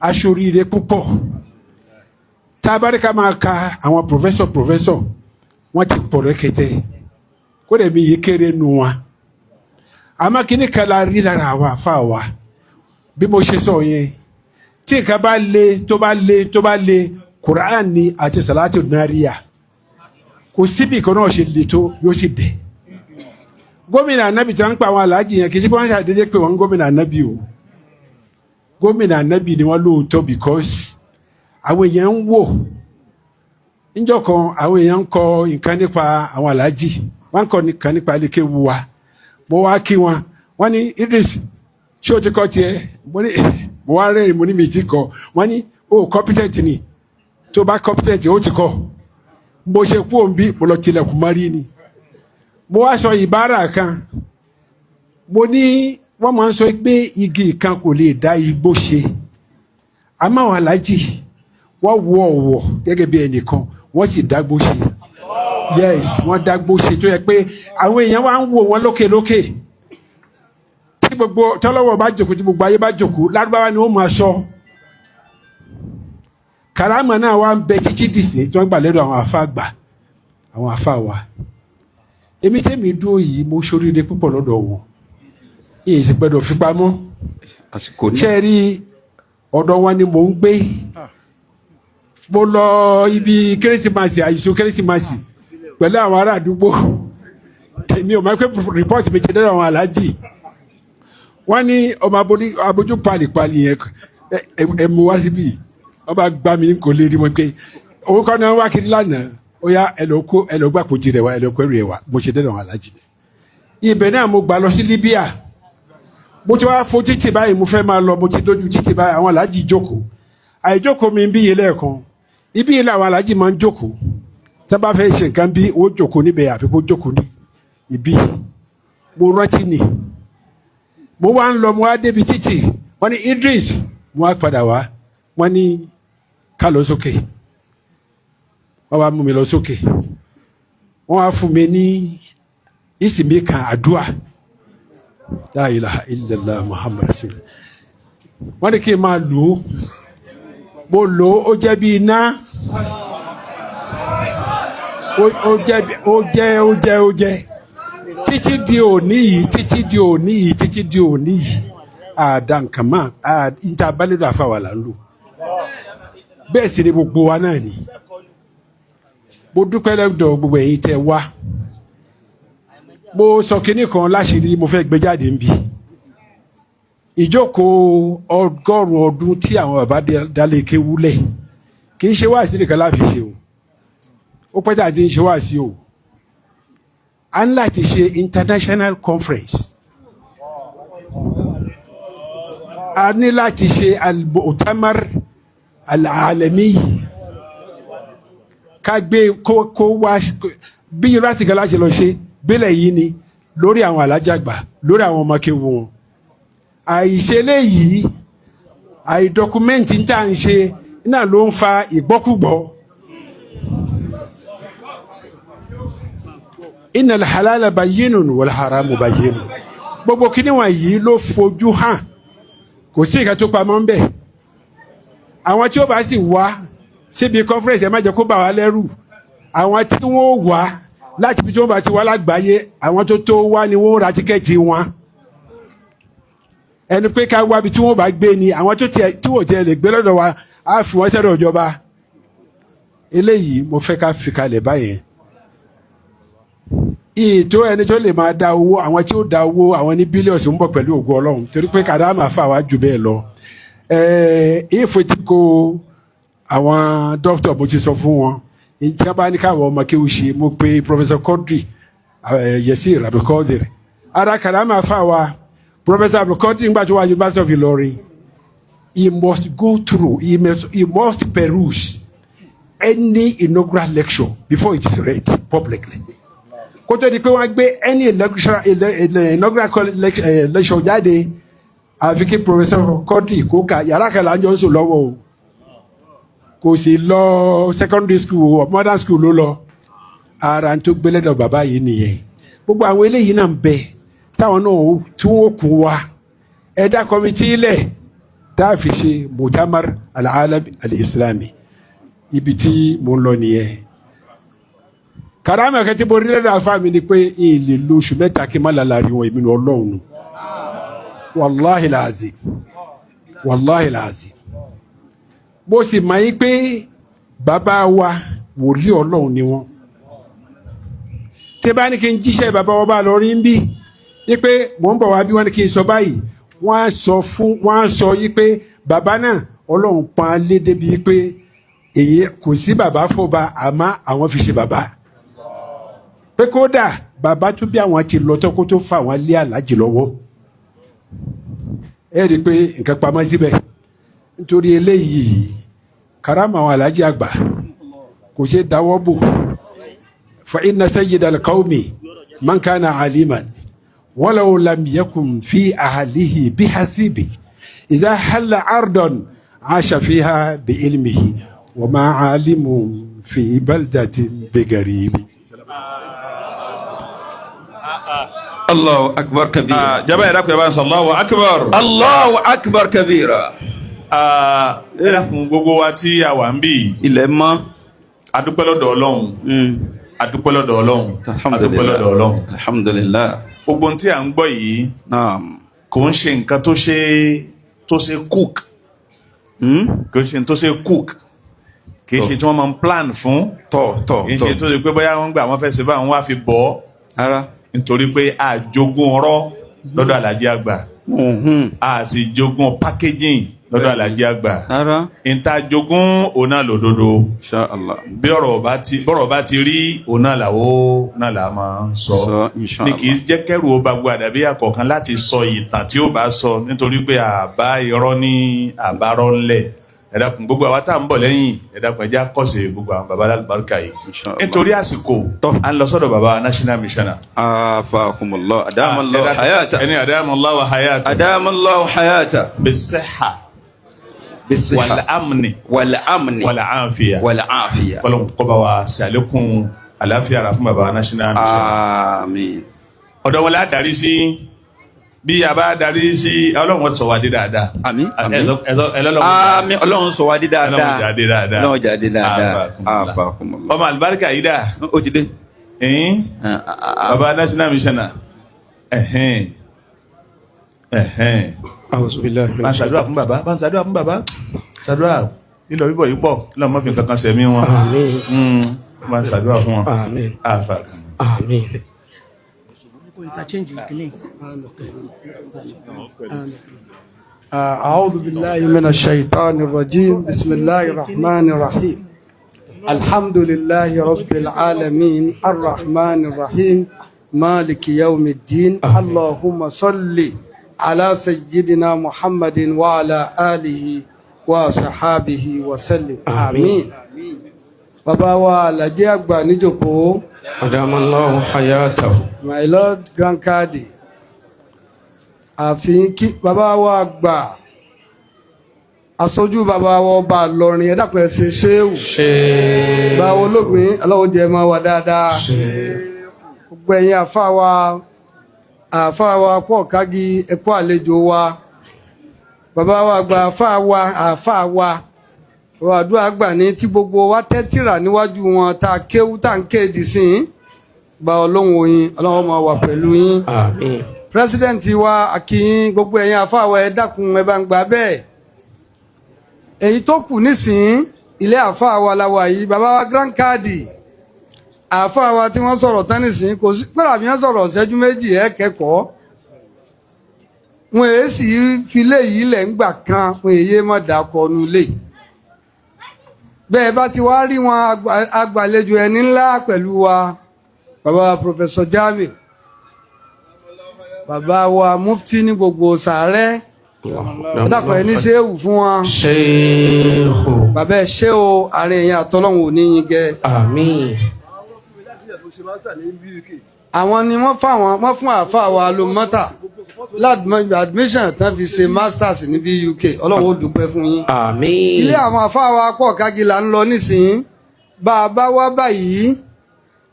aṣoríire púpọ̀. Tá a bá rí ká máa ka àwọn professor, wọ́n ti pọ̀ rẹ́kẹ̀tẹ̀, kó dẹ̀ mi yìí kéré nu wọn. Àmọ́ kíní kan la rí lára àwọn àfa wa, bí mo ṣe sọ yẹn, tí nǹkan bá le, tó bá le, tó bá le, Quran ni àti salatu nariya, kò síbi kan náà ṣe le tó, yóò sì dẹ̀. Gómìnà anabi tí wọ́n ń pa àwọn aláàjì yẹn, kì í ṣe pé wọ́n ṣàdédé pé wọ́n ń gómìnà anabi o. Gómìnà anabi ni wọ́n lóòótọ́, because àwọn èèyàn ń wò. Níjọ́ kan, àwọn èèyàn ń kọ nǹkan nípa àwọn aláàjì, wọ́n ń kọ nǹkan nípa ilé-kéwu wa. Mo wá kí wọn, wọ́n ní, "Idris, ṣé o ti kọ́ tiẹ̀?" Mo ní, mo wá rẹ́rìn, mo ní mi ti kọ́. Wọ́n ní, "O competent ni, tó bá competent, ó ti kọ́." Bó ṣe kú òun bí mo lọ tilẹ̀kùn mọ́rí ni. Mo wá sọ ìbára kan, mo ní wọ́n máa ń sọ pé igi kan kò lè dá igbó ṣe, àmọ́ àwọn aláàjì, wọ́n wọ ọ̀wọ̀ gẹ́gẹ́ bí ẹnìkan, wọ́n sì dágbó ṣe. Yes, wọ́n dágbó ṣe, tó yẹ pé àwọn èèyàn wá ń wò wọ́n lókè lókè. Tí gbogbo tọ́lọ́wọ́ bá jòkó, tí gbogbo ayé bá jòkó, lárúbáwá ni ó máa sọ. Karama náà wá ń bẹ títí dìsín tí wọ́n gbà lẹ́nu àwọn àfa gbà, àwọn àfa wa. Èmi tẹ́mi dúró yìí, mo ṣoríire púpọ̀ lọ́dọ̀ wọn, yìí sì gbọ́dọ̀ fi pamọ́. Àsìkò ní. Ṣe rí, ọ̀dọ̀ wọn ni mò ń gbé. Mo lọ ibi Kérésìmesì, àìsùn Kérésìmesì pẹ̀lú àwọn ará àdúgbò. Tèmi ò máa pé report mi ti dẹ́rọ̀ àwọn aláàjì. Wọ́n ní ọmọ abojú palìpalì yẹn, ẹ mú wá síbí. Wọ́n bá gbá mi, kò lè rí wọn pé òun kọ́ ni wọ́n wá kiri lánàá. Ó yá, ẹ lọ kó, ẹ lọ gbà kó tirẹ̀ wá, ẹ lọ kó ẹrù ẹ wá. Mo ṣe dẹ́rọ̀ àwọn aláàjì. Ibẹ̀ náà mo gbà lọ sí Libya. Mo ti wá fo títì báyìí, mo fẹ́ máa lọ, mo ti dójú títì báyìí, àwọn aláàjì jókòó. Àìjókòó mi ń bí yìí lẹ́ẹ̀kan, ibi yìí làwọn aláàjì máa ń jókòó. Tá bá fẹ́ ṣe nǹkan bí, ó jókòó níbẹ̀ àbí kó jókòó ní ibi. Mo rántí ni mo wá ń lọ, mo wá débi títì, wọ́n ní, "Idris." Mo wá padà wá, wọ́n ní ká lọ sókè. Wọ́n wá mú mi lọ sókè, wọ́n wá fún mi ní ìsinmi kan, àdúrà, la ilaha illallah Muhammad rasulullah. Wọ́n ní kí n máa lò ó. Mo lò ó, ó jẹ́ bí iná, ó jẹ́, ó jẹ́, ó jẹ́, ó jẹ́ títí di òní yìí, títí di òní yìí, títí di òní yìí. Àdá nǹkan mọ́ níta abálẹ́dọ̀ àfàwà là ń lò. Bẹ́ẹ̀ sì ni gbogbo wa náà ni. Mo dúpẹ́ lọ́dọ̀ gbogbo ẹ̀yin tẹ́ wá. Mo sọ kinní kan láṣìírí, mo fẹ́ gbé jáde níbí. Ìjókòó 100 ọdún tí àwọn bàbá dálé kéwúlẹ̀, kì í ṣe wáàsí nìkan láfi ṣe o. Ó pẹ́ tá a ti ń ṣe wáàsí o. A ń láti ṣe international conference, a ní láti ṣe al-mu'tamar al-alami, ká gbé kó wá bí yunifásitì kan láti lọ ṣe bílẹ̀ yìí ni, lórí àwọn alájàgbà, lórí àwọn ọmọ kéwu wọn. Àìṣe léyìí, àì document tá à ń ṣe náà ló ń fa ìgbọ́kúgbọ́. Innal halala bayyinun wal haramu bayyinun. Gbogbo kíní wọ̀nyí ló fojú hàn, kò sí nǹkan tó pamọ́ ń bẹ̀. Àwọn tí ó bá sì wá síbi conference, ẹ má jẹ́ kó bà wá lẹ́rù. Àwọn tí wọ́n wá láti ibi tí wọ́n bá ti wá lágbàáyé, àwọn tó tó wá ni wọ́n ra tíkẹ́ẹ̀tì wọn. Ẹni pé ká wá ibi tí wọ́n bá gbé ni, àwọn tó tiẹ̀ tí wọ́n tiẹ̀ lè gbé lọ́dọ̀ wa, á fi wọ́n sẹ́dọ̀ ìjọba. Eléyìí mo fẹ́ ká fi kalẹ̀ báyẹn. Ìtò ẹni tó lè máa da owó, àwọn tí ó da owó, àwọn ní bílíọ̀sì ń bọ̀ pẹ̀lú ògo Ọlọ́run, torí pé kàdámà fà wá jù bẹ́ẹ̀ lọ. Ìfòtíkò àwọn dókítà, mo ti sọ fún wọn tí wọ́n bá ní káwọn ọmọ kéwù ṣe. Mo pe Professor Quadri, Yesir Abdulkadir, ara kàdámà fà wá. Professor Abdulkadir, nígbà tó wà University of Ilorin, he must go through, he must peruse any inaugural lecture before it is read publicly, kó tó di pé wọ́n gbé any inaugural lecture jáde, àfi kí Professor Quadri kó ka. Yàrá kan là ń jọ ń sùn lọ́wọ́ o. Kò sì lọ secondary school o, modern school ló lọ. Ara tó gbélé dọ̀ bàbá yìí nìyẹn. Gbogbo àwọn eléyìí náà ń bẹ táwọn náà tí wọ́n kún wa. Ẹ̀dá committee lẹ̀ tá a fi ṣe mutamar al-alami al-islami. Ibi tí mo ń lọ nìyẹn. Karama kẹtí mo rí lẹ́dọ̀ afá mi ni pé ìlè lo oṣù 3 kí n má lálàrí wọn. Èmi ní Ọlọ́run nù. Wàláhì làzim, wàláhì làzim. Bó sì máa yí pé bàbá wa wòlíì Ọlọ́run ni wọ́n. Tí bá ní kí n jíṣẹ́ bàbá wa bá lọ rí ń bí yí pé mò ń bọ̀ wá bí wọ́n ní kí n sọ báyìí, wọ́n á sọ fún wọ́n á sọ yí pé bàbá náà Ọlọ́run pa á lé débi pé èyí kò sí bàbá fọba, àmọ́ àwọn fi ṣe bàbá, pé kódà bàbá tó bí àwọn ti lọ tọ́kó tó fa àwọn lé aláàjì lọ́wọ́. Ẹ rí i pé nǹkan pamọ́ síbẹ̀ nítorí eléyìí karama àwọn aláàjì àgbà kò ṣe dáwọ́ bò. Fa inna sayyidal qawmi man kana aliman walaw lam yakun fi ahlihi bihasibi idha halla ardan asha fiha bi ilmihi wa ma alimun fi baldatin bigaribi. Allahu akbar kabira. Jaba yẹrẹ kò yẹ bá ń sọ Allahu akbar. Allahu akbar kabira. Ẹ dákun gbogbo wa tí a wà ń bì. Ilẹ̀ mọ́. A dúpẹ́ lọ́dọ̀ Ọlọ́run. A dúpẹ́ lọ́dọ̀ Ọlọ́run. A dúpẹ́ lọ́dọ̀ Ọlọ́run. Alhamdulillah. Gbogbo ohun tí à ń gbọ́ yìí. Naam. Kò ń ṣe nǹkan tó ṣe cook. Kò ń ṣe tó ṣe cook. Kì í ṣe tí wọ́n máa ń plan fún. Tọ̀. Kì í ṣe tó ṣe pé bóyá wọ́n gbà wọ́n fẹ́ ṣe báwọn wá fi bọ́. Ara. Nítorí pé a jogún ọ̀rọ̀ lọ́dọ̀ Alhaji àgbà. A sì jogún packaging lọ́dọ̀ Alhaji àgbà. Ìta jogún òun náà lòdodo. Inshallah. Bí ọ̀rọ̀ bá ti rí òun náà làwọ́ náà là máa ń sọ. Ní kì í jẹ́ kẹ́rù ó bá gbọ́ àdàbí àkọ̀kan láti sọ ìtàn tí ó bá sọ nítorí pé àbá irọ́ ní àbárọ̀ ńlẹ̀. Ẹ dákun gbogbo àwa tá à ń bọ̀ lẹ́yìn, ẹ dákun ẹ jẹ́ á kọ́ṣe gbogbo àwọn baba alábàárìkà yìí. Nítorí àsìkò à ń lọ sọ́dọ̀ baba national missioner. Afakumullah, adamallahu hayata. Ẹni adamallahu hayata. Adamallahu hayata. Bisihha. Bisihha. Wal amni. Wal amni. Wal afiya. Wal afiya. Kọ́lọ́n kó bá wa ṣàlékún àlàáfíà rà fún baba national missioner. Àmín. Ọ̀dọ̀ wọn la darí sí. Bí a bá darí sí Ọlọ́run sọ wá dé dáadáa. Àmín. Àmín. Àmín. Ọlọ́run sọ wá dé dáadáa. Ọlọ́run jáde dáadáa. Ọlọ́run jáde dáadáa. Afakumullah. Ọmọ àlùbáríkà yìí dà. Ó ti dé. Baba national missioner. Bá ń ṣàdúrà fún bàbá. Bá ń ṣàdúrà fún bàbá. Ṣàdúrà lílọ bíbọ̀ yìí pọ̀. Lọ́mọ fi nǹkan kan sẹ̀mí wọn. Àmín. Bá ń ṣàdúrà fún wọn. Àmín. Àmín. أعوذ بالله من الشيطان الرجيم. بسم الله الرحمن الرحيم. الحمد لله رب العالمين الرحمن الرحيم مالك يوم الدين. اللهم صل على سيدنا محمد وعلى آله وصحابه وسلم. آمين. Bàbá wa Alhaji àgbà níjókòó. Adamallahu hayatahu. My Lord Grand Kadi. Àfihàn kí bàbá wa àgbà aṣojú bàbá wa ọba Ìlọrin, ẹ dákun ẹ ṣe ṣéwù. Bàbá olóògbé aláwọ̀ jẹ́ máa wà dáadáa. Gbogbo ẹ̀yin àfáà wa pọ̀ kági ẹ̀kọ́ àlejò wa. Bàbá wa àgbà àfáà wa ọ̀rọ̀ àdúrà gbà ní tí gbogbo wa tẹ́tìrà níwájú wọn tá a kéwú tá a ń kéde sí i. Gba Ọlọ́run oyin, Ọlọ́run máa wà pẹ̀lú yín. Àmín. Pírẹsidẹ́ǹtì wa akínyín, gbogbo ẹ̀yin àfáà wa ẹ dákun ẹ bá ń gbà bẹ́ẹ̀. Èyí tó kù nísìnyí ilé àfáà wa la wà yìí, bàbá wa Grand Kadi àfáà wa tí wọ́n sọ̀rọ̀ tán nísìnyí kò sí pẹ́lú àbí wọ́n sọ̀rọ̀ ṣẹ́jú méjì ẹ̀ kẹ́kọ̀ọ́. Wọn èé sì fi lé yìí lẹ̀ ńgbà kan, wọn èyí mọ̀ dàkọ̀ nu lé. Bẹ́ẹ̀ bá ti wá rí wọn agbàlejò ẹni ńlá pẹ̀lú wa, bàbá wa Professor Jamiu, bàbá wa mufti ní gbogbo sàárẹ̀, dàpọ̀ ẹni ṣéwù fún wọn. Ṣéèkù. Bàbá ẹ ṣé o, àárín ẹ̀yin àtọ́lọ́hún ò ní yín gẹ. Àmín. Àwọn ni wọ́n fún àáfàá wa ló mọ́tà admission tán fi ṣe masters ní BUK, Ọlọ́run ó dúpẹ́ fún yín. Àmín. Ilé àwọn àáfàá wa pọ̀ kágilà ń lọ nísìnyí. Bá a bá wá báyìí,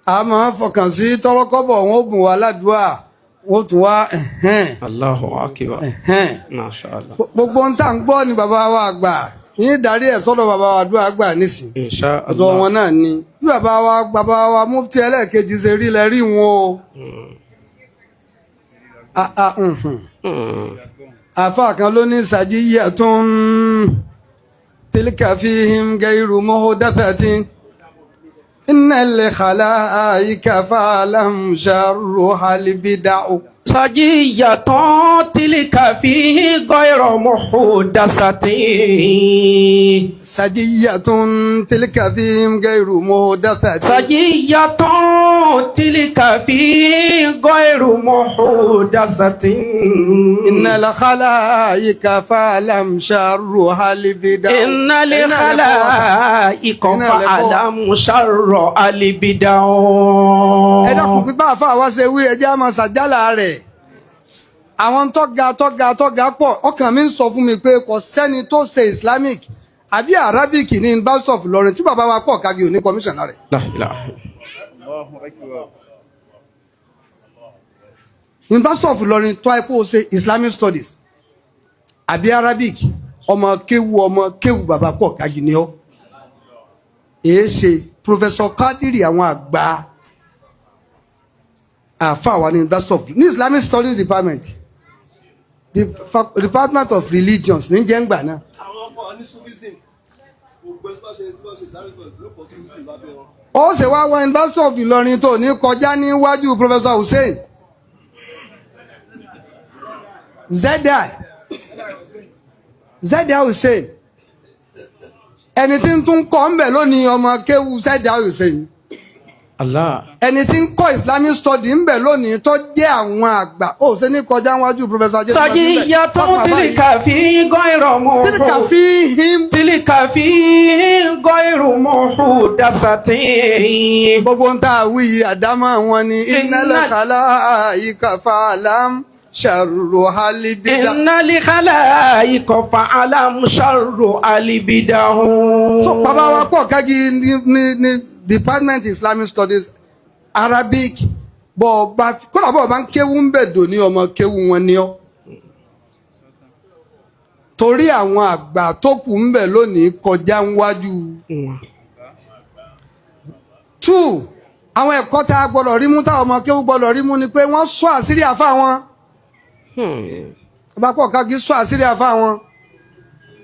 a máa fọkàn sí tọ́rọ́kọ́bọ̀ wọn ó bùn wá ládùúà, wọn ó tún wá. Allahu akbar. Masha Allah. Gbogbo ń tà ń gbọ́ ni bàbá wa àgbà yín darí ẹ̀ sọ́dọ̀ bàbá wa àdúrà gbà nísìn. Insha Allah. Ọ̀dọ̀ wọn náà ni bí bàbá wa mufti ẹlẹ́ẹ̀kejì ṣe rí lẹ rí wọn o. Àfa kan ló ní sàjíyàtún tilka fihim gairu muhdathatin innal khalaika fa'lam sharruha al-bid'u. Sajiyatan tilka fihi ghayra muhdathatin. Sajiyatun tilka fihim gairu muhdathatin. Sajiyatan tilka fihi ghayru muhdathatin. Innal khalaika fa'lam sharruha al-bid'u. Innal khalaika fa'lam sharruha al-bid'u. Ẹ dákun pípa àfa wa ṣe wí ẹjẹ́ àmọ́ ṣàjálà rẹ̀. Àwọn tọ́ga tọ́ga tọ́ga pọ̀, ọkàn mi ń sọ fún mi pé kò sẹ́ni tó ṣe Islamic àbí Arabic ní University of Ilorin tí bàbá wa pọ̀ kági òní kọmíṣánná rẹ̀. University of Ilorin tó àìkú ó ṣe Islamic studies àbí Arabic, ọmọ kéwu bàbá pọ̀ kági ni ọ́. Èé ṣe Professor Kadiri àwọn àgbà àfa wa ní University of ní Islamic Studies Department, the Department of Religions ní jẹ́ngbà náà. Àwọn ọkọ ní Sufism, gbogbo ẹni tó bá ṣe Islamic studies ló kọ Sufism lábẹ́ wọn. Ó ṣe wá wọ University of Ìlọrin tó ní kọjá níwájú Professor Hussein Zeda Hussein, ẹni tí ń tún kọ́ ń bẹ̀ lónìí ọmọ kéwu Zeda Hussein. Allah. Ẹni tí ń kọ́ Islamic study ń bẹ̀ lónìí tó jẹ́ àwọn àgbà ó ṣe ní kọjá wájú Professor Ajé. Sajiyatun tilka fi ghayra muhdathatin. Tilka fihim. Tilka fi ghayra muhdathatin. Gbogbo ń tá a wí yìí àdámọ́ wọn ni innal khalaika fa'lam sharruha al-bid'ah. Innal khalaika fa'lam sharruha al-bid'ah. So bàbá wa pọ̀ kági ní Department Islamic Studies Arabic, bọ́ ọba kódà bọ́ ọba ń kéwú ń bẹ̀ dò ní ọmọ kéwú wọn ni ọ́. Torí àwọn àgbà tó kù ń bẹ̀ lónìí kọjá ń wájú. 2, àwọn ẹ̀kọ́ tá a gbọ́dọ̀ rí mú táwọn ọmọ kéwú gbọ́dọ̀ rí mú ni pé wọ́n sọ àṣírí àfa wọn. Ọba pọ̀ kági sọ àṣírí àfa wọn.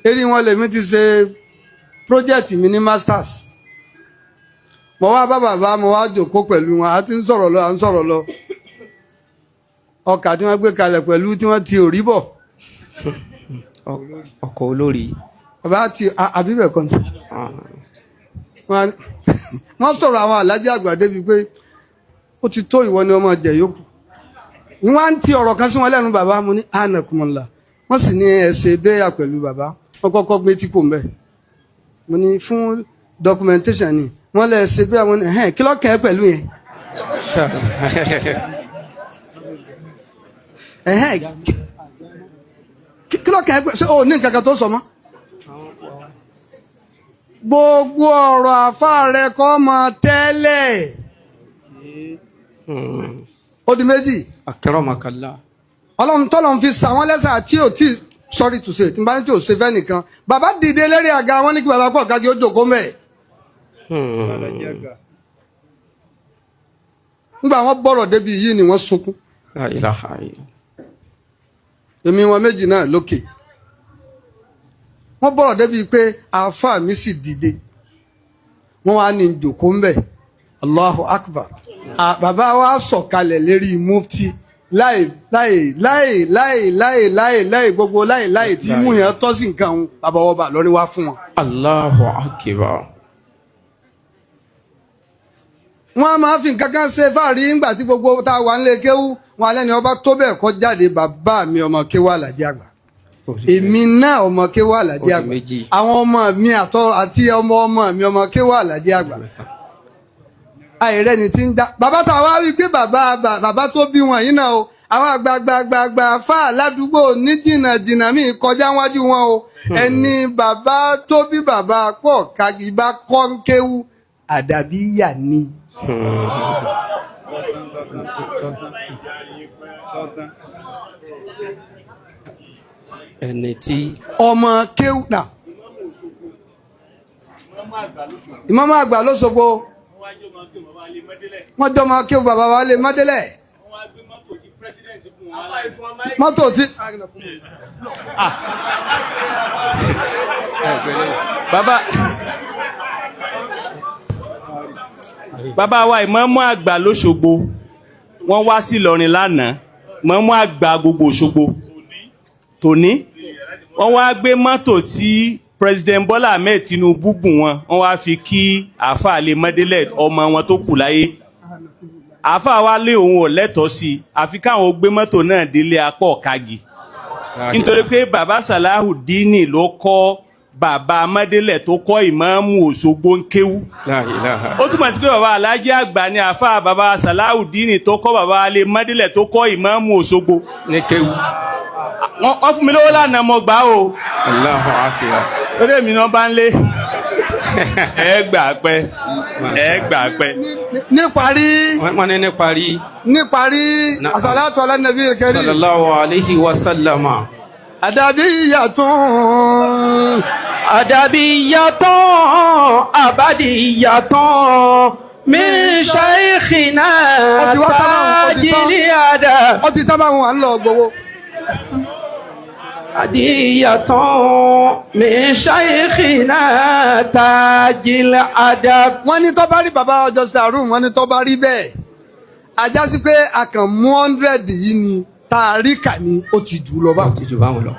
Eré wọn lèmi ti ṣe project mi ní masters. Mo wá bá bàbá, mo wá jòkó pẹ̀lú wọn, a ti ń sọ̀rọ̀ lọ, à ń sọ̀rọ̀ lọ. Ọkà tí wọ́n gbé kalẹ̀ pẹ̀lú tí wọ́n ti òrí bọ̀. Ọkọ̀ olórí. Bàbá ti àbíbẹ̀ kan tí. Wọ́n sọ̀rọ̀ àwọn alájà àgbà débi pé ó ti tó ìwọ ni ọmọ jẹ yòókù. Wọ́n á ń ti ọ̀rọ̀ kan sí wọn lẹ́nu bàbá, mo ní ànàkùnmọ̀lá. Wọ́n sì ní ẹsẹ̀ bẹ́yà pẹ̀lú bàbá. Wọ́n kọ́kọ́ gbé tí kò ń bẹ̀. Mo ní fún documentation ni. Wọ́n lè ṣe bí àwọn ẹ̀hẹ́n kí lọ́kàn ẹ pẹ̀lú yẹn. Ẹ̀hẹ́n kí lọ́kàn ẹ pẹ̀lú ṣé o ní nǹkan kan tó sọ mọ́. Gbogbo ọ̀rọ̀ àfa rẹ kọ́ mọ tẹ́lẹ̀. Ó di méjì. Akramakallah. Ọlọ́run tọ́lọ́run fi sàwọn lẹ́sà tí ò tí sorry to say tí n bá ní tí ò ṣe fẹ́ nìkan. Bàbá dìde lérí àga wọn ní kí bàbá pọ̀ kájí ó jòkó mẹ́ẹ̀. Nígbà wọn bọ̀rọ̀ débi yìí ni wọ́n sunkún. Èmi wọn méjì náà lókè. Wọ́n bọ̀rọ̀ débi pé àáfàá mi sì dìde. Wọ́n wá ní jòkó ń bẹ̀. Allahu Akbar. Bàbá wa sọ̀kalẹ̀ lérí mufti láì láì láì láì láì láì láì gbogbo láì láì tí mú yẹn tọ́ sí nǹkan òun bàbá wọn bà lórí wá fún wọn. Allahu Akbar. Wọ́n á máa fi nǹkan kan ṣe fáàrí ńgbà tí gbogbo tá a wà nílé kéwú wọn alẹ́ ni ọba tó bẹ́ẹ̀ kọ́ jáde bàbá mi ọmọ kéwú Àlàjí Àgbà, èmi náà ọmọ kéwú Àlàjí Àgbà, àwọn ọmọ mi àti ọmọ ọmọ mi ọmọ kéwú Àlàjí Àgbà. Àìrẹ́ ni ti ń dá bàbá tá a wá wí pé bàbá tó bí wọn yìí náà o, àwọn àgbààgbààgbà fà ládùúgbò ní jìnnà jìnnà míì kọjá wájú wọn o, ẹni bàbá tó bí bàbá pọ̀ kagi bá kọ́ ń kéwú àdàbí yà ni. Ẹni tí ọmọ kéwú náà ìmáàmù àgbà lÓṣogbo, wọ́n jọ máa kéwú bàbá wa lè mọ́délẹ̀. Mọ́tò tí. Bàbá wa ìmáàmù àgbà lóṣogbo, wọ́n wá sí Ìlọrin lánàá. Ìmáàmù àgbà gbogbo Òṣogbo tòní, wọ́n wá gbé mọ́tò tí President Bola Ahmed Tinubu bùn wọn, wọ́n wá fi kí àáfàá lè mọ́délẹ̀ ọmọ wọn tó kù láyé. Àáfàá wa lé òun ò lẹ́tọ̀ọ́ sí i, àfi káwọn gbé mọ́tò náà délé apá ọ̀kagì, nítorí pé bàbá Salahudeen ló kọ́ bàbá Amádélẹ̀ tó kọ́ ìmáàmù Òṣogbo ń kéwú. Ó túmọ̀ sí pé bàbá Alájí àgbà ni àáfàá bàbá Salahudeen tó kọ́ bàbá alẹ́ Mádélẹ̀ tó kọ́ ìmáàmù Òṣogbo ní kéwú. Wọ́n fún mi lówó lánàá, mo gbà o. Allahu akbar. Lórí èmi náà bá ń lé. Ẹ gbà pẹ́, ẹ gbà pẹ́. Níparí. Wọ́n ní níparí. Níparí, asalatu ala nabi karim. Sallallahu alayhi wa sallama. Adabiyatun. Adabiyatun, abadiyatun, min shaykhina tajili adab. Ó ti tán báwọn, à ń lọ gbowó. Adiyatun min shaykhina tajil adab. Wọ́n ní tó bá rí bàbá ọjọ́ sàrùn, wọ́n ní tó bá rí bẹ́ẹ̀. Ajá sí pé a kàn mú 100 yìí ni tàríkà ni ó ti jù lọ báwọn. Ó ti jù báwọn lọ.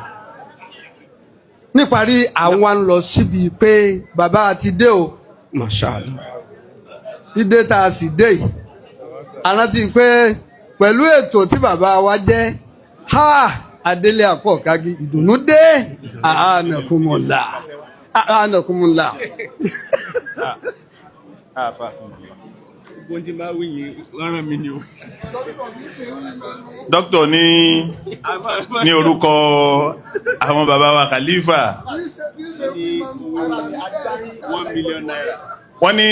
Níparí, àwọn ń lọ síbi pé bàbá ti dé o. Masha Allah. Dídé tá a sì dé yìí, a rántí pé pẹ̀lú ètò tí bàbá wa jẹ́ ha Adélé Àpọ̀kági, ìdùnnú dé. Àánàkúmọ̀lá, àánàkúmọ̀lá. Dókítà ní orúkọ àwọn bàbá wa Khalifa, wọ́n ní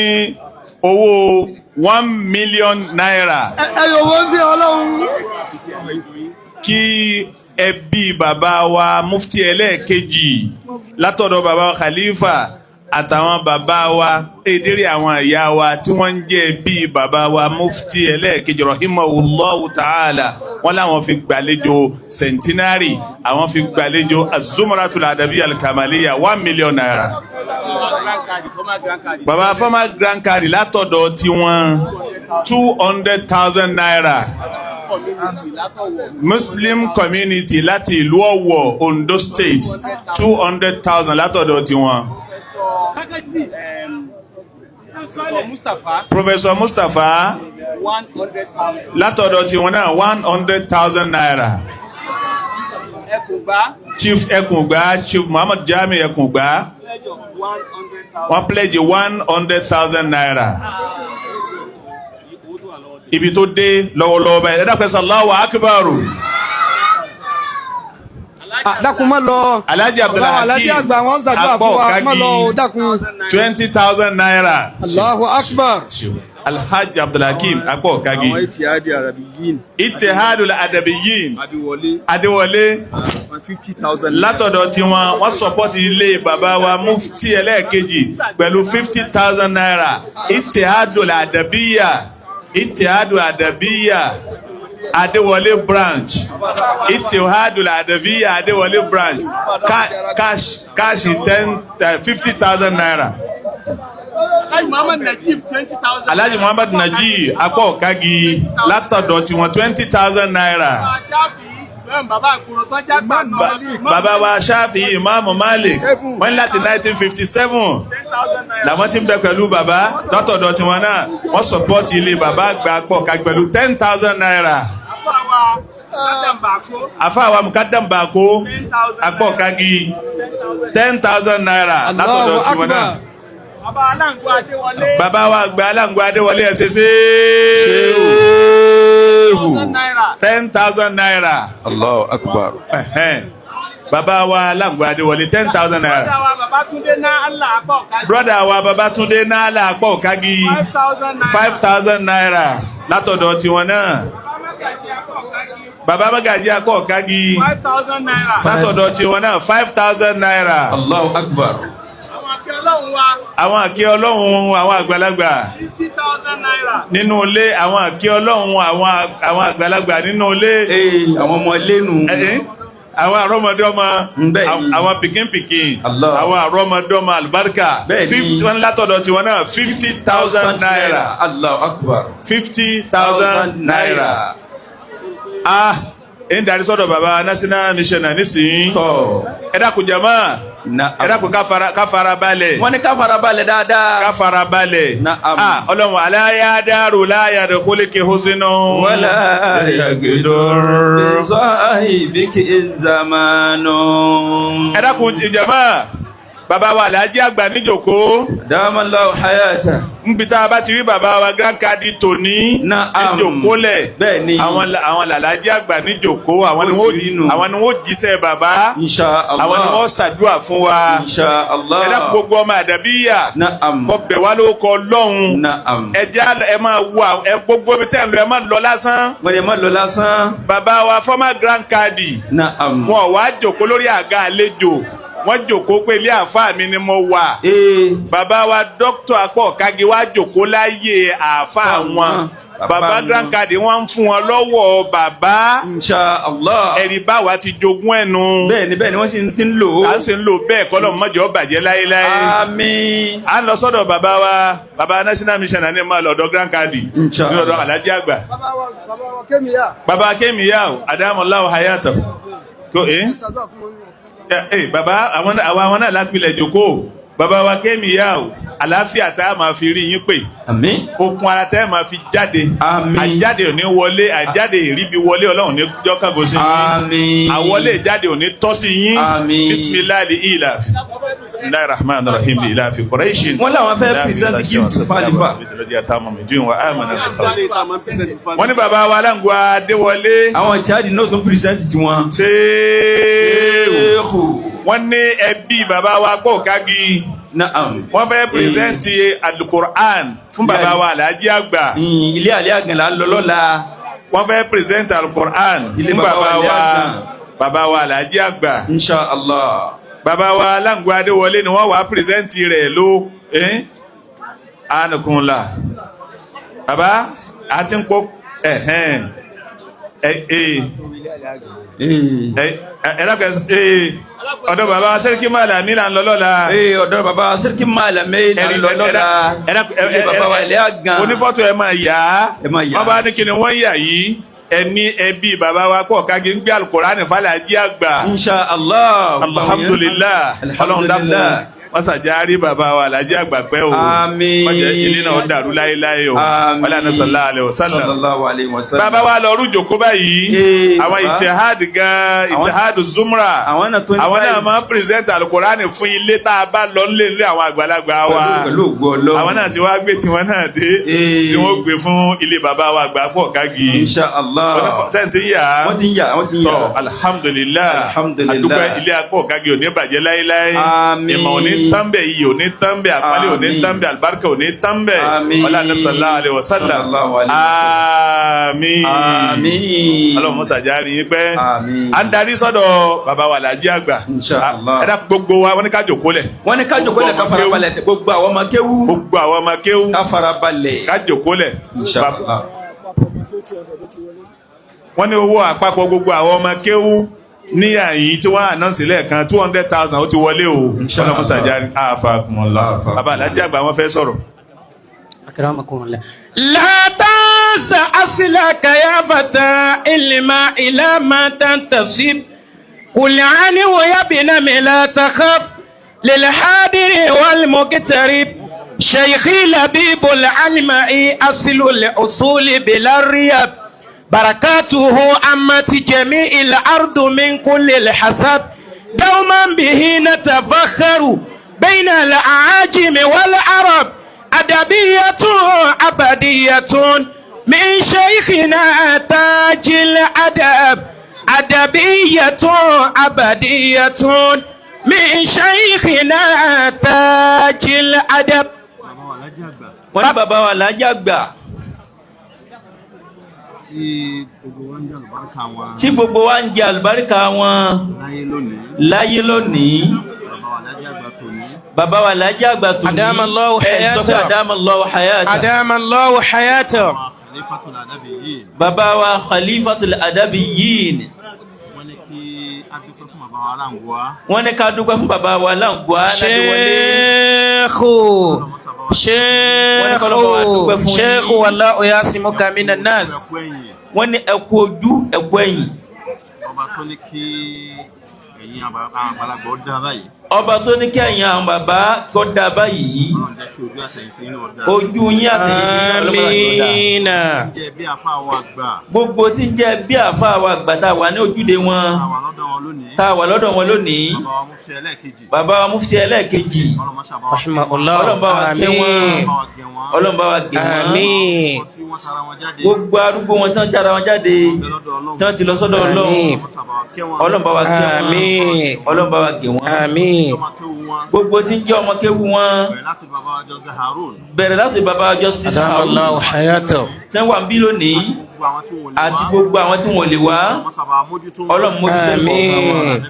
owó ₦1 million. Ẹ yóò wọ́n sí Ọlọ́run. Kí ẹbí bàbá wa mufti ẹlẹ́ẹ̀kejì látọ̀dọ̀ bàbá wa Khalifa àtàwọn bàbá wa èdèrè àwọn ìyá wa tí wọ́n ń jẹ́ bí bàbá wa mufti ẹlẹ́ẹ̀kejì rahimahullahu ta'ala, wọ́n láwọn fi gbàlejò centenary, àwọn fi gbàlejò azumaratul adabi alkamaliya, ₦1 million. Bàbá former grand cadi látọ̀dọ̀ tiwọn, ₦200,000. Muslim community láti ìlú Ọ̀wọ̀, Ondo State, 200,000 látọ̀dọ̀ tiwọn. Professor Mustapha látọ̀dọ̀ tiwọn náà, ₦100,000. Chief Ẹkùngbá, Chief Muhammad Jami Ẹkùngbá, wọ́n pledge ₦100,000. Ibi tó dé lọ́wọ́lọ́wọ́ báyìí, ẹ dákun, Allahu Akbar. Dákun má lọ. Alhaji Abdulhakeem Alhaji àgbà wọn ṣàdúrà fún wa, má lọ o, dákun. ₦20,000. Allahu Akbar. Alhaji Abdulhakeem Akpọ̀kagi. Àwọn Itihadi Arabiyin. Itihadul Adabiyin. Adéwọlé. Adéwọlé. 50,000. Látọ̀dọ̀ tiwọn, wọ́n sọpọ́tì ilé bàbá wa mufti ẹlẹ́ẹ̀kejì pẹ̀lú ₦50,000. Itihadul Adabiya, Itihadul Adabiya Adéwọlé branch, Itihadul Adabiya Adéwọlé branch, cash cash ₦50,000. Alhaji Muhammad Najib, 20,000. Alhaji Muhammad Najib Akpọ̀kagi látọ̀dọ̀ tiwọn, ₦20,000. Bàbá wa Ṣáfì Ìmáàmù Malik, wọ́n ní láti 1957 làwọn ti ń bẹ pẹ̀lú bàbá, látọ̀dọ̀ tiwọn náà wọ́n sọ̀pọ́tì ilé bàbá àgbà Akpọ̀kagi pẹ̀lú ₦10,000. Àfáà Mukadam Bako Akpọ̀kagi, ₦10,000 látọ̀dọ̀ tiwọn náà. Bàbá wa àgbà Aláǹgbá Adéwọlé, ẹ ṣe ṣe ₦10,000. Allahu Akbar. Bàbá wa Aláǹgbá Adéwọlé, ₦10,000. Brother wa Babátúndé Nálà Akpọ̀kagi, ₦5,000 látọ̀dọ̀ tiwọn náà. Bàbá Magaji Akpọ̀kagi látọ̀dọ̀ tiwọn náà, ₦5,000. Allahu Akbar. Ọlọ́run wa. Àwọn àkẹ́ Ọlọ́run, àwọn àgbàlagbà ₦50,000. nínú ilé, àwọn àkẹ́ Ọlọ́run, àwọn àgbàlagbà nínú ilé. Àwọn ọmọ lẹ́nu. Àwọn àrọ́mọdọ́mọ, àwọn pikinpikin, àwọn àrọ́mọdọ́mọ àlùbáríkà. Bẹ́ẹ̀ni. Wọ́n látọ̀dọ̀ tiwọn náà ₦50,000. Allahu Akbar. ₦50,000. Ah, ń darí sọ́dọ̀ baba national missioner nísìnyí. Ẹ dákun jama, ẹ dákun ká fara balẹ̀. Wọ́n ní ká fara balẹ̀ dáadáa. Ká fara balẹ̀. Ah, Ọlọ́run aláya dárò láyà rẹ̀ kólé hosinu. Wala yagidur sahibiki zamanu. Ẹ dákun jama, baba wa Alhaji àgbà níjòkó. Damallahu hayata. Nbi tá a bá ti rí baba wa Grand Kadi tòní níjòkó lẹ̀. Bẹ́ẹ̀ni. Àwọn Alhaji àgbà níjòkó, àwọn ni wọ́n jíṣẹ́ baba. Insha Allah. Àwọn ni wọ́n ṣàdúrà fún wa. Insha Allah. Ẹ dákun gbogbo ọmọ àdàbíyà. Na'am. Kọ bẹ̀ wá lórúkọ Ọlọ́run. Na'am. Ẹ jẹ́ ẹ máa wo ẹ gbogbo ibi tẹ́ ń lọ, ẹ má lọ lásán. Wọ́n ní ẹ má lọ lásán. Baba wa former Grand Kadi. Na'am. Wọn wá jòkó lórí àga àlejò, wọ́n jòkó pé ilé àáfàá mi ni mo wà. Bàbá wa dókítà Apọ̀kági wá jòkó láyé àáfàá wọn. Bàbá Grand Kadi wọ́n ń fún wọn lọ́wọ́ bàbá. Insha Allah. Ẹ̀rí báwa ti jogún ẹnu. Bẹ́ẹ̀ni bẹ́ẹ̀ni, wọ́n sì ti ń lò ó. À ń sì ń lò bẹ́ẹ̀, kọ́lọ́ mọ́jọ́ bàjẹ́ láéláé. Àmín. À ń lọ sọ́dọ̀ bàbá wa, bàbá national mission ní ma lọ́dọ̀ Grand Kadi. Insha ní Allah. ọ̀dọ̀ Alhaji àgbà. Bàbá wa Kémiyà. Bàbá Kémiyà, Adamallahu hayata. Kò ẹ́ bàbá àwọn náà lápilẹ̀ jókòó. Bàbá wa Kémiyà o, àlàáfíà tá a máa fi rí yín pè. Àmín. Okun ara tá a máa fi jáde. Àmín. Àjáde ò ní wọlé, àjáde ìríbi wọlé, Ọlọ́run ní jọ́kàgò sí yín. Àmín. Àwọlé ìjáde ò ní tọ́ sí yín. Àmín. Bisimilahi ilafi. Bisimilahi rahman rahim ilafi Quraishin. Wọ́n làwọn fẹ́ present gift fún Àlífà. Wọ́n ní bàbá wa Aláǹgbá Adéwọlé. Àwọn ìjáde náà tún present tiwọn. Ṣéèwù. Wọ́n ní ẹbí bàbá wa Pọ̀kági. Na'am. Wọ́n fẹ́ pírẹsẹ̀ntì alukur'an fún bàbá wa Alhaji àgbà. Ilé àlẹ́ àgàn là ń lọ lọ́la. Wọ́n fẹ́ pírẹsẹ̀ntì alukur'an fún bàbá wa Alhaji àgbà. Insha Allah. Bàbá wa Aláǹgbá Adéwọlé ni wọ́n wá pírẹsẹ̀ntì rẹ̀ ló anukunla. Bàbá àti ń kó ọ̀dọ̀ bàbá Sẹ́ríkì Málàmí là ń lọ lọ́la. Ọ̀dọ̀ bàbá Sẹ́ríkì Málàmí là ń lọ lọ́la. Ilé bàbá wa ilé àgàn. Onífọ́tò ẹ máa yá. Wọ́n bá ní kí ni wọ́n yà yìí. Ẹni ẹbí bàbá wa Pọ̀kági ń gbé Alukurani fàlàjì àgbà. Insha Allah. Alhamdulillah. Ọlọ́run dákun wọ́n ṣàjárí bàbá wa Alhaji àgbà pẹ́ o. Àmín. Wọ́n jẹ́ ilé náà ó dàrú láéláé o. Àmín. Wọ́n lànà sallallahu alaihi wasallam. Sallallahu alaihi wasallam. Bàbá wa lọ rú jòkó báyìí. Àwọn ìtẹ̀hádì gan, ìtẹ̀hádì zumra. Àwọn náà tó ní Àwọn náà máa ń pírẹsẹ̀ntì Alukurani fún ilé tá a bá lọ nílé nílé àwọn àgbàlagbà wa. Pẹ̀lú ògo Ọlọ́run. Àwọn náà ti wá gbé tiwọn náà dé. Tí wọ́n gbé fún ilé bàbá wa àgbà Pọ̀kági. Insha Allah. Sẹ́ǹtì ń yà. Wọ́n ti ń yà, wọ́n ti ń yà. Tọ́ alhamdulillah. Alhamdulillah. Àdúgbò ilé Pọ̀kági ò ní bàjẹ́ láéláé. Àmín. Ìmọ̀ ò ní tánbẹ̀, iyì ò ní tánbẹ̀, àpálẹ̀ ò ní tánbẹ̀, àlùbáríkà ò ní tánbẹ̀. Àmín. Ọlá Nabi sallallahu alaihi wasallam. Sallallahu alaihi wasallam. Àmín. Àmín. Ọlọ́run mọ́sá járe yín pẹ́. Àmín. À ń darí sọ́dọ̀ bàbá wa Alhaji àgbà. Insha Allah. Ẹ dákun gbogbo wa, wọ́n ní ká jòkó lẹ̀. Wọ́n ní ká jòkó lẹ̀, ká farabalẹ̀. Gbogbo àwọn ọmọ kéwú. Gbogbo àwọn ọmọ kéwú. Ká farabalẹ̀. Ká jòkó lẹ̀. Insha Allah. Wọ́n ní owó àpapọ̀ gbogbo àwọn ọmọ kéwú ní àyín tí wọ́n ànánsì lẹ́ẹ̀kan 200,000 ó ti wọlé o. Ọlọ́run mọ́sá járe àfàkùnmọ̀lá. Bàbá Alhaji àgbà wọn fẹ́ sọ̀rọ̀. Akramakumullah. لا تنس أصلك يا فتى إلما إلى ما تنتصب قل عنه يا ابن لا تخف للحاضر والمقترب شيخي لبيب العلماء أصل الأصول بلا ريب بركاته عمت جميع الأرض من كل الحسب دوما به نتفخر بين الأعاجم والعرب أدبية أبدية من شيخنا تاج الأدب أدبية أبدية من شيخنا تاج الأدب. Wọ́n ní bàbá wa Alhaji àgbà. Tí gbogbo wa ń jẹ àlùbáríkà wọn láyé lónìí. Bàbá wa Alhaji àgbà tó ní. Adamallahu Ẹ sọ pé hayata. Adamallahu hayata. Adamallahu hayata. Bàbá wa Khalifatul Adabiyyin. Wọ́n ní ká dúpẹ́ fún bàbá wa Láǹgùá Ládéwọlé. Sheikhu. Wọ́n ní kọ́lọ́kọ́ wa dúpẹ́ fún yín. Sheikhu wallahu yasimuka minan nas. Wọ́n ní ẹ kú ojú, ẹ kú ẹ̀yìn. Ọba tó ní kí ẹ̀yin àgbàlagbà ó dá báyìí. Ọba tó ní kí ẹ̀yin àwọn bàbá kó dá báyìí. Ọlọ́run jẹ́ kí ojú àtẹ̀yìn tí inú ọ̀dà. Ojú yín àtẹ̀yìn tí inú ọlọ́mọdé ọ̀dà. Amina. Jẹ́ bí afá wa gbà. Gbogbo tí ń jẹ́ bí àfa wa àgbà tá a wà ní ojúde wọn. Àwa lọ́dọ̀ wọn lónìí. Tá a wà lọ́dọ̀ wọn lónìí. Bàbá wa mú fi ẹlẹ́ẹ̀kejì. Bàbá wa mufti ẹlẹ́ẹ̀kejì. Rahimahullah. Ọlọ́run bá wa kẹ́ wọn. Amin. Ọlọ́run bá wa gẹ̀ wọ́n. Amin. Tí wọ́n tara wọn jáde. Gbogbo arúgbó wọn tán jára wọn jáde. Tán ti lọ sọ́dọ̀ Ọlọ́run. Amin. Ọlọ́run bá wa kẹ́ wọn. Amin. Ọlọ́run bá wa gẹ̀ wọ́n. Amin. Gbogbo tí ń jẹ́ ọmọ kéwu wọn. Bẹ̀rẹ̀ láti bàbá wa Joseph Harun. Bẹ̀rẹ̀ láti bàbá wa Justice Harun. Adamallahu hayata. Tán wà ń bí lónìí. Gbogbo àwọn tí wọ́n lè wá. Àti gbogbo àwọn tí wọ́n lè wá. Wọ́n sábà mójútó wọn. Ọlọ́run mójútó ẹnìkọ̀ọ̀kan wọn. Amin.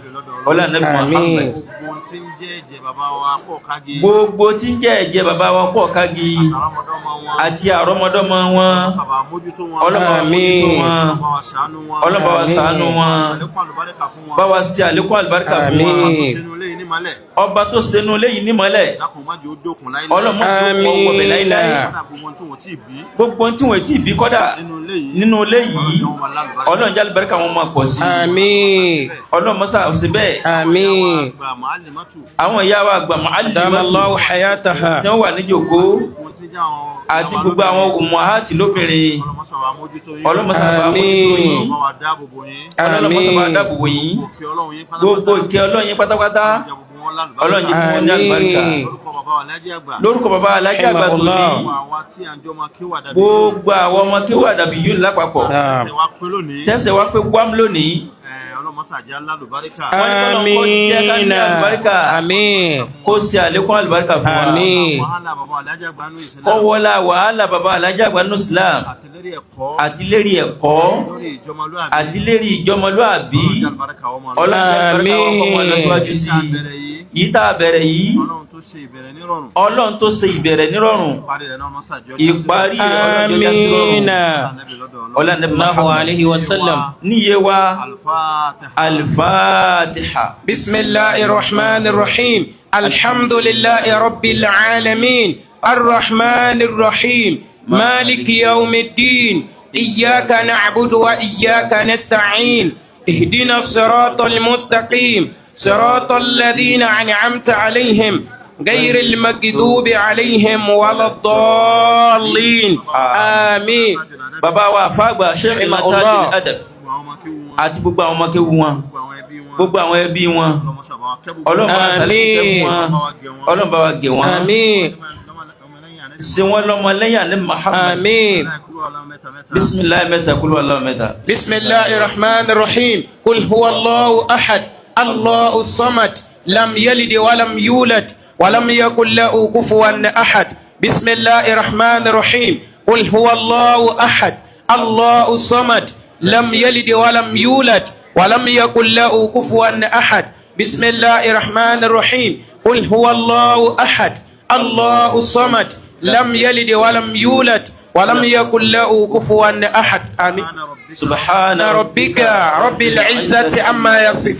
Ọlọ́run Ànábì Amin. Muhammad. Gbogbo ohun tí ń jẹ́ ẹ̀jẹ̀ bàbá wa pọ̀ kági. Gbogbo tí ń jẹ́ ẹ̀jẹ̀ bàbá wa pọ̀ kági. Àrọ́mọdọ́mọ wọn. Àti àrọ́mọdọ́mọ wọn. Wọ́n sábà mójútó wọn. Ọlọ́run bá wa mójútó Amin. wọn. Bá wa ṣàánú wọn. Ọlọ́run bá wa ṣàánú wọn. Ṣàlékún àlùbáríkà fún wọn. Bá wa ṣe àlékún àlùbáríkà fún wọn. Amin. Sínú ilé yìí nímọ́lẹ̀. Ọba tó ṣenú léyìí nímọ́lẹ̀. Dákun má jẹ́ ó dókun láíláí. Ọlọ́run má jẹ́ ó kọ́ wọbẹ̀ láíláí. Amina. Kódà gbogbo ohun tí wọ́n ti bí Gbogbo ohun tí wọ́n ti bí kọ́dà nínú ilé yìí. nínú ilé yìí. Ọlọ́run jẹ́ wọn máa lálùbáríkà. Ọlọ́run jẹ́ àlùbáríkà wọn máa pọ̀ sí i. Amin. Ọlọ́run mọ́sá ṣe bẹ́ẹ̀. Amin. Àgbà Màálìmátù. Àwọn ìyá wa àgbà Màálìmátù Adamallahu hayataha. tí wọ́n wà níjòkó Gbogbo ohun tí ń jẹ́ àwọn àti gbogbo àwọn umahati lóbìnrin. Ọlọ́run sábà mójútó yín. Ọlọ́run sábà mójútó yín. Ọlọ́run bá wa dáàbò bò yín. Ọlọ́run mọ́sá bá dáàbò bò yín. Òkè Ọlọ́run yín Gbogbo pátápátá. ìkẹ́ Ọlọ́run yín pátápátá. Jẹ́ gbogbo wọn lálùbáríkà. Ọlọ́run jẹ́ kí wọ́n ní àlùbáríkà. Amin. Lórúkọ bàbá wa Alhaji àgbà. Lórúkọ bàbá Alhaji àgbà tó ní. Rahimahullah. Gbogbo àwa tí à ń jọ máa kéwà dàbí. Gbogbo àwọn ọmọ kéwà dàbí yóò lápapọ̀. Naam. Ẹsẹ̀ wa pé lónìí. Tẹ́sẹ̀ wá pé wám lónìí. Ọlọ́run mọ́sá jẹ́ alálùbáríkà. Wọ́n ní kọ́lọ́n kó jẹ́ ká ní Amina. àlùbáríkà. Amin. Kó ṣe àlékún àlùbáríkà fún wa. Amin. Wàhálà bàbá Alhaji àgbà nínú Islam. Kọ́ wọlá wàhálà bàbá Alhaji àgbà nínú Islam. Àti lérí ẹ̀kọ́. Àti lérí ẹ̀kọ́. Lórí ìjọmọlúàbí. Àti lérí ìjọmọlúàbí. Ọlọ́run jẹ́ àlùbáríkà ọmọ rẹ̀. Ọlọ́run jẹ́ àlùbáríkà wọn kọ́ wọn lọ síwájú sí i. Yìí tá a bẹ̀rẹ̀ yìí. Ọlọ́run tó ṣe ìbẹ̀rẹ̀ nírọ̀rùn. Ọlọ́run tó ṣe ìbẹ̀rẹ̀ nírọ̀rùn. Ìparí rẹ̀ náà mọ́sá jẹ́ Ìparí rẹ̀ Ọlọ́run jẹ́ ó já sí rọ̀rùn. Amina. Ọlọ́run Ànábì Allahu Muhammad. alayhi wa sallam. Níye wa Al-Fatiha. Al-Fatiha. بسم الله الرحمن الرحيم الحمد لله رب العالمين الرحمن الرحيم مالك يوم الدين إياك نعبد وإياك نستعين اهدنا الصراط المستقيم صراط الذين أنعمت عليهم غير المغضوب عليهم ولا الضالين آمين Bàbá wa àfáàgbà Sheikh Rahimahullah. Tajul Adab àti gbogbo àwọn ọmọ kéwu wọn. Gbogbo àwọn ẹbí wọn. Ọlọ́run bá wa ṣàlékún kẹ́ wọn. Ọlọ́run bá wa gẹ̀ wọ́n. آمين Ṣe wọ́n lọ́mọ lẹ́yìn àní Muhammad. آمين Bisimilayi mẹ́ta kúlú aláwọ̀ mẹ́ta. بسم الله الرحمن الرحيم قل هو الله أحد الله الصمد لم يلد ولم يولد ولم يكن له كفوا أحد بسم الله الرحمن الرحيم قل هو الله أحد الله الصمد لم يلد ولم يولد ولم يكن له كفوا أحد بسم الله الرحمن الرحيم قل هو الله أحد الله الصمد لم يلد ولم يولد ولم يكن له كفوا أحد آمين Subhana ربك رب العزة عما يصفون.